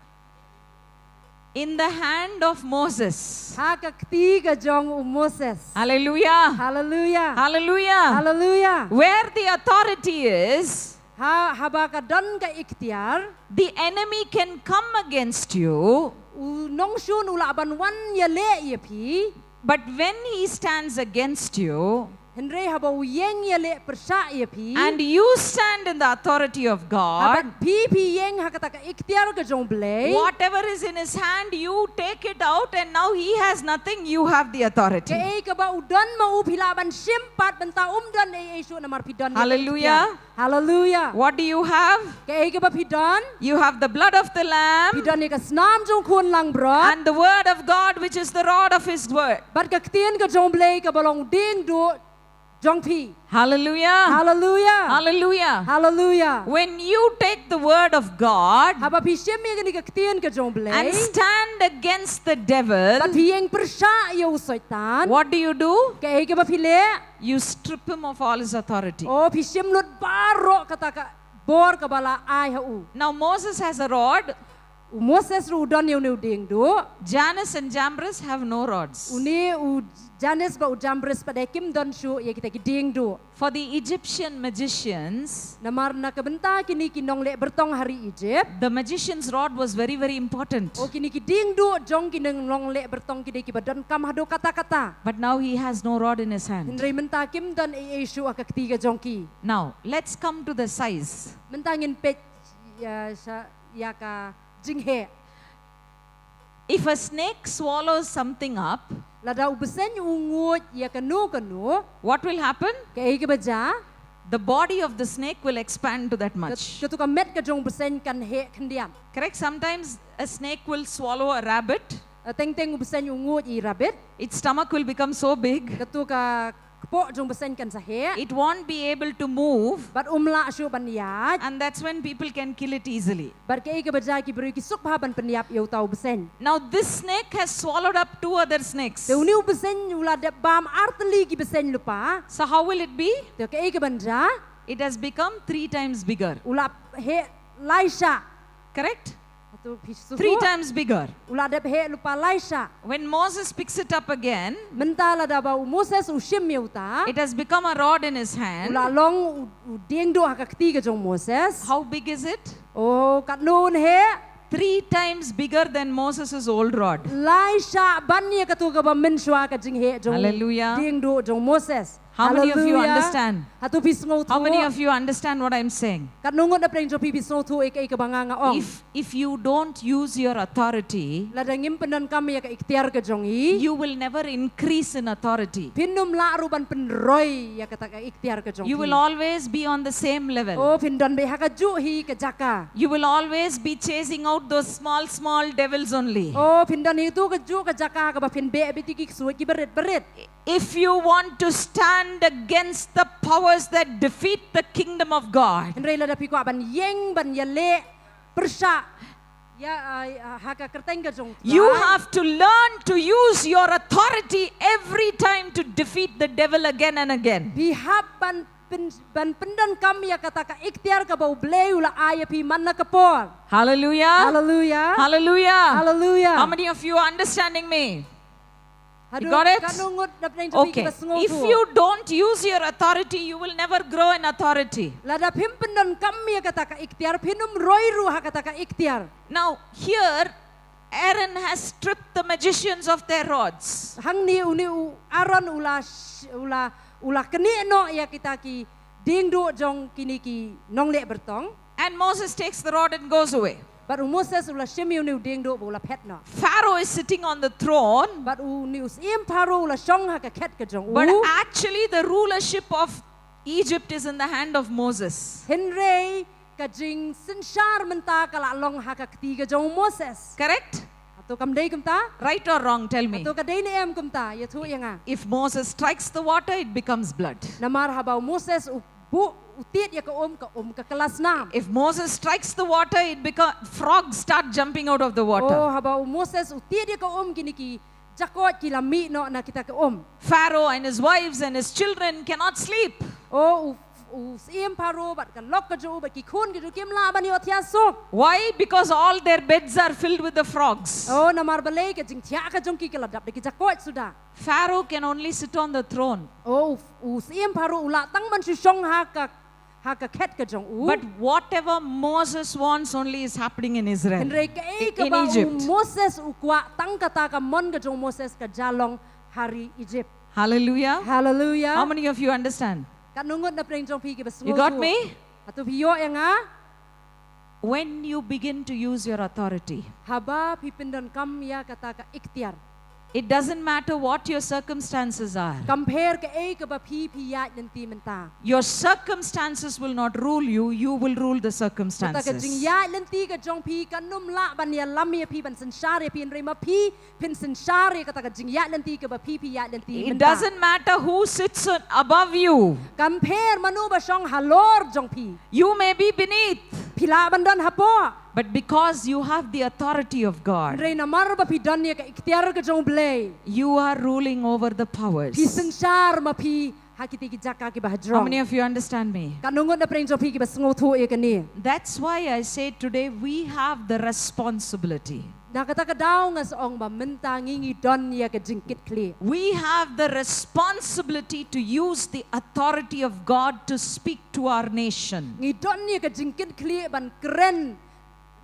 In the hand of Moses. Ha ka kti ka jong u Moses. Hallelujah. Hallelujah. Hallelujah. Hallelujah. Where the authority is, ha, haba ka don ka iktiar, the enemy can come against you. U nongshun u lah ban wan ïaleh ïa phi. But when he stands against you, hynrei haba u ïeng ïaleh pyrshah ïa phi, and you stand in the authority of God, bad phi phi ïeng ha kata ka iktiar ka jong Blei, whatever is in his hand, you take it out, and now he has nothing, you have the authority. Kaei kaba u don ma u phi lah ban shim pat, mynta um don ei ei shuh namar phi don ïa ka iktiar. Hallelujah. Hallelujah. What do you have? Kaei kaba phi don? You have the blood of the Lamb. Phi don ïa ka snam jong khun langbrot. And the word of God, which is the rod of his word. Bad ka ktien ka jong Blei kaba long dieng duh jong phi. Hallelujah. Hallelujah. Hallelujah. Hallelujah. When you take the word of God, haba phi shim ïa kane ka ktien ka jong Blei, and stand against the devil, bad phi ïeng pyrshah ïa u Soitan, what do you do? Kaei kaba phi leh? You strip him of all his authority. O, phi shim lut baroh kata ka bor kaba la ai ha u. Now Moses has a rod. U Moses ruh u don ïa une u dieng duh. Jannes and Jambres have no rods. Une u Jannes bad u Jambres pat de kim don shuh ïa kita ki dieng duh. For the Egyptian magicians, namar na ka bynta kine ki nongleh byrtong ha ri Egypt, the magician's rod was very, very important. O, kine ki dieng duh jong ki nongleh byrtong ki dei kiba donkam haduh katta katta. But now he has no rod in his hand. Hynrei mynta kim don ei ei shuh ha ka kti ka jong ki. Now, let's come to the size. Mynta ngin peit ïa sha, ïa ka jingheh. If a snake swallows something up, lada u bseiñ u nguid ïa kano kano, what will happen? Kaei kaba jia? The body of the snake will expand to that much. Kat-, katu ka met ka jong u bseiñ kan heh khyndiat. Correct? Sometimes a snake will swallow a rabbit. Eh, teng teng u bseiñ u nguid ïa i rabbit. Its stomach will become so big. Katu ka kpoh jong u bseiñ kan sa heh. It won't be able to move. Bad um lah shuh ban ïaid. And that's when people can kill it easily. Bad kaei kaba jia, ki briew ki suk bha ban pynïap ïa uta u bseiñ. Now this snake has swallowed up two other snakes. Te une u bseiñ u la dep bam artylli ki bseiñ lypa. So how will it be? Te kaei kaban jia? It has become three times bigger. U la heh lai shah. Correct? Hato phi sngewthuh? Three times bigger. U la dep heh lypa lai shah. When Moses picks it up again, mynta lada ba u Moses u shim ïa uta, it has become a rod in his hand. U la long u, u dieng duh ha ka kti ka jong u Moses. How big is it? Oh, katno un heh? Three times bigger than Moses' old rod. Lai shah ban ïa kato kaba mynshuwa ka jingheh jong u, hallelujah, dieng duh jong u Moses. How many of you, hallelujah, understand? Hato phi sngewthuh? How many of you understand what I'm saying? Katno ngut na pdeng jong phi phi sngewthuh ïa kaei kaba nga nga ong? If, if you don't use your authority, lada ngim pyndonkam ïa ka iktiar ka jong i, you will never increase in authority. Phin ym lah ruh ban pynroi ïa kata ka iktiar ka jong phi. You will always be on the same level. Oh, phin don beit ha kajuh hi ka jaka. You will always be chasing out those small, small devils only. Oh, phin don hi tu kajuh ka jaka kaba phin beh beit ïa ki ksuid kiba rit ba rit. If you want to stand against the powers that defeat the kingdom of God, hynrei lada phi kwah ban ïeng ban ïaleh pyrshah ïa, ah, ah, ha ka kyrteng ka jong u Trai, you have to learn to use your authority every time to defeat the devil again and again. Phi hap ban pyn-, ban pyndonkam ïa kata ka iktiar kaba U Blei u la ai ïa phi man la ka por. Hallelujah. Hallelujah. Hallelujah. Hallelujah. How many of you are understanding me? Haduh, you got it? Katno ngut na pdeng jong phi, okay, kiba sngewthuh? If you don't use your authority, you will never grow in authority. Lada phim pyndonkam ïa kata ka iktiar, phin ym roi ruh ha kata ka iktiar. Now, here, Aaron has stripped the magicians of their rods. Hangne une u Aaron u la sh-, u la, u la knieh noh ïa kita ki dieng duh jong kine ki nongleh byrtong. And Moses takes the rod and goes away. Bad u Moses u la shim ïa une u dieng duh bad u la phet noh. Pharaoh is sitting on the throne. Bad une u syiem Pharaoh u la shong ha ka khet ka jong u. But actually the rulership of Egypt is in the hand of Moses. Hynrei ka jingsynshar mynta ka la long ha ka kti ka jong u Moses. Correct? Hato kam dei kumta? Right or wrong, tell me. Hato ka dei ne em kumta, ïathuh ïa nga. If Moses strikes the water, it becomes blood. Namar haba u Moses u buh, u tied ïa ka um, ka um ka kylla snam. If Moses strikes the water, it beco-, frogs start jumping out of the water. Oh, haba u Moses u tied ïa ka um, kine ki jakoit ki la mih noh na kita ki um. Pharaoh and his wives and his children cannot sleep. Oh, u, u syiem Pharaoh bad ka lok ka jong u bad ki khun ki jong u kim lah ban ïohthiah suk. Why? Because all their beds are filled with the frogs. Oh, namar balei? Ka jingthiah ka jong ki ka la dap da ki jakoit suda. Pharaoh can only sit on the throne. Oh, u, u syiem Pharaoh u lah tang ban shu shong ha ka, ha ka khet ka jong u. But whatever Moses wants only is happening in Israel. Hynrei kaei kaba u Moses u kwah, tang kata ka mon ka jong u Moses ka jia long ha ri Egypt. Hallelujah. Hallelujah. How many of you understand? Katno ngut na pdeng jong phi kiba sngewthuh? You got me? Hato phi ïoh ïa nga? When you begin to use your authority, haba phi pyndonkam ïa kata ka iktiar, it doesn't matter what your circumstances are. Kam pher kaei kaba phi, phi ïaid lynti mynta. Your circumstances will not rule you, you will rule the circumstances. Kata ka jingïaid lynti ka jong phi kan ym lah ban ïalam ïa phi, ban synshar ïa phi, hynrei ma phi phin synshar ïa kata ka jingïaid lynti kaba phi, phi ïaid lynti mynta. It doesn't matter who sits on, above you. Kam pher mano ba shong halor jong phi. You may be beneath. Phi lah ban don hapoh. But because you have the authority of God, hynrei namar ba phi don ïa ka iktiar ka jong U Blei, you are ruling over the powers. Phi synshar ma phi ha kiti ki jaka kiba hajrong. How many of you understand me? Katno ngut na pdeng jong phi kiba sngewthuh ïa kane? That's why I say today we have the responsibility. Na kata ka daw nga sa ong ba mynta ngi, ngi don ïa ka jingkitkhlieh. We have the responsibility to use the authority of God to speak to our nation. Ngi don ïa ka jingkitkhlieh ban kren,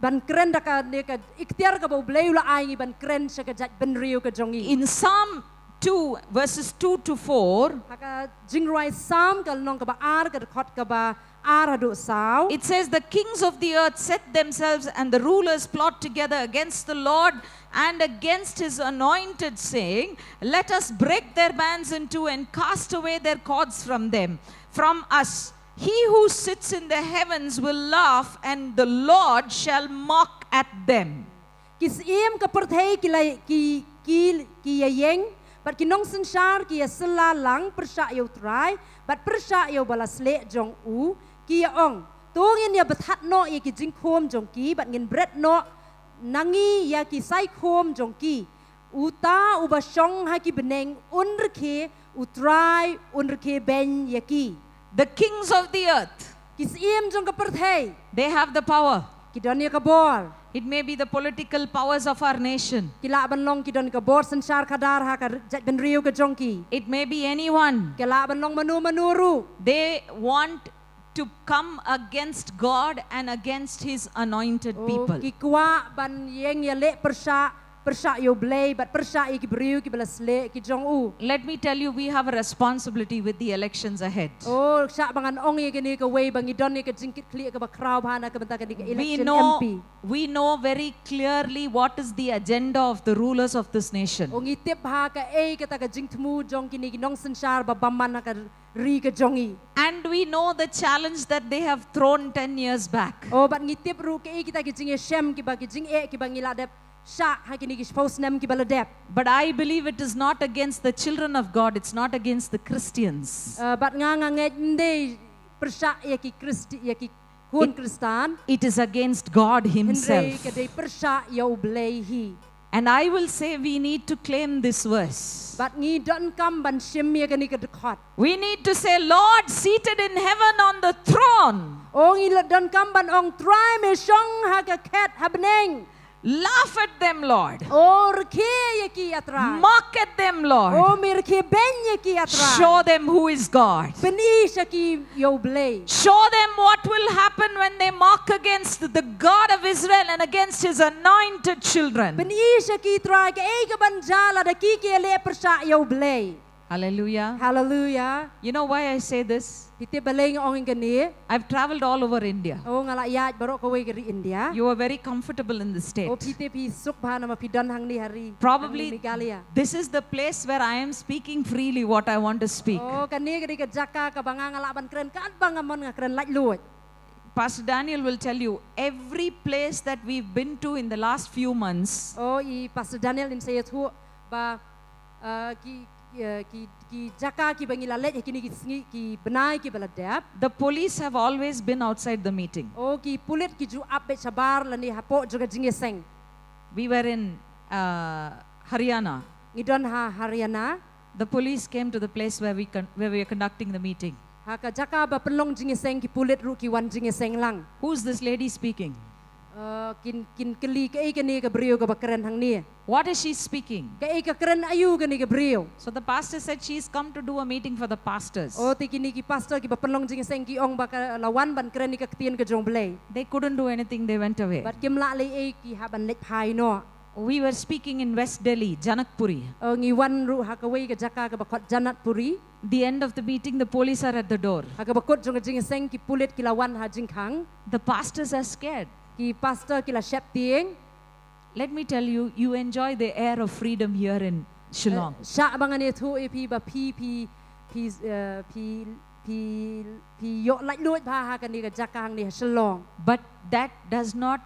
ban kren da kane ka iktiar kaba U Blei u la ai ngi ban kren sha ka jaitbynriew ka jong ngi. In Psalm two, verses two to four, ha ka Jingrwai Salm ka lynnong kaba ar, ka dkhot kaba ar haduh saw. It says, "The kings of the earth set themselves, and the rulers plot together against the Lord and against his anointed, saying, 'Let us break their bands in two and cast away their cords from them, from us.' He who sits in the heavens will laugh, and the Lord shall mock at them." Ki syiem ka pyrthei ki la, ki, ki, ki ïa ïeng Bad ki nongsynshar ki ïa syllah lang pyrshah ïa u Trai, bad pyrshah ïa uba la sleh jong u, ki ïa ong, to ngin ïa bthat noh ïa ki jingkhum jong ki, bad ngin bret noh na ngi ïa ki saikhum jong ki. Uta uba shong ha ki bneng un rkhie, u Trai un rkhie beiñ ïa ki. The kings of the earth, ki syiem jong ka pyrthei, they have the power. Ki don ïa ka bor. It may be the political powers of our nation. Ki lah ban long ki don ka bor synshar khadar ha ka r-, jaitbynriew ka jong ki. It may be anyone. Ki lah ban long mano mano ruh. They want to come against God and against his anointed people. Ki kwah ban ïeng ïaleh pyrshah, pyrshah ïa u Blei, bad pyrshah ïa ki briew kiba la sleh ki jong u. Let me tell you, we have a responsibility with the elections ahead. Oh, shah ba ngan ong ïa kane kawei ba ngi don ïa ka jingkitkhlieh kaba khraw bha na ka bynta kane ka election M P. We know very clearly what is the agenda of the rulers of this nation. Oh, ngi tip bha kaei kata ka jingthmu jong kine ki nongsynshar ba bymman ha ka ri ka jong ngi. And we know the challenge that they have thrown ten years back. Oh, bad ngi tip ruh kaei kita ki jingïashem kiba ki jingeh kiba ngi la dep shah ha kine ki shiphew snem kiba la dep. But I believe it is not against the children of God, it's not against the Christians. Uh, bad nga nga ngeit ym dei pyrshah ïa ki Khristi-, ïa ki khun Khristan. It is against God himself. Hynrei ka dei pyrshah ïa u Blei hi. And I will say we need to claim this verse. Bad ngi donkam ban shim ïa kane ka dkhot. We need to say, Lord, seated in heaven on the throne. Oh, ngi la donkam ban ong, Trai me shong ha ka khet ha bneng. Laugh at them, Lord. Oh, rkhie ïa ki, ïa Trai. Mock at them, Lord. Oh, me rkhie beiñ ïa ki, ïa Trai. Show them who is God. Pyni sha ki ïa u Blei. Show them what will happen when they mock against the God of Israel and against his anointed children. Pyni sha ki, Trai, kaei ka ban jia lada ki ki ïaleh pyrshah ïa u Blei. Hallelujah. Hallelujah. You know why I say this? Phi tip balei nga ong ïa kane? I've traveled all over India. Oh, nga la ïaid baroh kawei ka ri India. You are very comfortable in the state. Oh, phi tip phi suk bha namar phi don hangne ha ri. Probably hangne Meghalaya. This is the place where I am speaking freely what I want to speak. Oh, kane ka dei ka jaka kaba nga nga lah ban kren katba nga mon nga kren laitluid. Pastor Daniel will tell you, every place that we've been to in the last few months, oh, i Pastor Daniel in sa ïathuh ba, uh, ki, uh, ki, ki jaka kiba ngi la leit ha kine ki sngi, ki bnai kiba la dep. The police have always been outside the meeting. Oh, ki pulit ki ju ap beit shabar lane hapoh jong ka jingïaseng. We were in, uh, Haryana. Ngi don ha Haryana. The police came to the place where we con-, where we are conducting the meeting. Ha ka jaka ba pynlong jingïaseng ki pulit ruh ki wan jingïaseng lang. Who's this lady speaking? Uh, kin, kin kylli kaei kane ka briew kaba kren hangne. What is she speaking? Kaei ka kren aïu kane ka briew? So the pastor said she's come to do a meeting for the pastors. Oh, te kine ki pastor kiba pynlong jingïaseng ki ong ba ka la wan ban kren ïa ka ktien ka jong u Blei. They couldn't do anything, they went away. Bad kim lah leh ei, ki hap ban leit phai noh. We were speaking in West Delhi, Janakpuri. Oh, ngi wan ruh ha kawei ka jaka kaba khot Janakpuri. The end of the meeting, the police are at the door. Ha kaba kut jong ka jingïaseng ki pulit ki la wan ha jingkhang. The pastors are scared. Ki pastor ki la sheptieng. Let me tell you, you enjoy the air of freedom here in Shillong. Eh, shah ba ngan ïathuh ïa phi ba phi, phi, phi, eh, phi, phi, phi ïoh laitluid bha ha kane ka jaka hangne ha Shillong. But that does not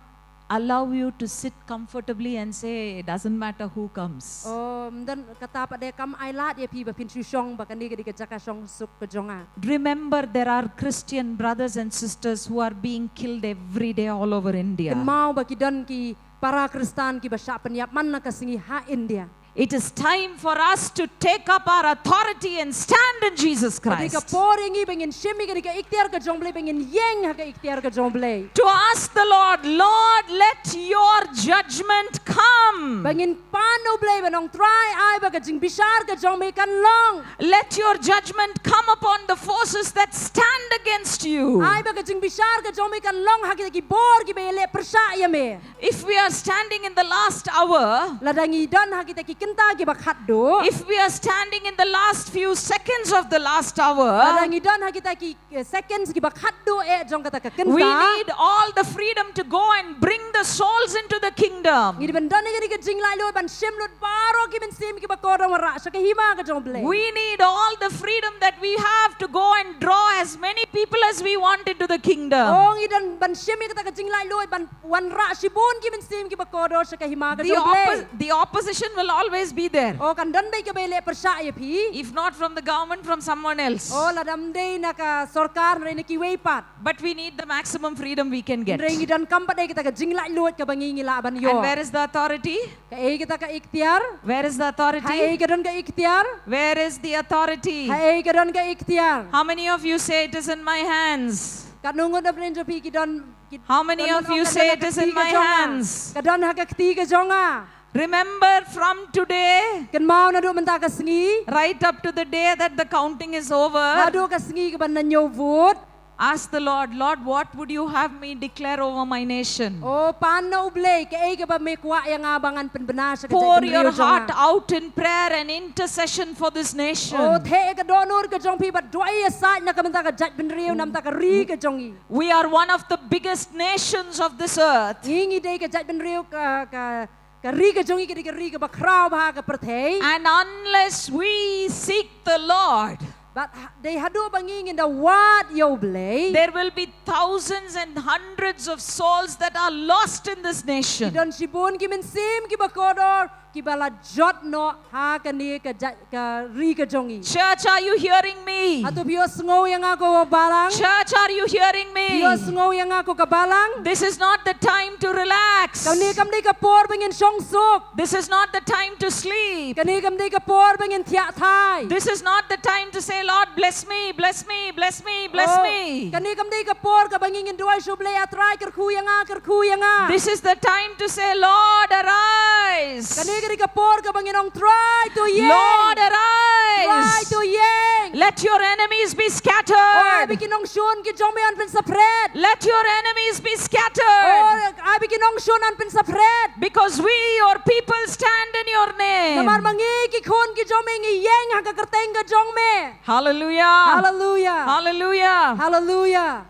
allow you to sit comfortably and say, "Doesn't matter who comes." Oh, ym don kata pat de kam ailad ïa phi ba phin shu shong ba kane ka dei ka jaka shong suk ka jong nga. Remember, there are Christian brothers and sisters who are being killed every day all over India. Kynmaw ba ki don ki para Khristan kiba shah pynïap man la ka sngi ha India. It is time for us to take up our authority and stand in Jesus Christ. Ka dei ka por ïa ngi ba ngin shim ïa ka dei ka iktiar ka jong u Blei, ba ngin ïeng ha ka iktiar ka jong u Blei. To ask the Lord, "Lord, let your judgment come." Ba ngin pan u Blei, ba nong Trai, ai ba ka jingbishar ka jong me kan long. Let your judgment come upon the forces that stand against you. Ai ba ka jingbishar ka jong me kan long ha kita ki bor kiba ïaleh pyrshah ïa me. If we are standing in the last hour, lada ngi don ha kita ki kynta kiba khatduh, if we are standing in the last few seconds of the last hour, lada ngi don ha kita ki, eh, seconds kiba khatduh eh jong kata ka kynta, we need all the freedom to go and bring the souls into the kingdom. Ngi dei ban don ïa ka dei ka jinglaitluid ban shim lut baroh ki mynsiem kiba kordor wanrah sha ka hima ka jong U Blei. We need all the freedom that we have to go and draw as many people as we want into the kingdom. Oh, ngi don ban shim ïa kata ka jinglaitluid ban wanrah shibun ki mynsiem kiba kordor sha ka hima ka jong U Blei. The oppo-, the opposition will always be there. Oh, kan don beit kaba ïaleh pyrshah ïa phi. If not from the government, from someone else. Oh, lada ym dei na ka sorkar, hynrei na kiwei pat. But we need the maximum freedom we can get. Hynrei ngi donkam pat ïa kata ka jinglaitluid kaba ngi ngi lah ban ïoh. And where is the authority? Kaei kata ka iktiar? Where is the authority? Haei ka don ka iktiar? Where is the authority? Haei ka don ka iktiar? How many of you say, "It is in my hands"? Katno ngut na pdeng jong phi ki don, ki don ban ong, ka don ha ka kti ka jong nga. How many of you say, "It is in my hands"? Ka don ha ka kti ka jong nga. Remember, from today, kynmaw naduh mynta ka sngi, right up to the day that the counting is over, haduh ka sngi kaban ñiew vote. Ask the Lord, "Lord, what would you have me declare over my nation?" Oh, pan na U Blei, kaei kaba me kwah ïa nga ba ngan pynbna sha ka jaitbynriew jong nga. Pour your heart out in prayer and intercession for this nation. Oh, theh ïa ka dohnud ka jong phi bad duwai ïasaid na ka bynta ka jaitbynriew, na ka bynta ka ri ka jong ngi. We are one of the biggest nations of this earth. Ngi ngi dei ka jaitbynriew ka, ka, ka ri ka jong ngi ka dei ka ri kaba khraw bha ha ka pyrthei. And unless we seek the Lord, bad ha-, dei haduh ba ngi ngin da wad ïa U Blei, there will be thousands and hundreds of souls that are lost in this nation. Ki don shibun ki mynsiem kiba kordor kiba la jot noh ha kane ka jait ka ri ka jong ngi. Church, are you hearing me? Hato phi ïohsngew ïa nga ko ka balang? Church, are you hearing me? Phi ïohsngew ïa nga ko ka balang? This is not the time to relax. Kane kam dei ka por ba ngin shong suk. This is not the time to sleep. Kane kam dei ka por ba ngin thiah thai. This is not the time to say, "Lord, bless me, bless me, bless me, bless me." Oh, kane kam dei ka por kaba ngi ngin duwai sha U Blei, "A Trai, kyrkhu ïa nga, kyrkhu ïa nga." This is the time to say, "Lord, arise." Kane ka dei ka por kaba ngin ong, "Trai, to ïeng. Lord, arise. Trai, to ïeng. Let your enemies be scattered. Oh, ai ba ki nongshun ki jong me yn pynsaphriang. Let your enemies be scattered. Oh, ai ba ki nongshun yn pynsaphriang. Because we, your people, stand in your name." Namar ma ngi ki khun ki jong me ngi ïeng ha ka kyrteng ka jong me. Hallelujah. Hallelujah. Hallelujah. Hallelujah.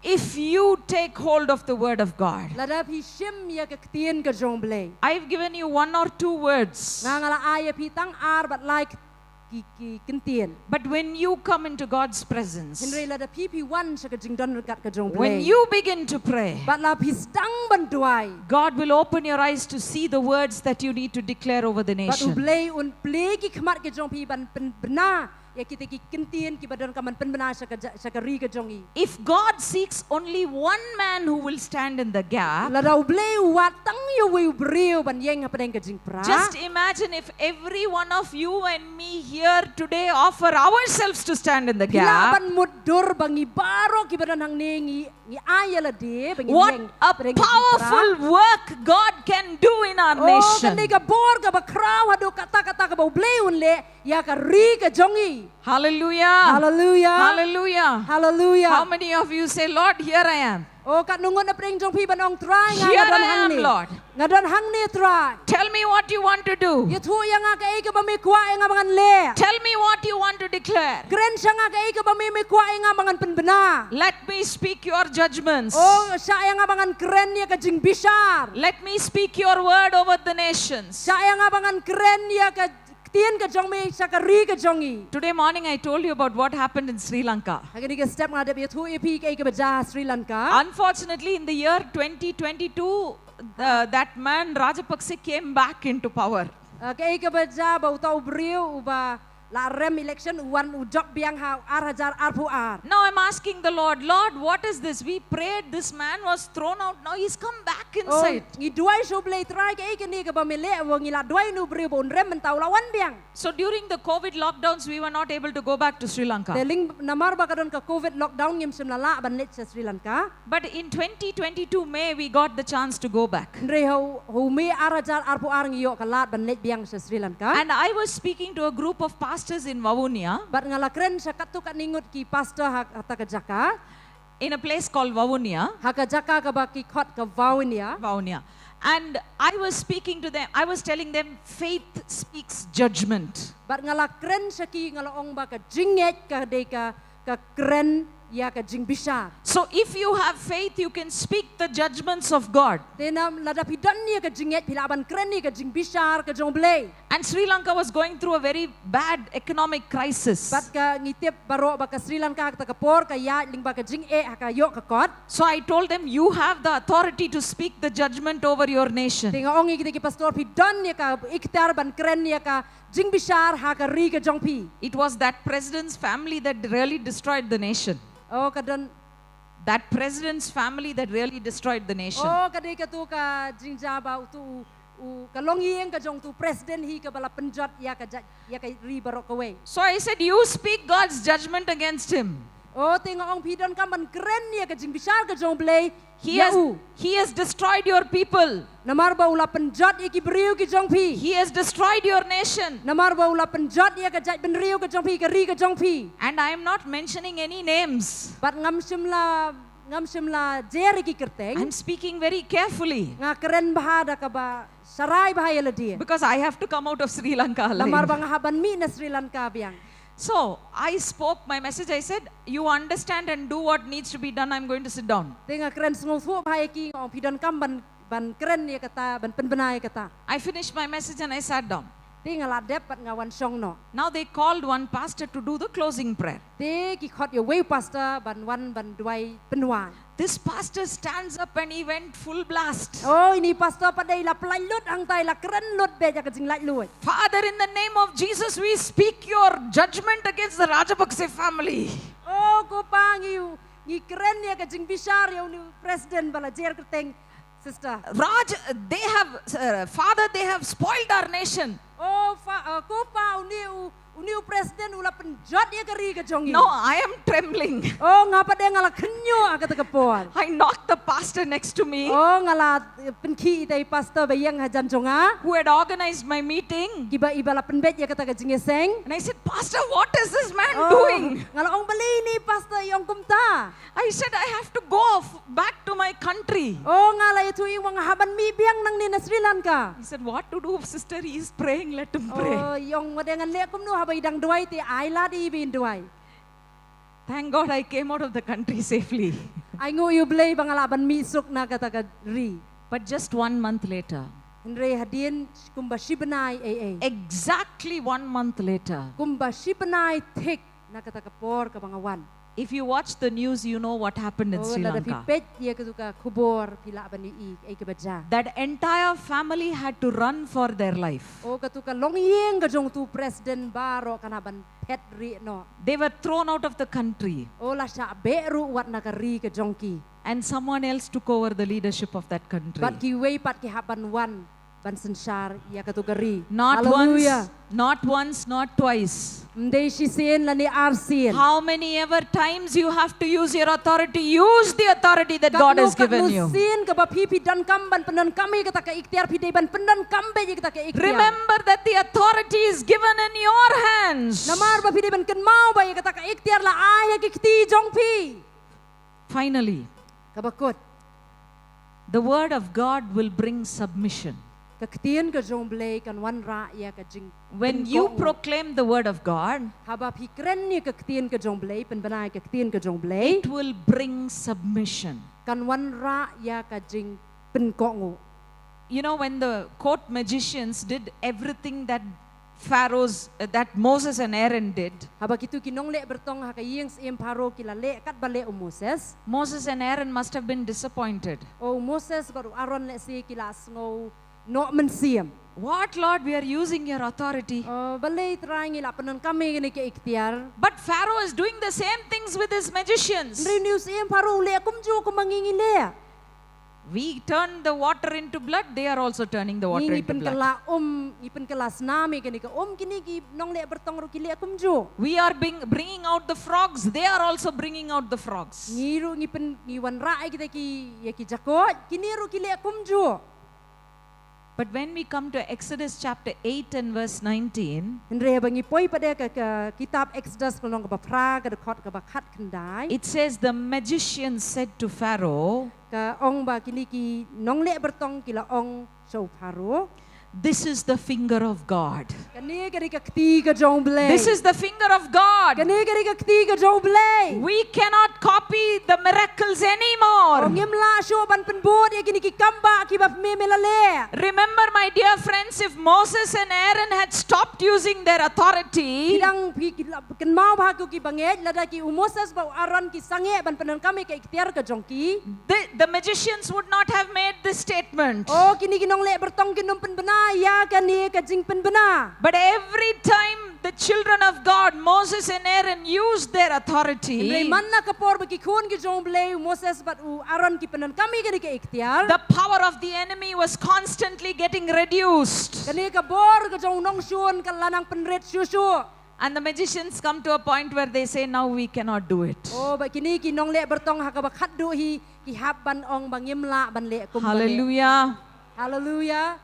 If you take hold of the word of God, lada phi shim ïa ka ktien ka jong U Blei. I've given you one or two words. Nga nga la ai ïa phi tang ar bad lai ki, ki ktien. But when you come into God's presence, hynrei lada phi phi wan sha ka jingdon ryngkat ka jong U Blei, when you begin to pray, bad la phi sdang ban duwai, God will open your eyes to see the words that you need to declare over the nation. Bad U Blei un plie ki khmat ka jong phi ban pynbna ïa kita ki ktien kiba donkam ban pynbna sha ka ja-, sha ka ri ka jong ngi. If God seeks only one man who will stand in the gap, lada U Blei u wad tang ïa uwei u briew ban ïeng hapdeng ka jingpra. Just imagine if every one of you and me here today offer ourselves to stand in the gap. Phi lah ban mutdur ba ngi baroh kiba don hangne ngi ngi ai ïa lade ba ngin ïeng. What a powerful work God can do in our nation. Oh, kane ka bor kaba khraw haduh katta katta kaba U Blei un leh ïa ka ri ka jong ngi. Hallelujah. Hallelujah. Hallelujah. Hallelujah. How many of you say, "Lord, here I am"? Oh, katno ngut na pdeng jong phi ban ong, "Trai, nga don hangne. Here I am, Lord. Nga don hangne, Trai. Tell me what you want to do. Ïathuh ïa nga kaei kaba me kwah ïa nga ba ngan leh. Tell me what you want to declare. Kren sha nga kaei kaba me, me kwah ïa nga ba ngan pynbna. Let me speak your judgments. Oh, shah ïa nga ba ngan kren ïa ka jingbishar. Let me speak your word over the nations." Shah ïa nga ba ngan kren ïa ka ktien ka jong me sha ka ri ka jong ngi. Today morning I told you about what happened in Sri Lanka. Ha kane ka step nga dep ïathuh ïa phi kaei kaba jia ha Sri Lanka. Unfortunately, in the year twenty twenty-two, uh, that man Rajapakse came back into power. Uh, kaei kaba jia ba uta u briew uba la rem election u wan u jop biang ha ar hajar arphew ar. Now I'm asking the Lord, "Lord, what is this? We prayed, this man was thrown out, now he's come back inside." Oh, ngi duwai sha U Blei, "Trai, kaei kane kaba me leh, ba ngi la duwai ïa u briew ba un rem mynta u la wan biang." So during the COVID lockdowns, we were not able to go back to Sri Lanka. Te lyngba namar ba ka don ka COVID lockdown ngim shym la lah ban leit sha Sri Lanka. But in twenty twenty-two May, we got the chance to go back. Hynrei ha u, ha u May ar hajar arphew ar ngi ïoh ka lad ban leit biang sha Sri Lanka. And I was speaking to a group of pastors in Vavonia. Bad nga la kren sha katto katne ngut ki pastor ha, ha kata ka jaka. In a place called Vavonia. Ha ka jaka kaba ki khot ka Vavonia. Vavonia. And I was speaking to them, I was telling them, "Faith speaks judgment." Bad nga la kren sha ki, nga la ong ba ka jingngeit ka dei ka, ka kren ïa ka jingbishar. So if you have faith, you can speak the judgments of God. Te na lada phi don ïa ka jingngeit phi lah ban kren ïa ka jingbishar ka jong U Blei. And Sri Lanka was going through a very bad economic crisis. Bad ka ngi tip baroh ba ka Sri Lanka kata ka por ka ïaid lyngba ka jingeh ha ka ïoh ka kot. So I told them, "You have the authority to speak the judgment over your nation." Te nga ong ïa kita ki pastor phi don ïa ka ikhtiar ban kren ïa ka jingbishar ha ka ri ka jong phi. It was that president's family that really destroyed the nation. Oh ka don That president's family that really destroyed the nation. Oh ka dei katu ka jingjia ba utu u, u ka longïing ka jong utu president hi kaba la pynjot ïa ka jait ïa ka ri baroh kawei. So I said, "You speak God's judgment against him." Oh te nga ong phi donkam ban kren ïa ka jingbishar ka jong U Blei He ïa has, u. he has destroyed your people. Namar ba u la pynjot ïa ki briew ki jong phi. He has destroyed your nation. Namar ba u la pynjot ïa ka jaitbynriew ka jong phi, ka ri ka jong phi. And I am not mentioning any names. Bad ngam shym la ngam shym la jer ïa ki kyrteng. I'm speaking very carefully Nga kren bha da kaba sharai bha ïa lade. Because I have to come out of Sri Lanka alive. Namar ba nga hap ban mih na Sri Lanka biang. So I spoke my message. I said, "You understand and do what needs to be done. I'm going to sit down." Te nga kren sngewthuh bha ïa ki, nga ong phi donkam ban ban kren ïa kata, ban pynbna ïa kata. I finished my message and I sat down. Te nga la dep bad nga wan shong noh. Now they called one pastor to do the closing prayer. Te ki khot ïa uwei u pastor ban wan ban duwai pynwai. This pastor stands up and he went full blast. Oh ini pastor pat de i la pyllait lut hangta, i la kren lut beit ïa ka jinglaitluid. "Father, in the name of Jesus, we speak your judgment against the Rajapakse family." Oh ko pa ngi ngi kren ïa ka jingbishar ïa uni u president ba la jer kyrteng sister. Raj, they have, uh, Father, they have spoiled our nation. Oh fa, uh, ko pa uni u uni u president u la pynjot ïa ka ri ka jong ngi. No, I am trembling. Oh nga pat de nga la khynñiuh ha kata ka por. I knocked the pastor next to me, Oh nga la eh, pynkhih ïa i pastor ba ïeng hajan jong nga. Who had organized my meeting. Kiba iba la pynbeit ïa kata ka jingïaseng. And I said, "Pastor, what is this man Oh, doing?" Nga la ong balei ini pastor i ong kumta. I said, "I have to go f- back to my country." Oh nga la ïathuh ba nga hap ban mih biang nangne na Sri Lanka. He said, "What to do, sister? He is praying. Let him pray." Oh i ong wat de ngan leh kumno, haba i dang duwai te ai lade i ba in duwai. Thank God I came out of the country safely. Ai nguh ïa u Blei ba nga lah ban mih suk na kata ka ri. But just one month later, Hynrei hadien kumba shi bnai ei ei. Exactly one month later, Kumba shi bnai thik na kata ka por kaba nga wan. If you watch the news, you know what happened in Oh Sri lada phi Lanka. peit ïa katu ka khubor phi lah ban ïohi ei kaba jia. That entire family had to run for their life. Oh katu ka longïing ka jong utu president baroh ka na ban phet rieh noh. They were thrown out of the country. Oh la shah beh ruh wat na ka ri ka jong ki. And someone else took over the leadership of that country. Bad kiwei pat ki hap ban wan ban synshar ïa katu ka ri. Not Hallelujah. Once, not once, not twice. Ym dei shisien lane arsien. How many ever times you have to use your authority, use the authority that God has given you. Katno sien kaba phi phi donkam ban pyndonkam ïa kata ka ikhtiar, phi dei ban pyndonkam beit ïa kata ka ikhtiar. Remember that the authority is given in your hands. Namar ba phi dei ban kynmaw ba ïa kata ka ikhtiar la ai ha ki kti jong phi. Finally, Kaba kut, the word of God will bring submission. ka ktien ka jong U Blei kan wanrah ïa ka jing. When you Pynkohnguh. Proclaim the word of God, Haba phi kren ïa ka ktien ka jong U Blei, pynbna ïa ka ktien ka jong U Blei, it will bring submission. Kan wanrah ïa ka jing pynkohnguh. You know, when the court magicians did everything that Pharaoh's, uh, that Moses and Aaron did, Haba kitu ki nongleh byrtong ha ka ïing syiem Pharaoh ki la leh katba leh u Moses. Moses and Aaron must have been disappointed. O Moses bad u Aaron lehse ki la sngew noh mynsiem. What, Lord, we are using your authority. O balei Trai ngi la pyndonkam ïa kane ka ikhtiar. But Pharaoh is doing the same things with his magicians. Hynrei une u syiem Pharaoh u leh kumjuh kumba ngi ngi leh. We turn the water into blood, they are also turning the water Ngi ngi into blood. Pynkylla um, ngi pynkylla snam ïa kane ka um, kine ki nongleh byrtong ruh ki leh kumjuh. We are being, bringing out the frogs, they are also bringing out the frogs. Ngi ruh ngi pyn, ngi wanrah ïa kita ki, ïa ki jakoit, kine ruh ki leh kumjuh. But when we come to Exodus chapter eight and verse nineteen, Hynrei haba ngi poi pat de ka, ka kitab Exodus ka lynnong kaba phra ka dkhot kaba khatkhyndai. It says, "The magician said to Pharaoh," Ka ong ba kine ki nongleh byrtong ki la ong sha u Pharaoh. "This is the finger of God." Kane ka dei ka kti ka jong U Blei. This is the finger of God. Kane ka dei ka kti ka jong U Blei. We cannot copy the miracles anymore. Ngim lah shuh ban pynbud ïa kine ki kam ba kiba me me la leh. Remember, my dear friends, if Moses and Aaron had stopped using their authority, phi dang phi ki la, kynmaw bha ko ki bangeit, lada ki u Moses bad u Aaron ki sangeh ban pyndonkam ïa ka iktiar ka jong ki, the, the magicians would not have made this statement. Oh, kine ki nongleh byrtong kin ym pynbna ïa kane ka jingpynbna. But every time the children of God, Moses and Aaron, used their authority, hynrei man la ka por ba ki khun ki jong U Blei, u Moses bad u Aaron ki pyndonkam ïa kane ka iktiar, the power of the enemy was constantly getting reduced. Kane ka bor ka jong u nongshun ka la nang pynrit shuh shuh. And the magicians come to a point where they say, "Now we cannot do it." Oh, bad kine ki nongleh byrtong ha kaba khatduh hi ki hap ban ong ba ngim lah ban leh kum kane. Hallelujah. Hallelujah.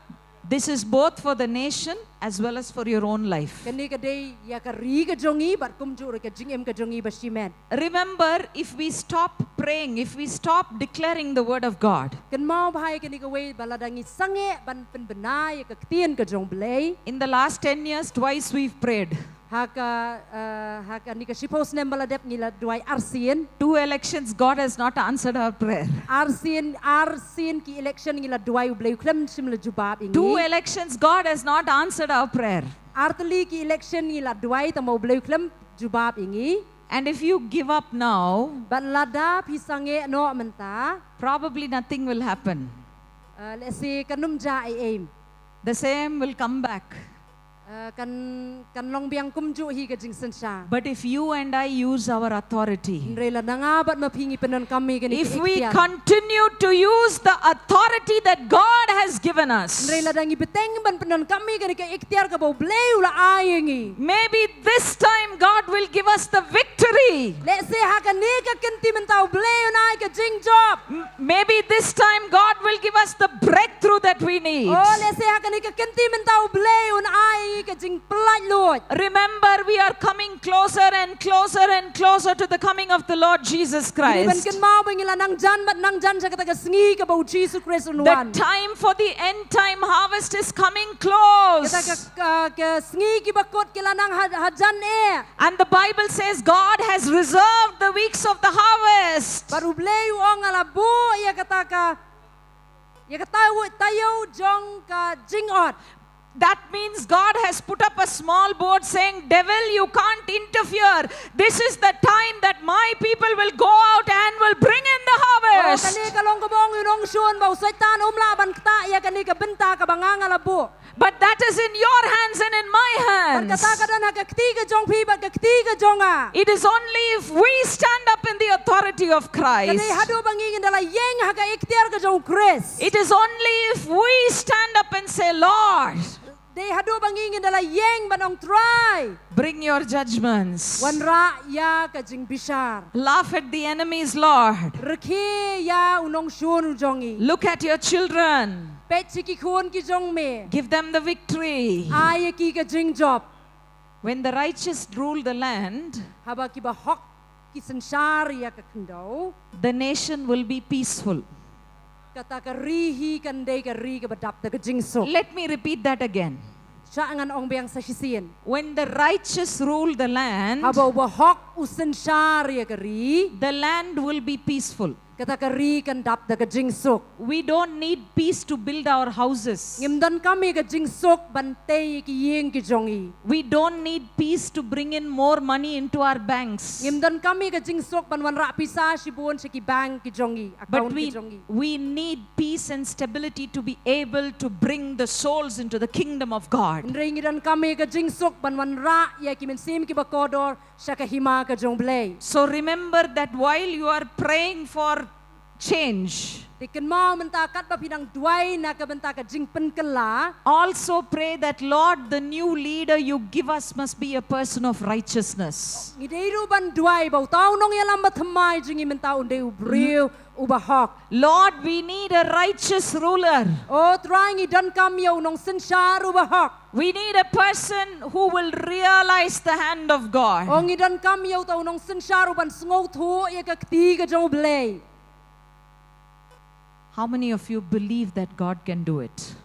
This is both for the nation as well as for your own life. Kane ka dei ïa ka ri ka jong ngi bad kumjuh ruh ka jingim ka jong ngi ba shimet. Remember, if we stop praying, if we stop declaring the word of God, kynmaw bha ïa kane kawei, ba lada ngi sangeh ban pynbna ïa ka ktien ka jong U Blei. In the last ten years, twice we've prayed. Ha ka, eh, ha kane ka shiphew snem ba la dep ngi la duwai arsien. Two elections, God has not answered our prayer. Arsien, arsien ki election ngi la duwai, U Blei u khlem shym la jubab ïa ngi. Two elections, God has not answered our prayer. Artylli ki election ngi la duwai tangba U Blei u khlem jubab ïa ngi. And if you give up now, bad lada phi sangeh noh mynta, probably nothing will happen. Eh, lehse kan ym jia ei ei. The same will come back. Eh, kan, kan long biang kumjuh hi ka jingsynshar. But if you and I use our authority, hynrei lada nga bad ma phi ngi pyndonkam ïa kane ka iktiar, if we continue to use the authority that God has given us, hynrei lada ngi bteng ban pyndonkam ïa kane ka iktiar kaba U Blei u la ai ïa ngi, maybe this time God will give us the victory. Lehse ha kane ka kynti mynta U Blei un ai ka jingjop. M-, maybe this time God will give us the breakthrough that we need. Oh, lehse ha kane ka kynti mynta U Blei un ai ka jingpyllait luid. Remember, we are coming closer and closer and closer to the coming of the Lord Jesus Christ. Ngi dei ban kynmaw ba ngi la nang jan bad nang jan sha kata ka sngi kaba U Jisu Khrist un wan. The time for the end time harvest is coming close. Kata ka, ka, ka sngi kiba kut ki la nang ha, hajan eh. And the Bible says God has reserved the weeks of the harvest. Bad U Blei u ong nga la buh ïa kata ka, ïa ka taïew, taïew jong ka jingot. That means God has put up a small board saying, "Devil, you can't interfere. This is the time that my people will go out and will bring in the harvest." Oh, kane ka long kaba ong ïa u nongshun ba u Soitan um lah ban ktah ïa kane ka bynta kaba nga nga la buh. But that is in your hands and in my hands. Bad kata ka don ha ka kti ka jong phi bad ka kti ka jong nga. It is only if we stand up in the authority of Christ. Ka dei haduh ba ngi ngin da la ïeng ha ka iktiar ka jong U Khrist. It is only if we stand up and say, "Lord, dei haduh ba ngi ngin da la ïeng ban ong, Trai, bring your judgments. Wanrah ïa ka jingbishar. Laugh at the enemies, Lord. Rkhie ïa u nongshun u jong ngi. Look at your children. Peit sha ki khun ki jong me. Give them the victory." Ai ïa ki ka jingjop. When the righteous rule the land, haba kiba hok ki synshar ïa ka khyndew, the nation will be peaceful. Kata ka ri hi kan dei ka ri kaba dap da ka jingsuk. Let me repeat that again. Shah ngan ong biang sa shisien. When the righteous rule the land, haba uba hok u synshar ïa ka ri, the land will be peaceful. Kata ka ri kan dap da ka jingsuk. We don't need peace to build our houses. Ngim donkam ïa ka jingsuk ban tei ïa ki ïing ki jong ngi. We don't need peace to bring in more money into our banks. Ngim donkam ïa ka jingsuk ban wanrah pisa shibun sha ki bank ki jong ngi, account ki jong ngi. But we, we need peace and stability to be able to bring the souls into the kingdom of God. Hynrei ngi donkam ïa ka jingsuk ban wanrah ïa ki mynsiem kiba kordor sha ka hima ka jong U Blei. So remember that while you are praying for change, te kynmaw mynta katba phi dang duwai na ka bynta ka jingpynkylla, also pray that, "Lord, the new leader you give us must be a person of righteousness." Ngi dei ruh ban duwai ba uta u nongïalam bathymmai jong ngi mynta un dei u briew uba hok. "Lord, we need a righteous ruler. O Trai, ngi donkam ïa u nongsynshar uba hok. We need a person who will realize the hand of God." O ngi donkam ïa uta u nongsynshar uban sngewthuh ïa ka kti ka jong U Blei. How many of you believe that God can do it?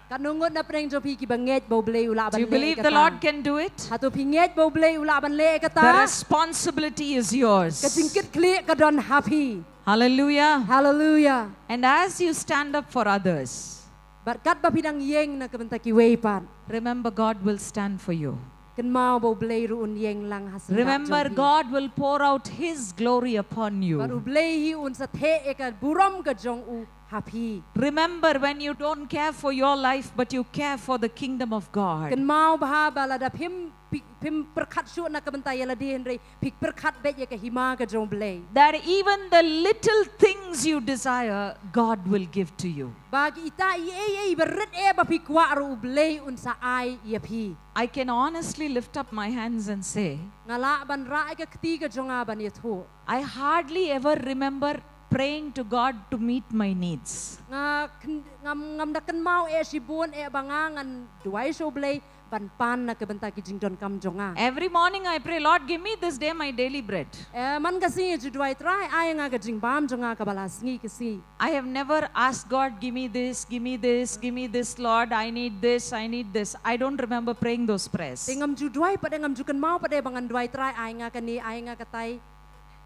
Katno ngut na pdeng jong phi kiba ngeit ba U Blei u lah ban leh kata? Do you believe the Lord can do it? Hato phi ngeit ba U Blei u lah ban leh kata? The responsibility is yours. Ka jingkitkhlieh ka don ha phi. Hallelujah. Hallelujah. And as you stand up for others, bad katba phi dang ïeng na ka bynta kiwei pat, remember God will stand for you. Kynmaw ba U Blei ruh un ïeng lang ha sien. Remember, God will pour out His glory upon you. Bad U Blei hi un sa theh ïa ka burom ka jong u ha phi. Remember, when you don't care for your life, but you care for the kingdom of God. Kynmaw bha ba lada phim, phim pyrkhat shuh na ka bynta ïa lade hynrei phi pyrkhat beit ïa ka hima ka jong U Blei. That even the little things you desire, God will give to you. Ba kita ïa ïa ïa ba rit ïa ba phi kwah ruh U Blei un sa ai ïa phi. I can honestly lift up my hands and say, nga lah ban rah ïa ka kti ka jong nga ban ïathuh. I hardly ever remember praying to God to meet my needs. Nga kyn-, ngam, ngam da kynmaw eh shibun eh ba nga ngan duwai sha U Blei ban pan na ka bynta ki jingdonkam jong nga. Every morning I pray, Lord, give me this day my daily bread. Eh, man ka sngi ju duwai, Trai, ai nga ka jingbam jong nga ka ba la sngi ka sngi. I have never asked God, give me this, give me this, give me this, Lord, I need this, I need this. I don't remember praying those prayers. Te ngam ju duwai pat, ngam ju kynmaw pat ba ngan duwai, Trai, ai nga kane, ai nga katai.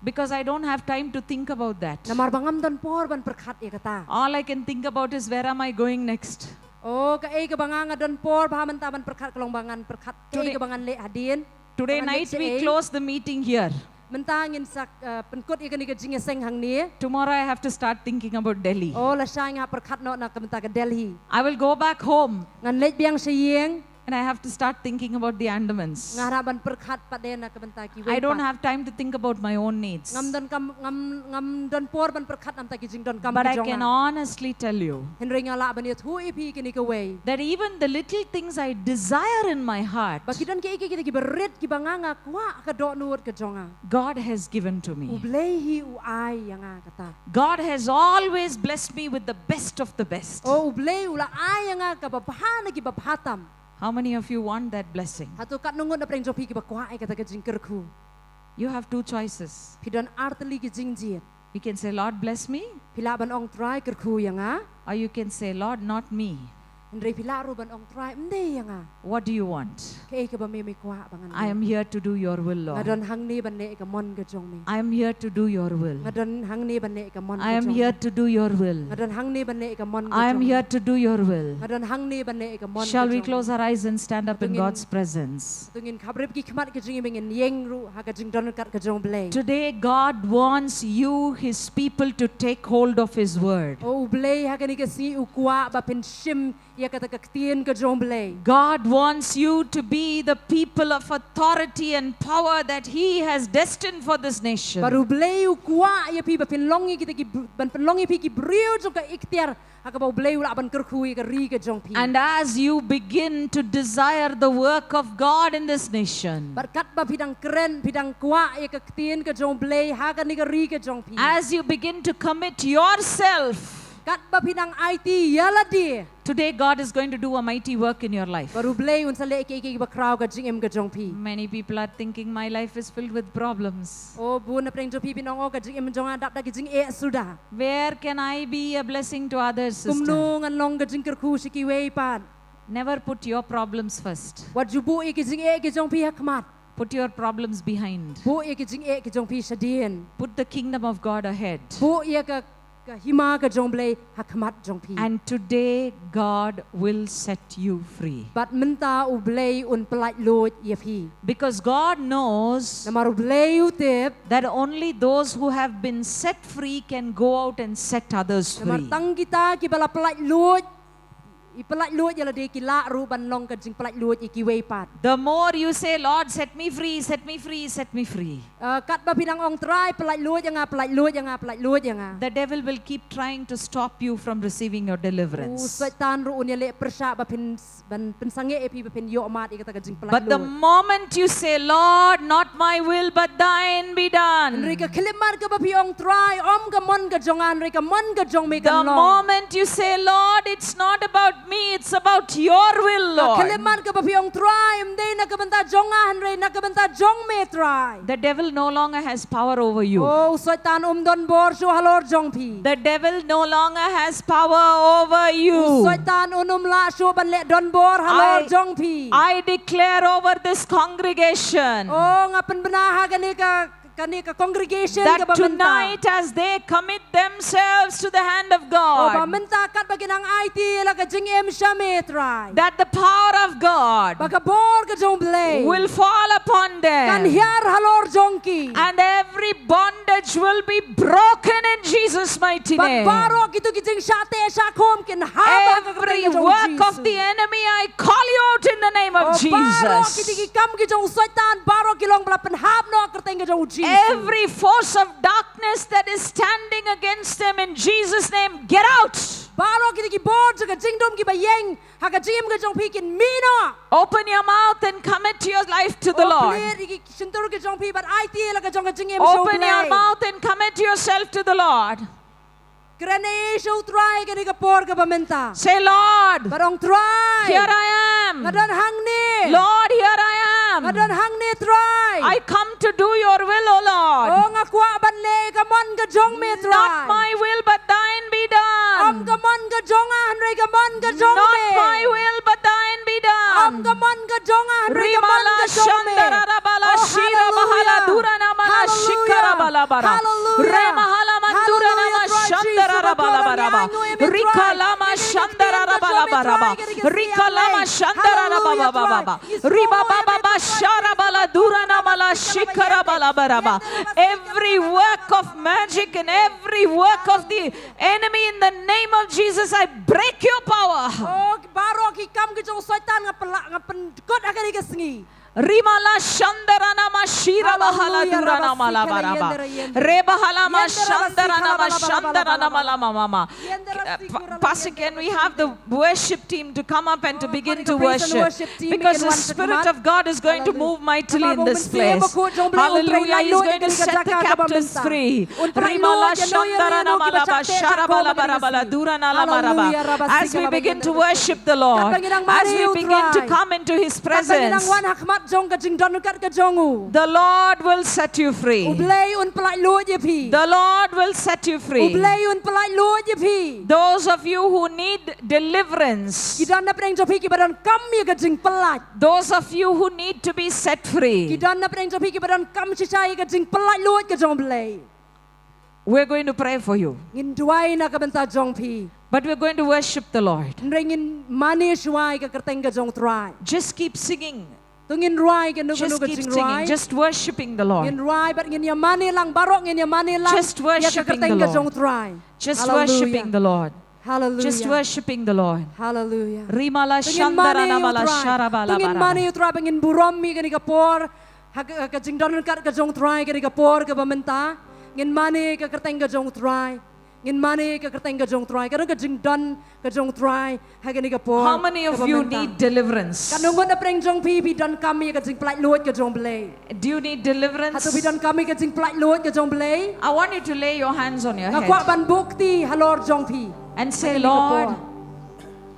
Because I don't have time to think about that. Namar ba ngam don por ban pyrkhat ïa kata. All I can think about is where am I going next? Oh, kaei kaba nga nga don por bha mynta ban pyrkhat ka long ba ngan pyrkhat kaei kaba ngan leh hadien. Today night we close the meeting here. Mynta ngin sa, uh, pynkut ïa kane ka jingïaseng hangne. Tomorrow I have to start thinking about Delhi. Oh, lashai nga pyrkhat noh na ka bynta ka Delhi. I will go back home. Ngan leit biang sha ïing. And I have to start thinking about the Andamans. Nga hap ban pyrkhat pat de na ka bynta kiwei pat. I don't have time to think about my own needs. Ngam don kam, ngam, ngam don por ban pyrkhat na ka bynta ki jingdonkam ki jong nga. But I can honestly tell you, hynrei nga lah ban ïathuh ïa phi kane kawei, that even the little things I desire in my heart, ba ki don kiei kiei kita kiba rit kiba nga nga kwah ha ka dohnud ka jong nga, God has given to me. U Blei hi u ai ïa nga kata. God has always blessed me with the best of the best. Oh, U Blei u la ai ïa nga kaba bha na kiba bha tam. How many of you want that blessing? Hato katno ngut na pdeng jong phi kiba kwah ïa kata ka jingkyrkhu? You have two choices. Phi don artylli ki jingjied. You can say, Lord, bless me. Phi lah ban ong, Trai, kyrkhu ïa nga. Or you can say, Lord, not me. Hynrei phi lah ruh ban ong, Trai, ym dei ïa nga. What do you want? Kaei kaba me me kwah ba ngan leh? I am here to do your will, Lord. Nga don hangne ban leh ïa ka mon ka jong me. I am here to do your will. Nga don hangne ban leh ïa ka mon ka jong me. I am here to do your will. Nga don hangne ban leh ïa ka mon ka jong me. I am here to do your will. Nga don hangne ban leh ïa ka mon ka jong me. Shall we close our eyes and stand up in God's presence? To ngin khap rep ki khmat ka jong i ba ngin ïeng ruh ha ka jingdon kat ka jong U Blei. Today God wants you, his people, to take hold of his word. O U Blei ha kane ka sngi u kwah ba phin shim ïa kata ka ktien ka jong U Blei. God wants you to be the people of authority and power that he has destined for this nation. Bad U Blei u kwah ïa phi ba phin long ïa kita ki br-, ban phin long ïa phi ki briew jong ka iktiar ha kaba U Blei u lah ban kyrkhu ïa ka ri ka jong phi. And as you begin to desire the work of God in this nation, bad katba phi dang kren, phi dang kwah ïa ka ktien ka jong U Blei ha kane ka ri ka jong phi, as you begin to commit yourself, katba phi dang aiti ïa lade, today God is going to do a mighty work in your life. Bad U Blei un sa leh kiei kiei kiba khraw ha ka jingim ka jong phi. Many people are thinking, my life is filled with problems. O bun na pdeng jong phi phin ong, o ka jingim jong nga dap da ki jingeh suda. Where can I be a blessing to others, sister? Kumno ngan long ka jingkyrkhu sha kiwei pat? Never put your problems first. Wat ju buh ïa ki jingeh ki jong phi ha khmat. Put your problems behind. Buh ïa ki jingeh ki jong phi shadien. Put the kingdom of God ahead. Buh ïa ka, ka hima ka jong U Blei ha khmat jong phi. And today God will set you free. Bad mynta U Blei un pyllait luid ïa phi. Because God knows, namar U Blei u tip, that only those who have been set free can go out and set others free. Namar tang kita kiba la pyllait luid, i pyllait luid ïa lade ki lah ruh ban long ka jingpyllait luid ïa kiwei pat. The more you say, Lord, set me free, set me free, set me free, ah, katba phi dang ong, Trai, pyllait luid ïa nga, pyllait luid ïa nga, pyllait luid ïa nga, the devil will keep trying to stop you from receiving your deliverance. U Soitan ruh un ïaleh pyrshah ba phin, ban pynsangeh ïa phi ba phin ïoh mad ïa kata ka jingpyllait luid. But the moment you say, Lord, not my will, but thine be done. Hynrei ka khyllipmat kaba phi ong, Trai, ym ka mon ka jong nga, hynrei ka mon ka jong me kan long. The moment you say, Lord, it's not about me, it's about your will, Lord. Ka khyllipmat kaba phi ong Trai, ym dei na ka bynta jong nga hynrei na ka bynta jong me Trai. The devil no longer has power over you. Oh, u Soitan um don bor shuh halor jong phi. The devil no longer has power over you. U Soitan un ym lah shuh ban leh don bor halor I, jong phi. I declare over this congregation. Oh, nga pynbna ha kane ka kane ka congregation that kaba mynta. Tonight as they commit themselves to the hand of God, oh, ba mynta katba ki nang aiti la ka jingim sha me Trai. That the power of God, ba ka bor ka jong Blei, will fall upon them. Kan hiar halor jong ki. And every bondage will be broken in Jesus' mighty name. Bad baroh kito ki jingshah teh shah khum kin hap ha ka kyrteng ka jong U Jisu. Every work of the enemy, I call you out in the name of Jesus. Oh, baroh kito ki kam ki jong u Soitan, baroh ki long ba la pynhap noh ha ka kyrteng ka jong U Jisu. Every force of darkness that is standing against them, in Jesus' name, get out. Baroh kito ki bor jong ka jingdum kiba ïeng ha ka jingim ka jong phi kin mih noh. Open your mouth and commit your life to the Lord. Oh, plie ïa ki shyntur ki jong phi bad aiti la ka jong ka jingim sha U Blei. Open your mouth and commit yourself to the Lord. Kren ïa u Trai ha kane ka por kaba mynta. Say, Lord, bad ong Trai, here I am. Nga don hangne. Lord, here I am. Nga don hangne Trai. I come to do your will, O Lord. Oh, nga kwah ban leh ka mon ka jong me Trai. Not my will, but thine be done. Ym ka mon ka jong nga hynrei ka mon ka jong me. Not my will, but thine be done. Ym ka mon ka jong nga hynrei ka mon ka jong me. Rimala shandara rabala shira bahala durana mala shikara balabara. Hallelujah. Remahala mandura nama shandara rabala baraba. Rika lama shandara rabala baraba. Rika lama shandara rababa baba. Riba baba ba shara bala durana mala shikara bala baraba. Every work of magic and every work of the enemy, in the name of Jesus, I break your power. Oh, baroh ki kam ki jong u Soitan nga pynlah, nga pynkut ha kane ka sngi. Rimala shandarana mashira bahala durana mala baraba. Rebahala mashandarana mashandarana mala mama. Uh, Pa-, Pastor, can we have the worship team to come up and to begin to worship? Because the Spirit of God is going to move mightily in this place. Hallelujah. He's going to set the captives free. Rimala shandarana mala bashara bala bara bala durana la maraba. As we begin to worship the Lord, as we begin to come into His presence, the Lord will set you free. U Blei un pyllait luid ïa phi. The Lord will set you free. U Blei un pyllait luid ïa phi. Those of you who need deliverance, ki don na pdeng jong phi kiba donkam ïa ka jingpyllait. Those of you who need to be set free, ki don na pdeng jong phi kiba donkam shisha ïa ka jingpyllait luid ka jong U Blei. We're going to pray for you. Ngin duwai na ka bynta jong phi. But we're going to worship the Lord. Hynrei ngin mane shuwa ïa ka kyrteng ka jong U Trai. Just keep singing. To ngin rwai kano kano ka jingrwai. Just keep singing. Just worshiping the Lord. Ngin rwai bad ngin ïa mane lang, baroh ngin ïa mane lang ïa ka kyrteng ka jong U Trai. Just worshiping the Lord. Hallelujah. Just worshiping the Lord. Hallelujah. Rimala shandarana mala sharabala baraba. To ngin mane ïa U Trai bad ngin burom ïa kane ka por. Ha ka, ka jingdon ryngkat ka jong U Trai kane ka por kaba mynta. Ngin mane ka kyrteng ka jong U Trai. Ngin mane ka kyrteng ka jong U Trai. Ka don ka jingdon ka jong U Trai ha kane ka por. How many of you need deliverance? Katno ngut na pdeng jong phi phi donkam ïa ka jingpyllait luid ka jong U Blei? Do you need deliverance? Hato phi donkam ïa ka jingpyllait luid ka jong U Blei? I want you to lay your hands on your head. Nga kwah ban buh kti halor jong phi. And say, Lord,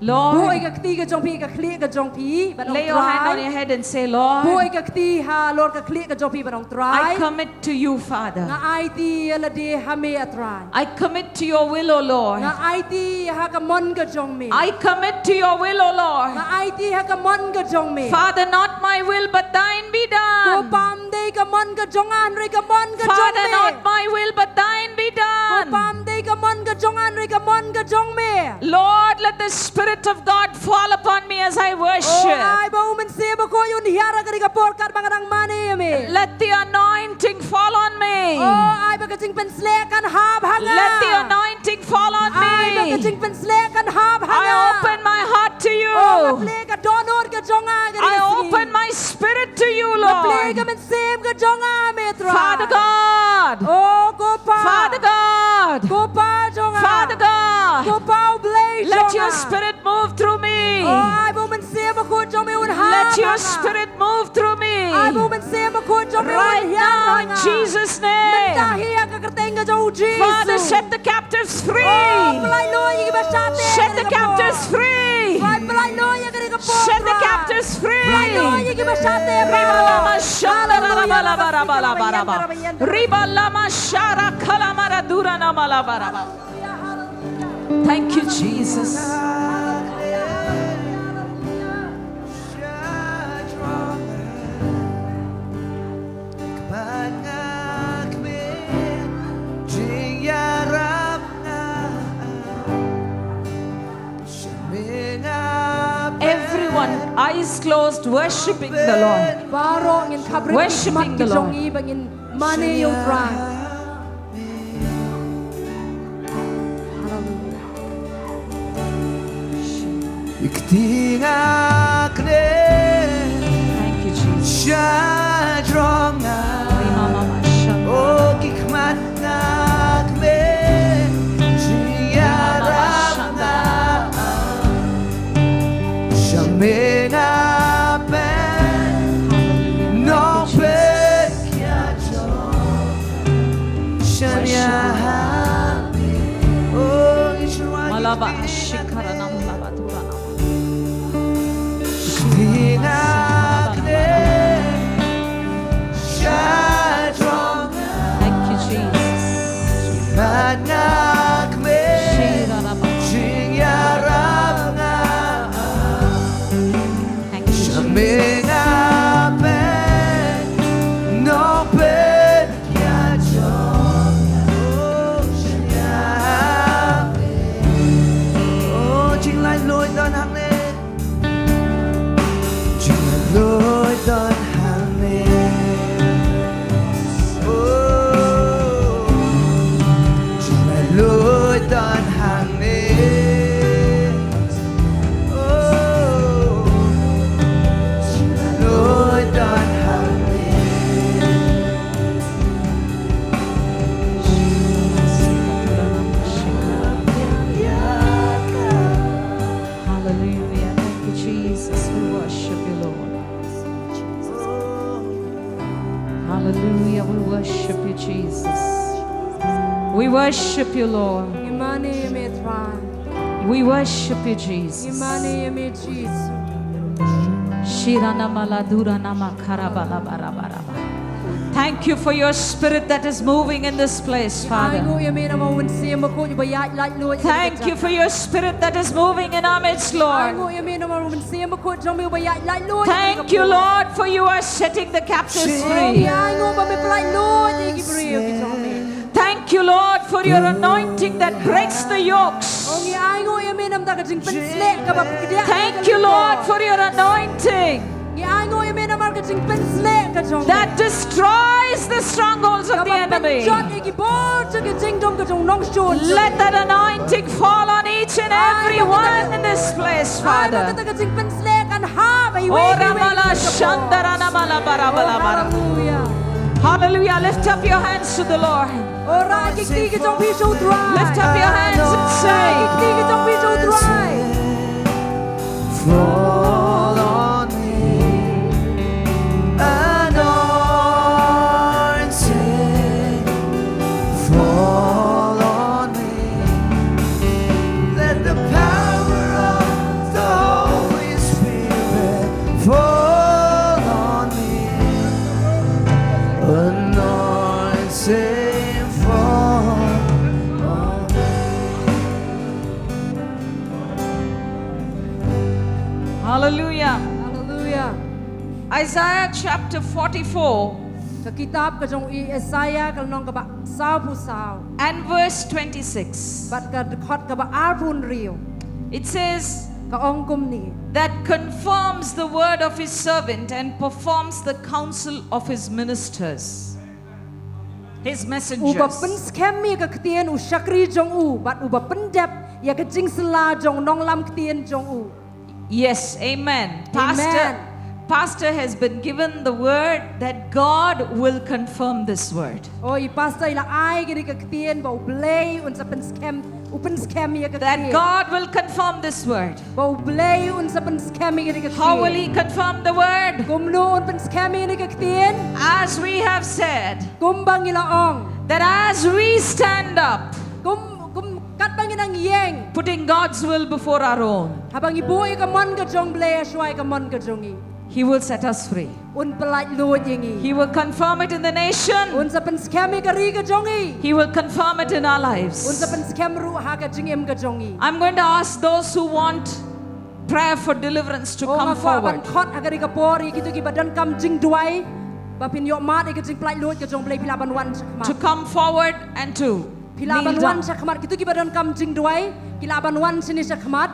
Lord, buh ïa ka kti ka jong phi, ka khlieh ka jong phi, bad ong Trai. Lay your hand on your head and say, Lord, buh ïa ka kti halor ka khlieh ka jong phi, bad ong Trai. I commit to you, Father. Nga aiti ïa lade ha me, A Trai. I commit to your will, O Lord. Nga aiti ha ka mon ka jong me. I commit to your will, O Lord. Nga aiti ha ka mon ka jong me. Father, not my will, but thine be done. Ko Pa, ym dei ka mon ka jong nga, hynrei ka mon ka jong me. Father, not my will, but thine be done. Ko Pa, ym dei ka mon ka jong nga, hynrei ka mon ka jong me. Lord, let the Spirit of God fall upon me as I worship. Oh, ai ba U Mynsiem Bakhuid un hiar ha kane ka por katba nga dang mane ïa me. Let the anointing fall on me. Oh, ai ba ka jingpynshlur kan hap ha nga. Let the anointing fall on me. Ai ba ka jingpynshlur kan hap ha nga. I open my heart to you. Oh, nga plie ka dohnud ka jong nga ha kane ka sngi. I open my spirit to you, Lord. Nga plie ka mynsiem ka jong nga ha me, Trai. Father God. Oh, ko Pa. Father God. Ko Pa jong nga. Father God. Ko Pa U Blei jong nga. Let your Spirit move through me. Oh, ai ba U Mynsiem Bakhuid jong me un hap ha nga. Let your Spirit move through me. Ai ba U Mynsiem Bakhuid jong me un hiar ha nga. Right now, in Jesus' name. Mynta hi ha ka kyrteng ka jong U Jisu. Father, set the captives free. Oh, pyllait luid ïa kiba shah teh. Set the captives free. Trai, pynlait lut ïa kane ka por, Trai. Set the captives free. Pynlait lut ïa kiba shah teh. Riba lama shanda raba laba raba laba raba. Riba lama shara kala mara dura nama laba raba. Thank you, Jesus. Everyone, eyes closed, worshiping the Lord. Baroh ngin khaprit ki khmat ki jong ngi ba ngin mane ïa U Trai. Hallelujah. Thank you, Jesus. Malaba shikara nam laba dura nam. Thank you, Jesus. Shira raba. Thank you, Jesus. Hallelujah. Thank you, Jesus. We worship you, Lord. Hallelujah. We worship you, Jesus. We worship you, Lord. Ngi mane ïa me, Trai. We worship you, Jesus. Ngi mane ïa me, Jesus. Shirana maladura nama karabala barabara. Thank you for your spirit that is moving in this place, Father. Thank you for your spirit that is moving in our midst, Lord. Thank you, Lord, for you are setting the captives free. Thank you, Lord, for your anointing that breaks the yokes. Thank you, Lord, for your anointing that destroys the strongholds of the enemy. Let that anointing fall on each and every one in this place, Father. Ora mala shandara na mala bara bara bara. Hallelujah. Lift up your hands to the Lord. Lift up your hands and say, Fall on me, anointing, fall on me. Let the power of the Holy Spirit fall on me. Anointing fall on me. Hallelujah. Hallelujah. Isaiah chapter forty-four. Ka kitab ka jong i Isaiah ka lynnong kaba sawphew saw. And verse twenty-six. Bad ka dkhot kaba arphew hynriew. It says, ka ong kumne, that confirms the word of his servant and performs the counsel of his ministers. His messengers. Uba pynskhem ïa ka ktien u shakri jong u, bad uba pyndep ïa ka jingsylla jong nonglam ktien jong u. Yes, amen. Amen. Pastor, Pastor has been given the word that God will confirm this word. O, i Pastor i la ai kane ka ktien ba U Blei un sa pynskhem, u pynskhem ïa ka ktien. That God will confirm this word. Ba U Blei un sa pynskhem ïa kane ka ktien. How will he confirm the word? Kumno un pynskhem ïa kane ka ktien? As we have said, kumba ngi la ong, that as we stand up, kum, kum, katba ngi nang ïeng. Putting God's will before our own. Haba ngi buh ïa ka mon ka jong U Blei ha shuwa ïa ka mon ka jong ngi. He will set us free. Un pyllait luid ïa ngi. He will confirm it in the nation. Un sa pynskhem ïa ka ri ka jong ngi. He will confirm it in our lives. Un sa pynskhem ruh ha ka jingim ka jong ngi. I'm going to ask those who want prayer for deliverance to come forward. Nga kwah ban khot ha kane ka por ïa kito kiba donkam jingduwai, ba phin ïoh mad ïa ka jingpyllait luid ka jong U Blei, phi lah ban wan sha khmat. To come forward and to kneel down. Phi lah ban wan sha khmat, kito kiba donkam jingduwai, ki lah ban wan shane sha khmat.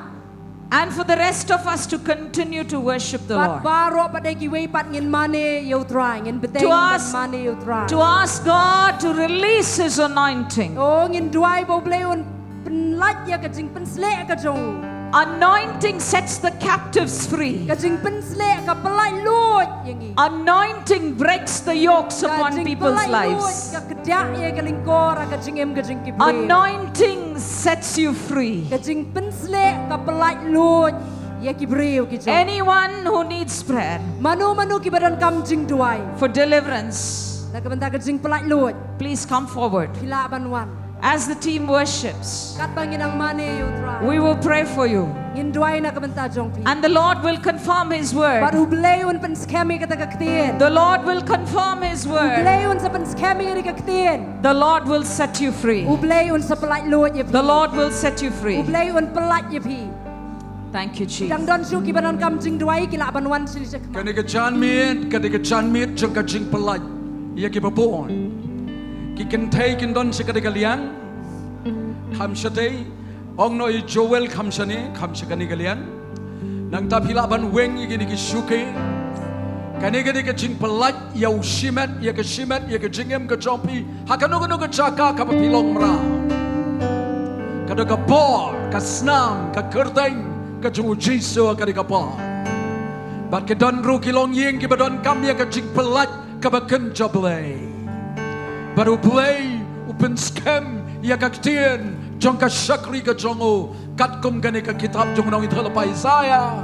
And for the rest of us to continue to worship the Lord. Bad baroh pat de kiwei pat ngin mane ïa U Trai, ngin bteng ban mane ïa U Trai. To ask God to release His anointing. Oh, ngin duwai ba U Blei un pynlait ïa ka jingpynsleh ka jong u. Anointing sets the captives free. Ka jingpynsleh ka pyllait luid ïa ngi. Anointing breaks the yokes upon people's lives. Ka jingpyllait luid ka kdiah ïa ka lyngkor ha ka jingim ka jong ki briew. Anointing sets you free. Ka jingpynsleh ka pyllait luid ïa ki briew ki jong. Anyone who needs prayer. Mano mano kiba donkam jingduwai. For deliverance. Na ka bynta ka jingpyllait luid. Please come forward. Phi lah ban wan. As the team worships, katba ngi nang mane ïa U Trai, we will pray for you. Ngin duwai na ka bynta jong phi. And the Lord will confirm His word. Bad U Blei un pynskhem ïa kata ka ktien. The Lord will confirm His word. U Blei un sa pynskhem ïa kata ka ktien. The Lord will set you free. U Blei un sa pyllait luid ïa phi. The Lord will set you free. U Blei un pyllait ïa phi. Thank you, Jesus. Dang don shuh kiba donkam jingduwai, ki lah ban wan shane sha khmat. Kane ka janmiet, kane ka janmiet jong ka jingpyllait ïa kiba bun. Ki kynthei kin don sha kane ka liang. Kham shatei, ong noh ïa Joel, kham shane, kham sha kane ka liang. Nangta phi lah ban weng ïa kine ki shuki. Kane, kane ka jingpyllait ïa u shimet, ïa ka shimet, ïa ka jingim ka jong phi ha kano kano ka jaka kaba phi long mraw. Ka don ka bor, ka snam, ka kyrteng ka jong U Jisu ha kane ka bor. Bad ki don ruh ki longïing kiba donkam ïa ka jingpyllait kaba kynja U Blei. Bad U Blei u pynskhem ïa ka ktien jong ka shakri ka jong u, katkum kane ka kitab jong u nongïathuhlypa Isaiah,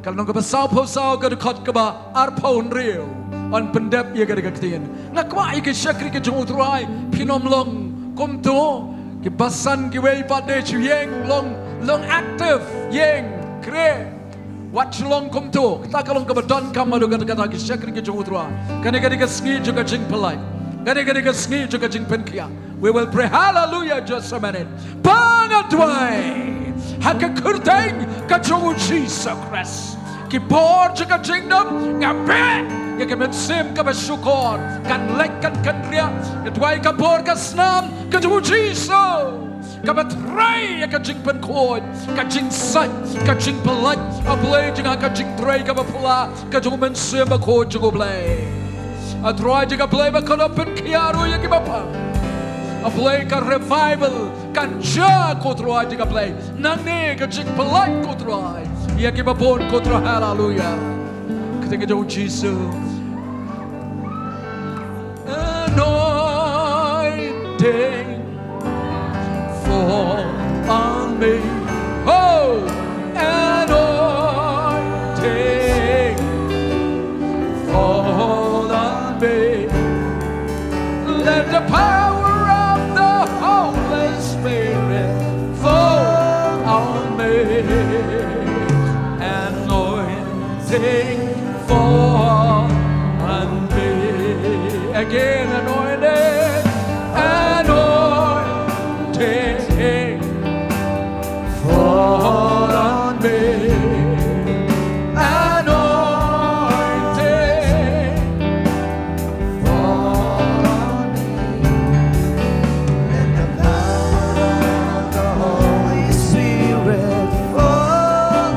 ka lynnong kaba sawphew saw, ka dkhot kaba arphew hynriew. Yn pyndep ïa kane ka ktien. Nga kwah ïa ki shakri ki jong U Trai, phin ym long kumto. Ki basan kiwei pat de shu ïeng, long, long active, ïeng, khreh. Wat shu long kumto. Kata ka long kaba donkam haduh katta katta, ki shakri ki jong U Trai. Kane ka dei ka sngi jong ka jingpyllait. Kane ka dei ka sngi jong ka jingpynkhiah. We will pray. Hallelujah, just a minute. Ba nga duwai ha ka kyrteng ka jong U Jisu Khrist, ki bor jong ka jingdum, nga beh ïa ka mynsiem kaba shukor, kan leit kan kynriah. Nga duwai ka bor ka snam ka jong U Jisu, kaba trei ïa ka jingpynkhuid, ka jingsait, ka jingpyllait, A Blei, jong ka jingtrei kaba pla ka jong U Mynsiem Bakhuid jong U Blei. A Trai jong ka Blei ba kan pynkhiah ruh ïa kiba pang. A Blei, ka revival kan jia, ko Trai jong ka Blei. Nangne ka jingpyllait, ko Trai, ïa kiba bun, ko Trai. Hallelujah. Ka kyrteng ka jong U Jisu. Anointing fall on me. Oh, anointing fall on me. Let the power of the Holy Spirit fall on me. Anointing fall on me. Again, anointing, anointing fall on me. Anointing fall on me. Let the power of the Holy Spirit fall on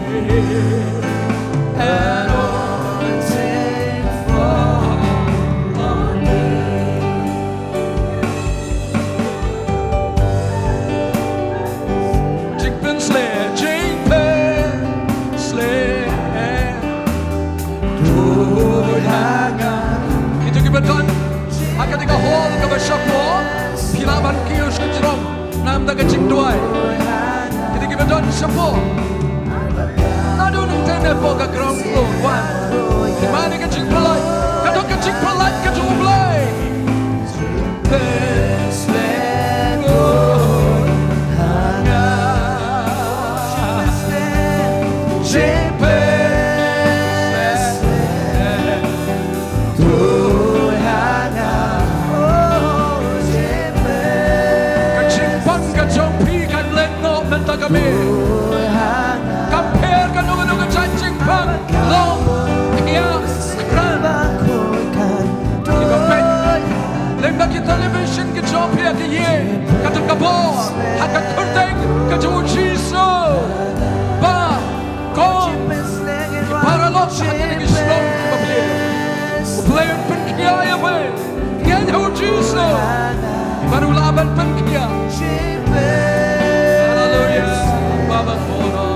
me. Anointing fall on me. Jingpynsleh, jingpynsleh. Kito kiba don ha kane ka hall kaba shapoh, phi lah ban kiew sha jrong namar ka jingduwai. Kito kiba don shapoh, naduh nangtei ne hapoh ka ground floor, wan. Phi mane ka jingpyllait, ka don ka jingpyllait ka jong U Blei. Jingpynsleh, Lord, ha Kam pher kano kano ka jait jingpang, long, khiah, kren. Ki ba peit lyngba ki television, ki jop ïa ki ïing, kata ka bor ha ka kyrteng ka jong u Jisu. Ba kong ki paralok ha kine ki shnong ki ba plie, U Blei un pynkhiah ïa phi. Ngi ïa u Jisu ba u lah ban pynkhiah. Haleluya. Baba koro.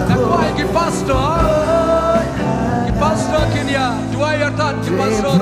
Nga kwah ïa ki pastor. Ki pastor kin ïa duwai ïa tan ki pastor.